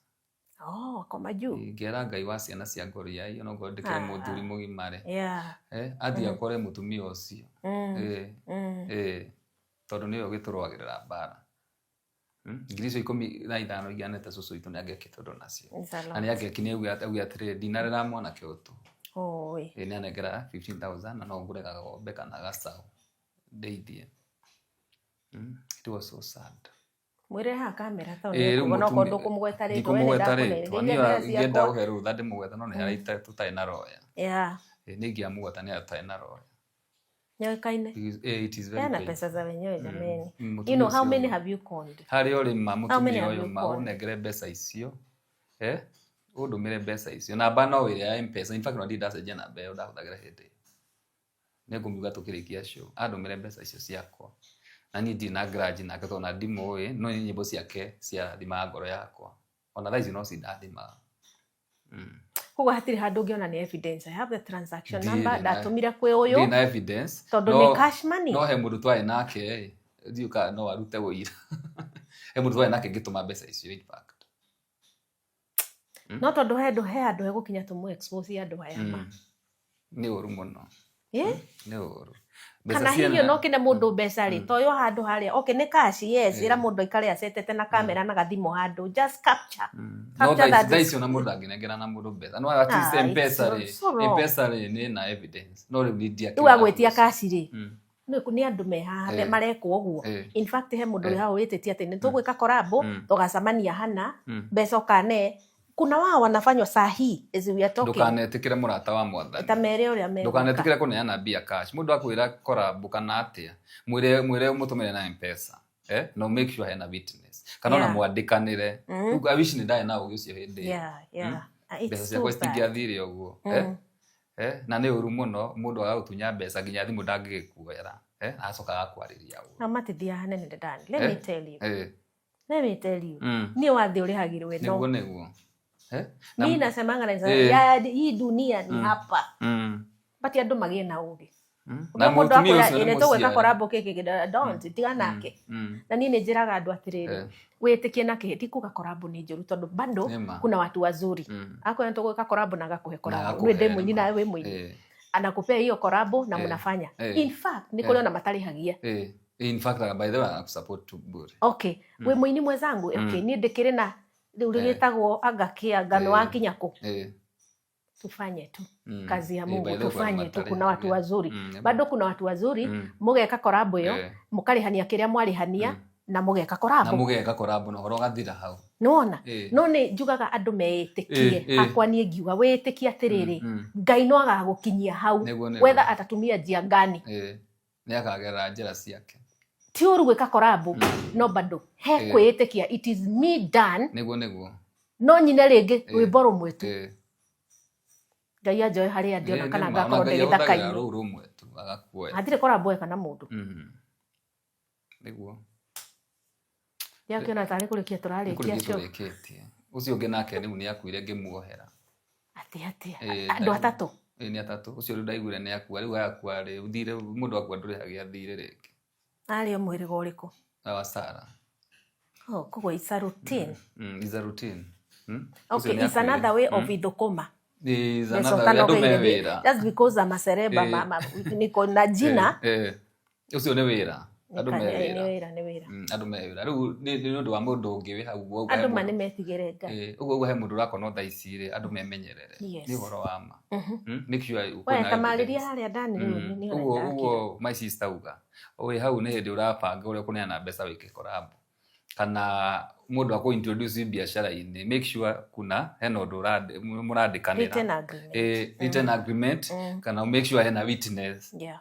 C: Oh, akoma juu.
B: Ngera Ngai wa ciana cia Goriai, onokorwo ndĩkĩrĩ mũthuri mũgima rĩ. Athiĩ akore mũtumia ũcio. Tondũ nĩwe ũgĩtũrũagĩrĩra mbara. Ngiri icio 15 ingĩanete cũcũ witũ nĩ angĩekĩte ũndũ nacio.
C: It's a
B: Na
C: lot.
B: nĩ angĩekire, nĩ auge atĩrĩrĩ, ndinarera mwanake ũyũ tũ.
C: Oi.
B: Nĩ anengera 15,000 na no ngũre gagombe kana gacaũ ndeithie. It was so sad.
C: Mwĩre haha kamera tondũ
B: Rĩu
C: nĩekũigua, no
B: mũtumia
C: korwo ndũkũmũgweta rĩtwa, we nĩ
B: ndikũmũgweta
C: ndakũneire.
B: rĩtwa.
C: Ndeithia
B: Niĩ
C: mbeca
B: ingĩenda
C: ciakwa.
B: kũhe rũtha ndĩmũgwete, no nĩ harĩa tũtarĩ na roya. Nĩ ingĩamũgweta nĩ harĩa tũtarĩ na roya.
C: Nĩoĩkaine?
B: It is very
C: Hena
B: painful.
C: pesa za wenyewe jameni.
B: Mũtumia
C: You know, how
B: ũcio
C: many
B: ũyũ.
C: have you conned?
B: Harĩa ũrĩ ma,
C: How many
B: mũtumia
C: have
B: ũyũ
C: you
B: ma,
C: conned?
B: ũnengere mbeca icio. Ũndũmĩre mbeca icio. Namba no ĩrĩa ya M-Pesa. In fact, ona ndirĩ ndacenjia namba ĩyo ndahũthagĩra hĩndĩ ĩyo. Nĩngũmiuga tũkĩrĩkia show. Andũmĩre mbeca icio ciakwa. Na niĩ ndirĩ na grudge nake tondũ ona ndimũĩ, no nĩ nyĩmbo ciake ciarathimaga ngoro yakwa. Ona thaa ici no cindathimaga.
C: Koguo hatirĩ handũ ũngĩona nĩ evidence. I have the transaction
B: Ndirĩ
C: number,
B: na
C: ndatũmire kwĩ ũyũ.
B: Ndirĩ na evidence.
C: Tondũ nĩ cash money.
B: No he mũndũ twarĩ nake ĩ, ndiũĩ kana no arute ũira. He mũndũ twarĩ nake ngĩtũma mbeca icio in fact.
C: No tondũ he handũ hegũkinya tũmũ expose andũ aya ma.
B: Nĩ ũru mũno. Nĩ ũru. Mbeca
C: Kana
B: ciene-
C: hihi ona ũkĩne mũndũ mbeca rĩ, toywo handũ harĩa, okay, nĩ cash, yes, ĩra mũndũ aikare acetete na kamera na gathimũ handũ, just capture.
B: No
C: Capture
B: thaa
C: that
B: ici, thaa
C: is-
B: ici ona mũndũ angĩnengera na mũndũ mbeca, no at least
C: Ah,
B: M-Pesa
C: it's
B: rĩ,
C: so wrong.
B: M-Pesa rĩ nĩ na evidence, no rĩu ndiakĩrĩ
C: Rĩu agwĩtia cash rĩ,
B: Mm.
C: nĩ andũ me haha marekwo ũguo. In fact, he mũndũ wĩ haha wĩtĩtie atĩ nĩ tũgwĩka korabo, tũgacemania hana, mbeca ũkane. Kuna wao wanafanywa saa hii as we are talking.
B: Ndũkanetĩkĩre mũrata wa mwathani.
C: Ta mere ũrĩa megwĩka.
B: Ndũkanetĩkĩre kũneana mbia cash. Mũndũ akwĩra korabu kana atĩa, mwĩre mwĩre ũmũtũmĩre na M-Pesa, eh? No make sure hena witness kana ona mwandĩkanĩre. Rĩu I wish nĩ ndarĩ na ũgĩ ũcio hĩndĩ ĩyo.
C: Yeah. Ah, it's
B: Mbeca
C: so
B: ciakwa
C: bad.
B: citingĩathire ũguo, eh? Eh? Na nĩ ũru mũno mũndũ agagũtunya mbeca nginya thimũ ndangĩgĩkuoera, eh? Agacoka agakwarĩria ũru.
C: Na matithiaga hanene ndani. Let me tell you. Let me tell you. Niĩ wathiĩ ũrĩhagĩrwo ĩno.
B: Nĩguo nĩguo. Eh? Na-
C: Mi nasemanga na ya hii dunia ni hapa. But andũ magĩe na ũgĩ.
B: Na
C: Mũndũ
B: mũtumia
C: akwĩra
B: ũcio nĩ
C: ĩ, nĩ tũgwĩka
B: mũciare.
C: korabo kĩkĩ, don't, tiga nake. Na niĩ nĩ njĩraga andũ atĩrĩrĩ, wĩtĩkie na kĩhĩ, ti kuga korabo nĩ njũru tondũ bado
B: Nĩ ma.
C: kuna watu wazuri. Akwĩra nĩ tũgwĩka korabo na agakũhe korabo.
B: Agakũhe,
C: Niĩ ndĩ mũini
B: nĩ ma.
C: nawe wĩ mũini. Anakupea hiyo korabo na mnafanya. In fact, nĩ kũrĩ ona matarĩhagia.
B: In fact, by the way, anakusupport tu bure.
C: Okay, wĩ mũini mwenzangu, okay, niĩ ndĩkĩrĩ na rĩu rĩgĩtagwo anga kĩ anga nĩ wakinya kũ. Tufanye tu kazi ya
B: By
C: Mungu,
B: the way, kuna
C: tufanye tu, kuna watu
B: matarĩhagia.
C: wazuri. Bado kuna watu wazuri, mũgeka korabo ĩyo, mũkarĩhania kĩrĩa mwarĩhania na mũgeka
B: Na
C: korabo.
B: mũgeka korabo na ũhoro ũgathira hau.
C: Nĩwona? No nĩ njugaga andũ meĩtĩkie. Hakwa niĩ ngiuga wĩtĩkie atĩrĩrĩ, Ngai no agagũkinyia hau,
B: Nĩguo, nĩguo.
C: whether atatumia njia ngani.
B: Nĩ akagerera njĩra ciake.
C: Ti ũru gwĩka korabo, no bado he kwĩĩtĩkia, it is me done.
B: Nĩguo nĩguo.
C: No nyine rĩngĩ rwĩmbo rũmwe tu. Ngai anjoe harĩa ndĩ ona kana
B: Nĩ ma,
C: ngakorwo
B: ona
C: ndĩ
B: Ngai ahũthagĩra
C: gĩthaka-inĩ.
B: rũu rũmwe tu agakuoya.
C: Hatirĩ korabo eka na mũndũ.
B: Nĩguo.
C: Ndĩrakĩona tarĩ kũrĩkia
B: Nĩ
C: tũrarĩkia
B: kũrĩkia
C: cio.
B: tũrĩkĩtie. Ũcio ũngĩ nake rĩu nĩ akuire ngĩmuohera.
C: Atĩ atĩa? Andũ atatũ.
B: Nĩ atatũ. Ũcio rĩu ndaiguire nĩ akua. Rĩu akua rĩ, thirĩ, mũndũ akua ndũrĩhagia thirĩ rĩngĩ.
C: Arĩ o mũhĩrĩga ũrĩkũ?
B: Wa Sara.
C: Oh, koguo it's a routine.
B: It's a routine. Ũcio
C: Okay,
B: nĩ
C: it's
B: akuire.
C: another way of ithũkũma.
B: It's
C: Mbeca
B: another way. Andũ me
C: ũtanogeire.
B: wĩra.
C: Just because I'm a celeb, niko na jina.
B: Ũcio nĩ wĩra. Andũ me
C: Nĩ
B: wĩra.
C: wĩra, nĩ wĩra.
B: Andũ me wĩra. Rĩu nĩ ũndũ wa mũndũ ũngĩ wĩ hau ũguo
C: Andũ
B: he
C: ma
B: mũndũ-
C: nĩ metigĩre Ngai.
B: Ũguo ũguo he mũndũ ũrakonwo thaa ici rĩ, andũ memenyerere.
C: Yes.
B: Nĩ ũhoro wa ma. Make sure
C: We
B: kwĩna
C: tamarĩria
B: evidence.
C: harĩa ndani rĩu nĩ
B: Ũguo
C: ũrenda
B: ũguo my sister uga, wĩ hau nĩ hĩndĩ ũrabanga ũrĩa ũkũneana mbeca wĩke korabo. Kana mũndũ akũ introduce biacara-inĩ, make sure kuna hena ũndũ mũrandĩkanĩra.
C: Written agreement.
B: Written agreement, kana make sure hena witness.
C: Yeah.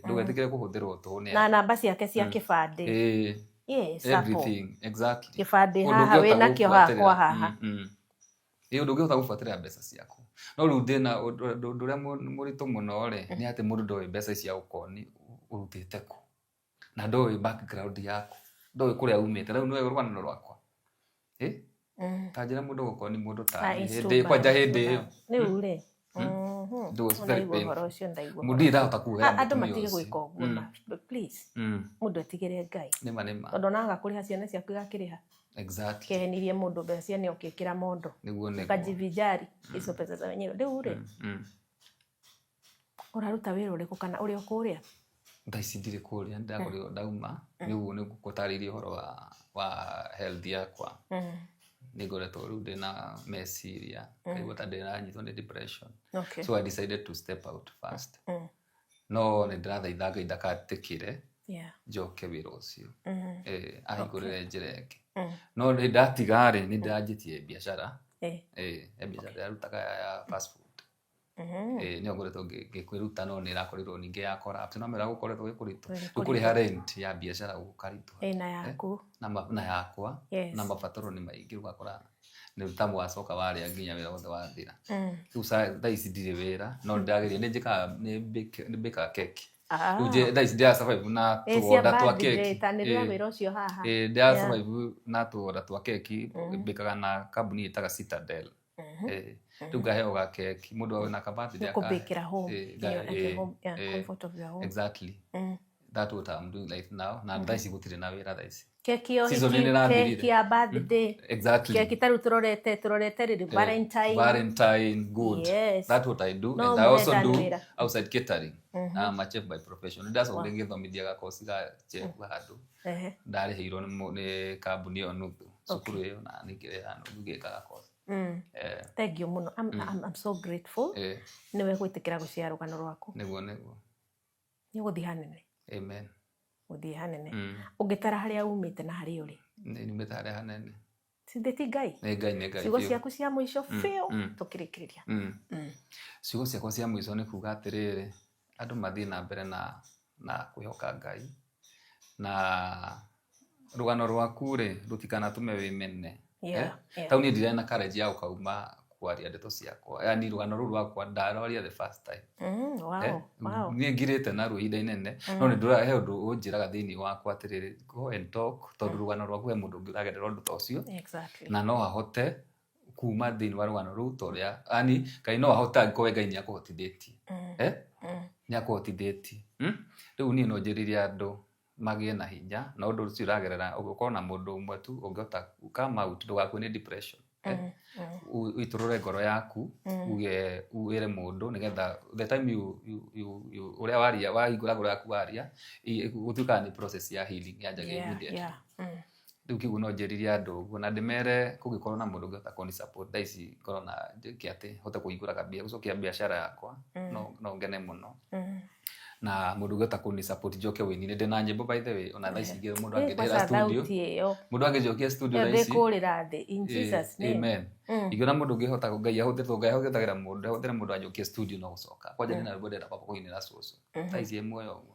B: Ndũgetĩkĩre kũhũthĩrwo tũhũ nĩ
C: Na
B: andũ.
C: namba ciake cia kĩbandĩ. Yes, hapo.
B: Everything, exactly.
C: Kĩbandĩ
B: Ũndũ
C: haha
B: ũngĩhota
C: wĩnakĩo haha
B: gũbuatĩrĩra.
C: kwa haha.
B: Ĩ, ũndũ ũngĩhota gũbuatĩrĩra mbeca ciaku. No rĩu thĩna, ũndũ ũrĩa mũritũ mũno rĩ, nĩ atĩ mũndũ ndoĩ mbeca ici cia ũkoni ũrutĩte kũ. Na ndoĩ background yaku. Ndoĩ kũrĩa umĩte. Rĩu nĩwe rũgano rwakwa. Ta njĩra mũndũ gũkoni mũndũ ta
C: Ah,
B: niĩ.
C: it's too
B: Hĩndĩ, kwanja
C: bad,
B: hĩndĩ
C: too
B: ĩyo.
C: bad. Rĩu rĩ.
B: It was very
C: Ndaigua
B: painful.
C: ũhoro ũcio, ndaigua
B: Mũndũ
C: ũhoro
B: ndirĩ ndahota kuohera
C: Andũ
B: mũtumia
C: matige
B: ũcio.
C: gwĩka ũguo ma, please. Mũndũ etigĩre Ngai.
B: Nĩma nĩma.
C: Tondũ ona agakũrĩha ciana ciaku igakĩrĩha.
B: Exactly.
C: Kehenirie mũndũ mbeca ciene ũkĩkĩra mondo.
B: Nĩguo nĩguo.
C: Ukajivijari hizo pesa za wenyewe. Rĩu rĩ, ũraruta wĩra ũrĩkũ kana ũrĩ o kũrĩa?
B: Thaa ici ndirĩ kũrĩa, ndĩrakorirwo ndauma. Nĩ ũguo nĩ ngũtarĩirie ũhoro wa health yakwa. Nĩ ngoretwo rĩu ndĩna meciria. Ngaigua ta ndĩranyitwo nĩ depression.
C: Okay.
B: So I decided to step out first. No nĩ ndĩrathaitha Ngai ndakatĩkĩre njoke wĩra ũcio. Ahingũrĩre njĩra ĩngĩ. No nĩ ndatiga rĩ, nĩ ndĩranjĩtie biacara. He biacara ndĩrarutaga ya fast food. Nĩyo ngoretwo ngĩkwĩruta no nĩ ĩrakorirwo ningĩ ya collapse. No mera gũkoretwo gwĩ kũritũ. Rĩu kũrĩha rent ya biacara gũkaritũha.
C: Na yaku.
B: Na yakwa.
C: Yes.
B: Na mabataro nĩ maingĩ ũgakora nĩ ta wacoka warĩa nginya wĩra wothe wathira. Rĩu thaa ici ndirĩ wĩra, no ndĩrageria, nĩ njĩkaga, nĩ mbĩkaga keki. Rĩu thaa ici ndĩra survive na
C: Cia
B: tũorder twa
C: birthday,
B: keki.
C: tanĩrĩra wĩra ũcio haha.
B: Ndĩra survive na tũorder twa keki, mbĩkaga na kambuni ĩtaga Citadel. Rĩu ngaheo ga keki, mũndũ wĩna ka birthday
C: Nĩ kũbĩkĩra home.
B: Ngahe,
C: At your home, yeah, comfort of your home.
B: Exactly. That what I'm doing right now. Na thaa ici gũtirĩ na wĩra thaa ici.
C: Keki ya
B: Season
C: ũhiki,
B: nĩ ĩrathirire.
C: keki ya birthday,
B: Exactly.
C: keki ta rĩu tũrorete rĩrĩ Valentine.
B: Valentine, good.
C: Yes.
B: That's what I do.
C: No
B: And I also
C: mũhe
B: do
C: Dan wĩra.
B: outside catering. I'm a chef by profession. Ndacokire ngĩthomithia gakoci ga chef handũ. Ndarĩhĩirwo nĩ kambuni ĩyo nuthu. Cukuru ĩyo na ningĩrĩha nuthu ngĩka gakoci.
C: Thank you mũno. I'm so grateful nĩwe gwĩtĩkĩra gũshare rũgano rwaku.
B: Nĩguo nĩguo.
C: Nĩ ũgũthiĩ hanene.
B: Amen.
C: Gũthiĩ hanene. Ũngĩtara harĩa umĩte na harĩa ũrĩ.
B: Nĩ nyumĩte harĩa hanene.
C: Sithĩ ti Ngai?
B: Nĩ Ngai, nĩ Ngai
C: Ciugo
B: biũ.
C: ciaku cia mũico biũ tũkĩrĩkĩrĩria.
B: Ciugo ciakwa cia mũico nĩ kuga atĩrĩrĩ, andũ mathiĩ na mbere na kwĩhoka Ngai, na rũgano rwaku rĩ rũtikanatũme wĩmene. Tau niĩ ndirarĩ na courage ya gũkauma kwaria ndeto ciakwa, yani rũgano rũu rwakwa ndarwaria the first time. Niĩ ngirĩte naruo ihinda inene, no nĩ ndũra he ũndũ ũnjĩraga thĩinĩ wakwa atĩrĩrĩ, go and talk, tondũ rũgano rwaku he mũndũ ũngĩ ũragerera ũndũ ta ũcio, na no ahote kuma thĩinĩ wa rũgano rũu ta ũrĩa, yani Ngai no ahote angĩkorwo we Ngai nĩ akũhotithĩtie. Nĩ akũhotithĩtie. Rĩu niĩ no njĩrĩrie andũ magĩe na hinya, na ũndũ ũcio ũragerera ũkorwo na mũndũ ũmwe tu ũngĩhota come out, ndũgakue nĩ depression. Ũitũrũre ngoro yaku, uge wĩre mũndũ nĩgetha the time you ũrĩa waria, wahingũra ngoro yaku waria, gũtuĩkaga nĩ process ya healing yanjagia immediately. Rĩu kĩguo no njĩrĩrie andũ ũguo na ndĩmere kũngĩkorwo na mũndũ ũngĩhota kũni support thaa ici ngorwo na njĩke atĩ hote kũhingũra gũcokia biacara yakwa, no ngene mũno. Na mũndũ ũngĩhota kũni support njoke wĩini-inĩ, ndĩna nyĩmbo by the way, ona thaa ici ingĩ mũndũ angĩndĩhĩra
C: kwanza
B: studio.
C: Thauti ĩyo.
B: Mũndũ angĩnjokia studio
C: Ĩyo
B: thaa ici.
C: ndĩkũrĩra thĩ in Jesus name.
B: Amen. Ingĩona mũndũ ũngĩhota, Ngai ahũthĩre, Ngai ahũthagĩra mũndũ, ahũthĩre mũndũ anjokie studio no gũcoka. Kwanja ndĩna rwĩmbo ndĩrenda kwamba kũinĩra cũcũ. Thaa ici ĩ muoyo ũguo.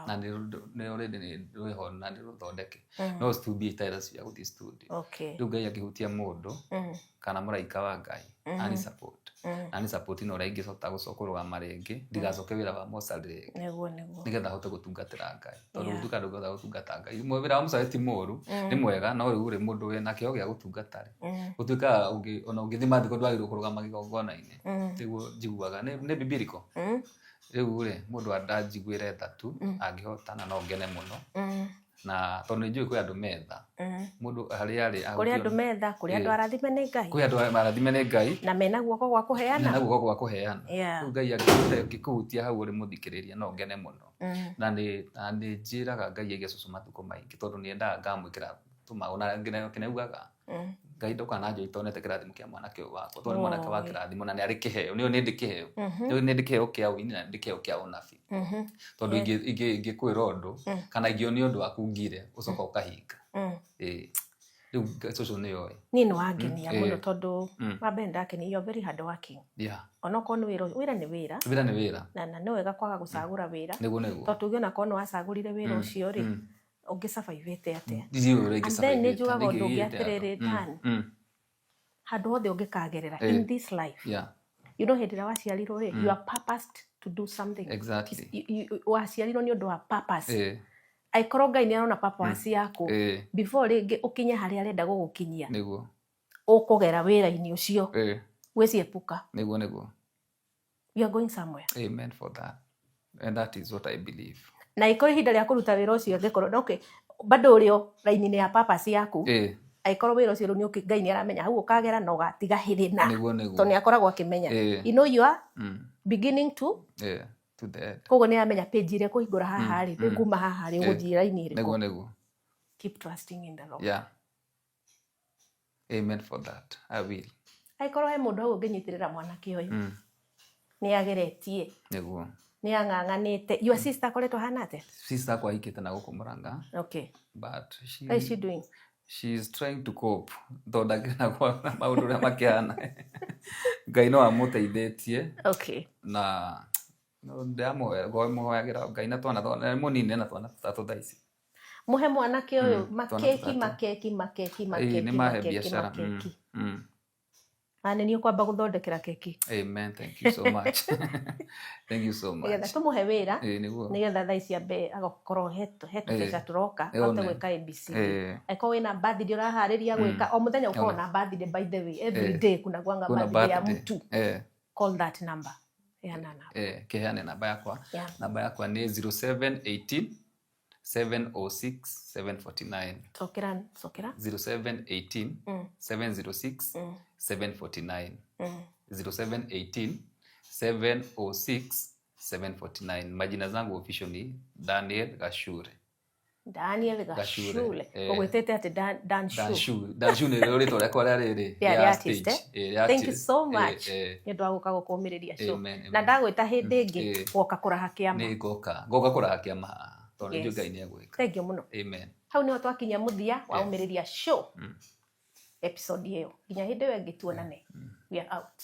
B: Na nĩ already nĩ rwĩho na nĩ rũthondeke. No studio itarĩ cia gũthiĩ studio. Rĩu Ngai angĩhutia mũndũ kana mũraika wa Ngai, ani support. Ani support na ũrĩa ingĩhota gũcoka kũrũgama rĩngĩ, ndigacoke wĩra wa mocarĩ rĩngĩ.
C: Nĩguo nĩguo.
B: Nĩgetha hote gũtungatĩra Ngai. Tondũ gũtuĩka ndũngĩhota gũtungata Ngai. Wĩra wa mocarĩ ti mũũru, nĩ mwega, no rĩu rĩ mũndũ wĩna kĩheo gĩa gũtungata rĩ, gũtuĩkaga ona ũngĩthiĩ mathiko ndwagĩrĩirwo kũrũgama kĩgongona-inĩ. Nĩguo njiguaga. Nĩ biblical. Rĩu rĩ, mũndũ andanjiguĩre tha tu, angĩhota na no ngene mũno. Na tondũ nĩ njũĩ kwĩ andũ metha. Mũndũ harĩa arĩ
C: Kũrĩ andũ metha, kũrĩ andũ arathime nĩ Ngai.
B: Kwĩ andũ arathime nĩ Ngai.
C: Na mena guoko gwa kũheana.
B: Mena guoko gwa kũheana. Rĩu Ngai angĩkũhutia hau ũrĩ mũthikĩrĩria no ngene mũno. Na nĩ njĩraga Ngai aige cũcũ matukũ maingĩ tondũ nĩ endaga ngamwĩkĩra tũmaũ na nginya Ngai ndũkananjũe itonete kĩrathimo kĩa mwanake ũyũ wakwa, tondũ nĩ mwanake wa kĩrathimo na nĩ arĩ kĩheo. Nĩũĩ nĩ ndĩ kĩheo. Nĩũĩ nĩ ndĩ kĩheo kĩa ũini na nĩ ndĩ kĩheo kĩa ũnabii. Tondũ ingĩkwĩra ũndũ kana ingĩonia ũndũ waku ngire, ũcoka ũkahinga. Rĩu cũcũ nĩoĩ.
C: Niĩ nĩ wangenia mũno tondũ wa mbere ndakenia, you are very hard working. Onokorwo nĩ wĩra, wĩra nĩ wĩra.
B: Wĩra nĩ wĩra.
C: Na nĩ wega kwaga gũcagũra wĩra.
B: Nĩguo nĩguo.
C: Tondũ tuge onakorwo nĩ wacagũrire wĩra ũcio rĩ, ũngĩ-survive-ĩte atĩa?
B: Ndiũĩ ũrĩa
C: And then nĩ
B: ingĩ-survive-ĩte.
C: njugaga ũndũ ũngĩ
B: Ningĩ
C: atĩrĩrĩ, Dan, handũ hothe ũngĩkagerera in this life, you know hĩndĩ ĩrĩa waciarirwo rĩ, you are purposed to do something. Waciarirwo nĩ ũndũ wa purpose. Angĩkorwo Ngai nĩ arona purpose yaku, before rĩngĩ ũkinye harĩa arenda gũgũkinyia, ũkũgera wĩra-inĩ ũcio, gwĩciepuka.
B: Nĩguo nĩguo.
C: You are going somewhere.
B: Amen for that. And that is what I believe.
C: Na ĩkorwo ihinda rĩa kũruta wĩra ũcio angĩkorwo, okay, bado ũrĩ o raini-inĩ ya purpose yaku, angĩkorwo wĩra ũcio rĩu nĩ Ngai nĩ aramenya hau ũkagera na ũgatiga hĩrĩ na.
B: Nĩguo nĩguo.
C: Tondũ nĩ akoragwo akĩmenya. You know you are beginning to
B: To the end.
C: Koguo nĩ aramenya page ĩrĩa kũhingũra haha rĩ, rĩu kuma haha rĩ, ũgũthiĩ raini ĩrĩkũ.
B: Nĩguo nĩguo.
C: Keep trusting in the Lord.
B: Amen for that. I will.
C: Angĩkorwo he mũndũ hau ũngĩnyitĩrĩra mwanake ũyũ, nĩ ageretie.
B: Nĩguo.
C: Nĩ ang'ang'anĩte. Your sister akoretwo ahana atĩa?
B: Sister akwa ahikĩte na gũkũ Murang'a. But she,
C: How is she doing?
B: She is trying to cope. Tondũ ndakĩrĩ na kwa maũndũ ũrĩa makĩhana. Ngai no amũteithĩtie. Na ndĩramũhoyagĩra Ngai na twana, nĩ mũnini na twana tũtatũ thaa ici.
C: Mũhe mwanake ũyũ
B: Twana
C: makeki,
B: tũtatũ.
C: makeki, makeki,
B: Ĩĩ,
C: makeki,
B: nĩ mahe
C: makeki,
B: biacara.
C: makeki. Na nĩ niĩ ũkwamba gũthondekera keki.
B: Amen. Thank you so much. Thank you so much.
C: Nĩgetha tũmũhe wĩra,
B: Ĩĩ, nĩguo.
C: nĩgetha thaa ici ambe agakorwo he tũbeca tũroka, ahote gwĩka ABCD. Angĩkorwo wĩna birthday ũraharĩria gwĩka, o mũthenya ũkoragwo na birthday, by the way, every day kuna kuanga
B: Kuna
C: birthday ya
B: birthday.
C: mtu. Call that number. Heana namba.
B: Kĩheane namba yakwa. Namba yakwa nĩ 0718 706 749.
C: Cokera, cokera.
B: 0718 706 749. 0718 706 749. Majina zangu official ni Daniel Gashure.
C: Daniel
B: Gachure,
C: Gachure.
B: Eh.
C: Ũgwĩtĩte atĩ Dan Shu.
B: Danshu, Danshu nĩ rĩo rĩtwa rĩakwa rĩa rĩrĩ.
C: Rĩa
B: Rĩa
C: artist,
B: stage.
C: eh?
B: Eh, rĩa
C: Thank you
B: artist.
C: so
B: Eh,
C: much
B: eh.
C: nĩ ũndũ wa gũka gũkũmĩrĩria show.
B: Amen,
C: Na
B: amen.
C: ndagwĩta hĩndĩ ĩngĩ
B: Eh.
C: woka kũraha kĩama.
B: Nĩ ngoka, ngoka kũraha kĩama haha tondũ
C: Yes.
B: nĩ njũĩ Ngai nĩ egwĩka.
C: Thank you mũno.
B: Amen.
C: Hau nĩho twakinya mũthia wa
B: Yeah.
C: ũmĩrĩria show episode ĩyo. Nginya hĩndĩ ĩyo ĩngĩ tuonane. We are out.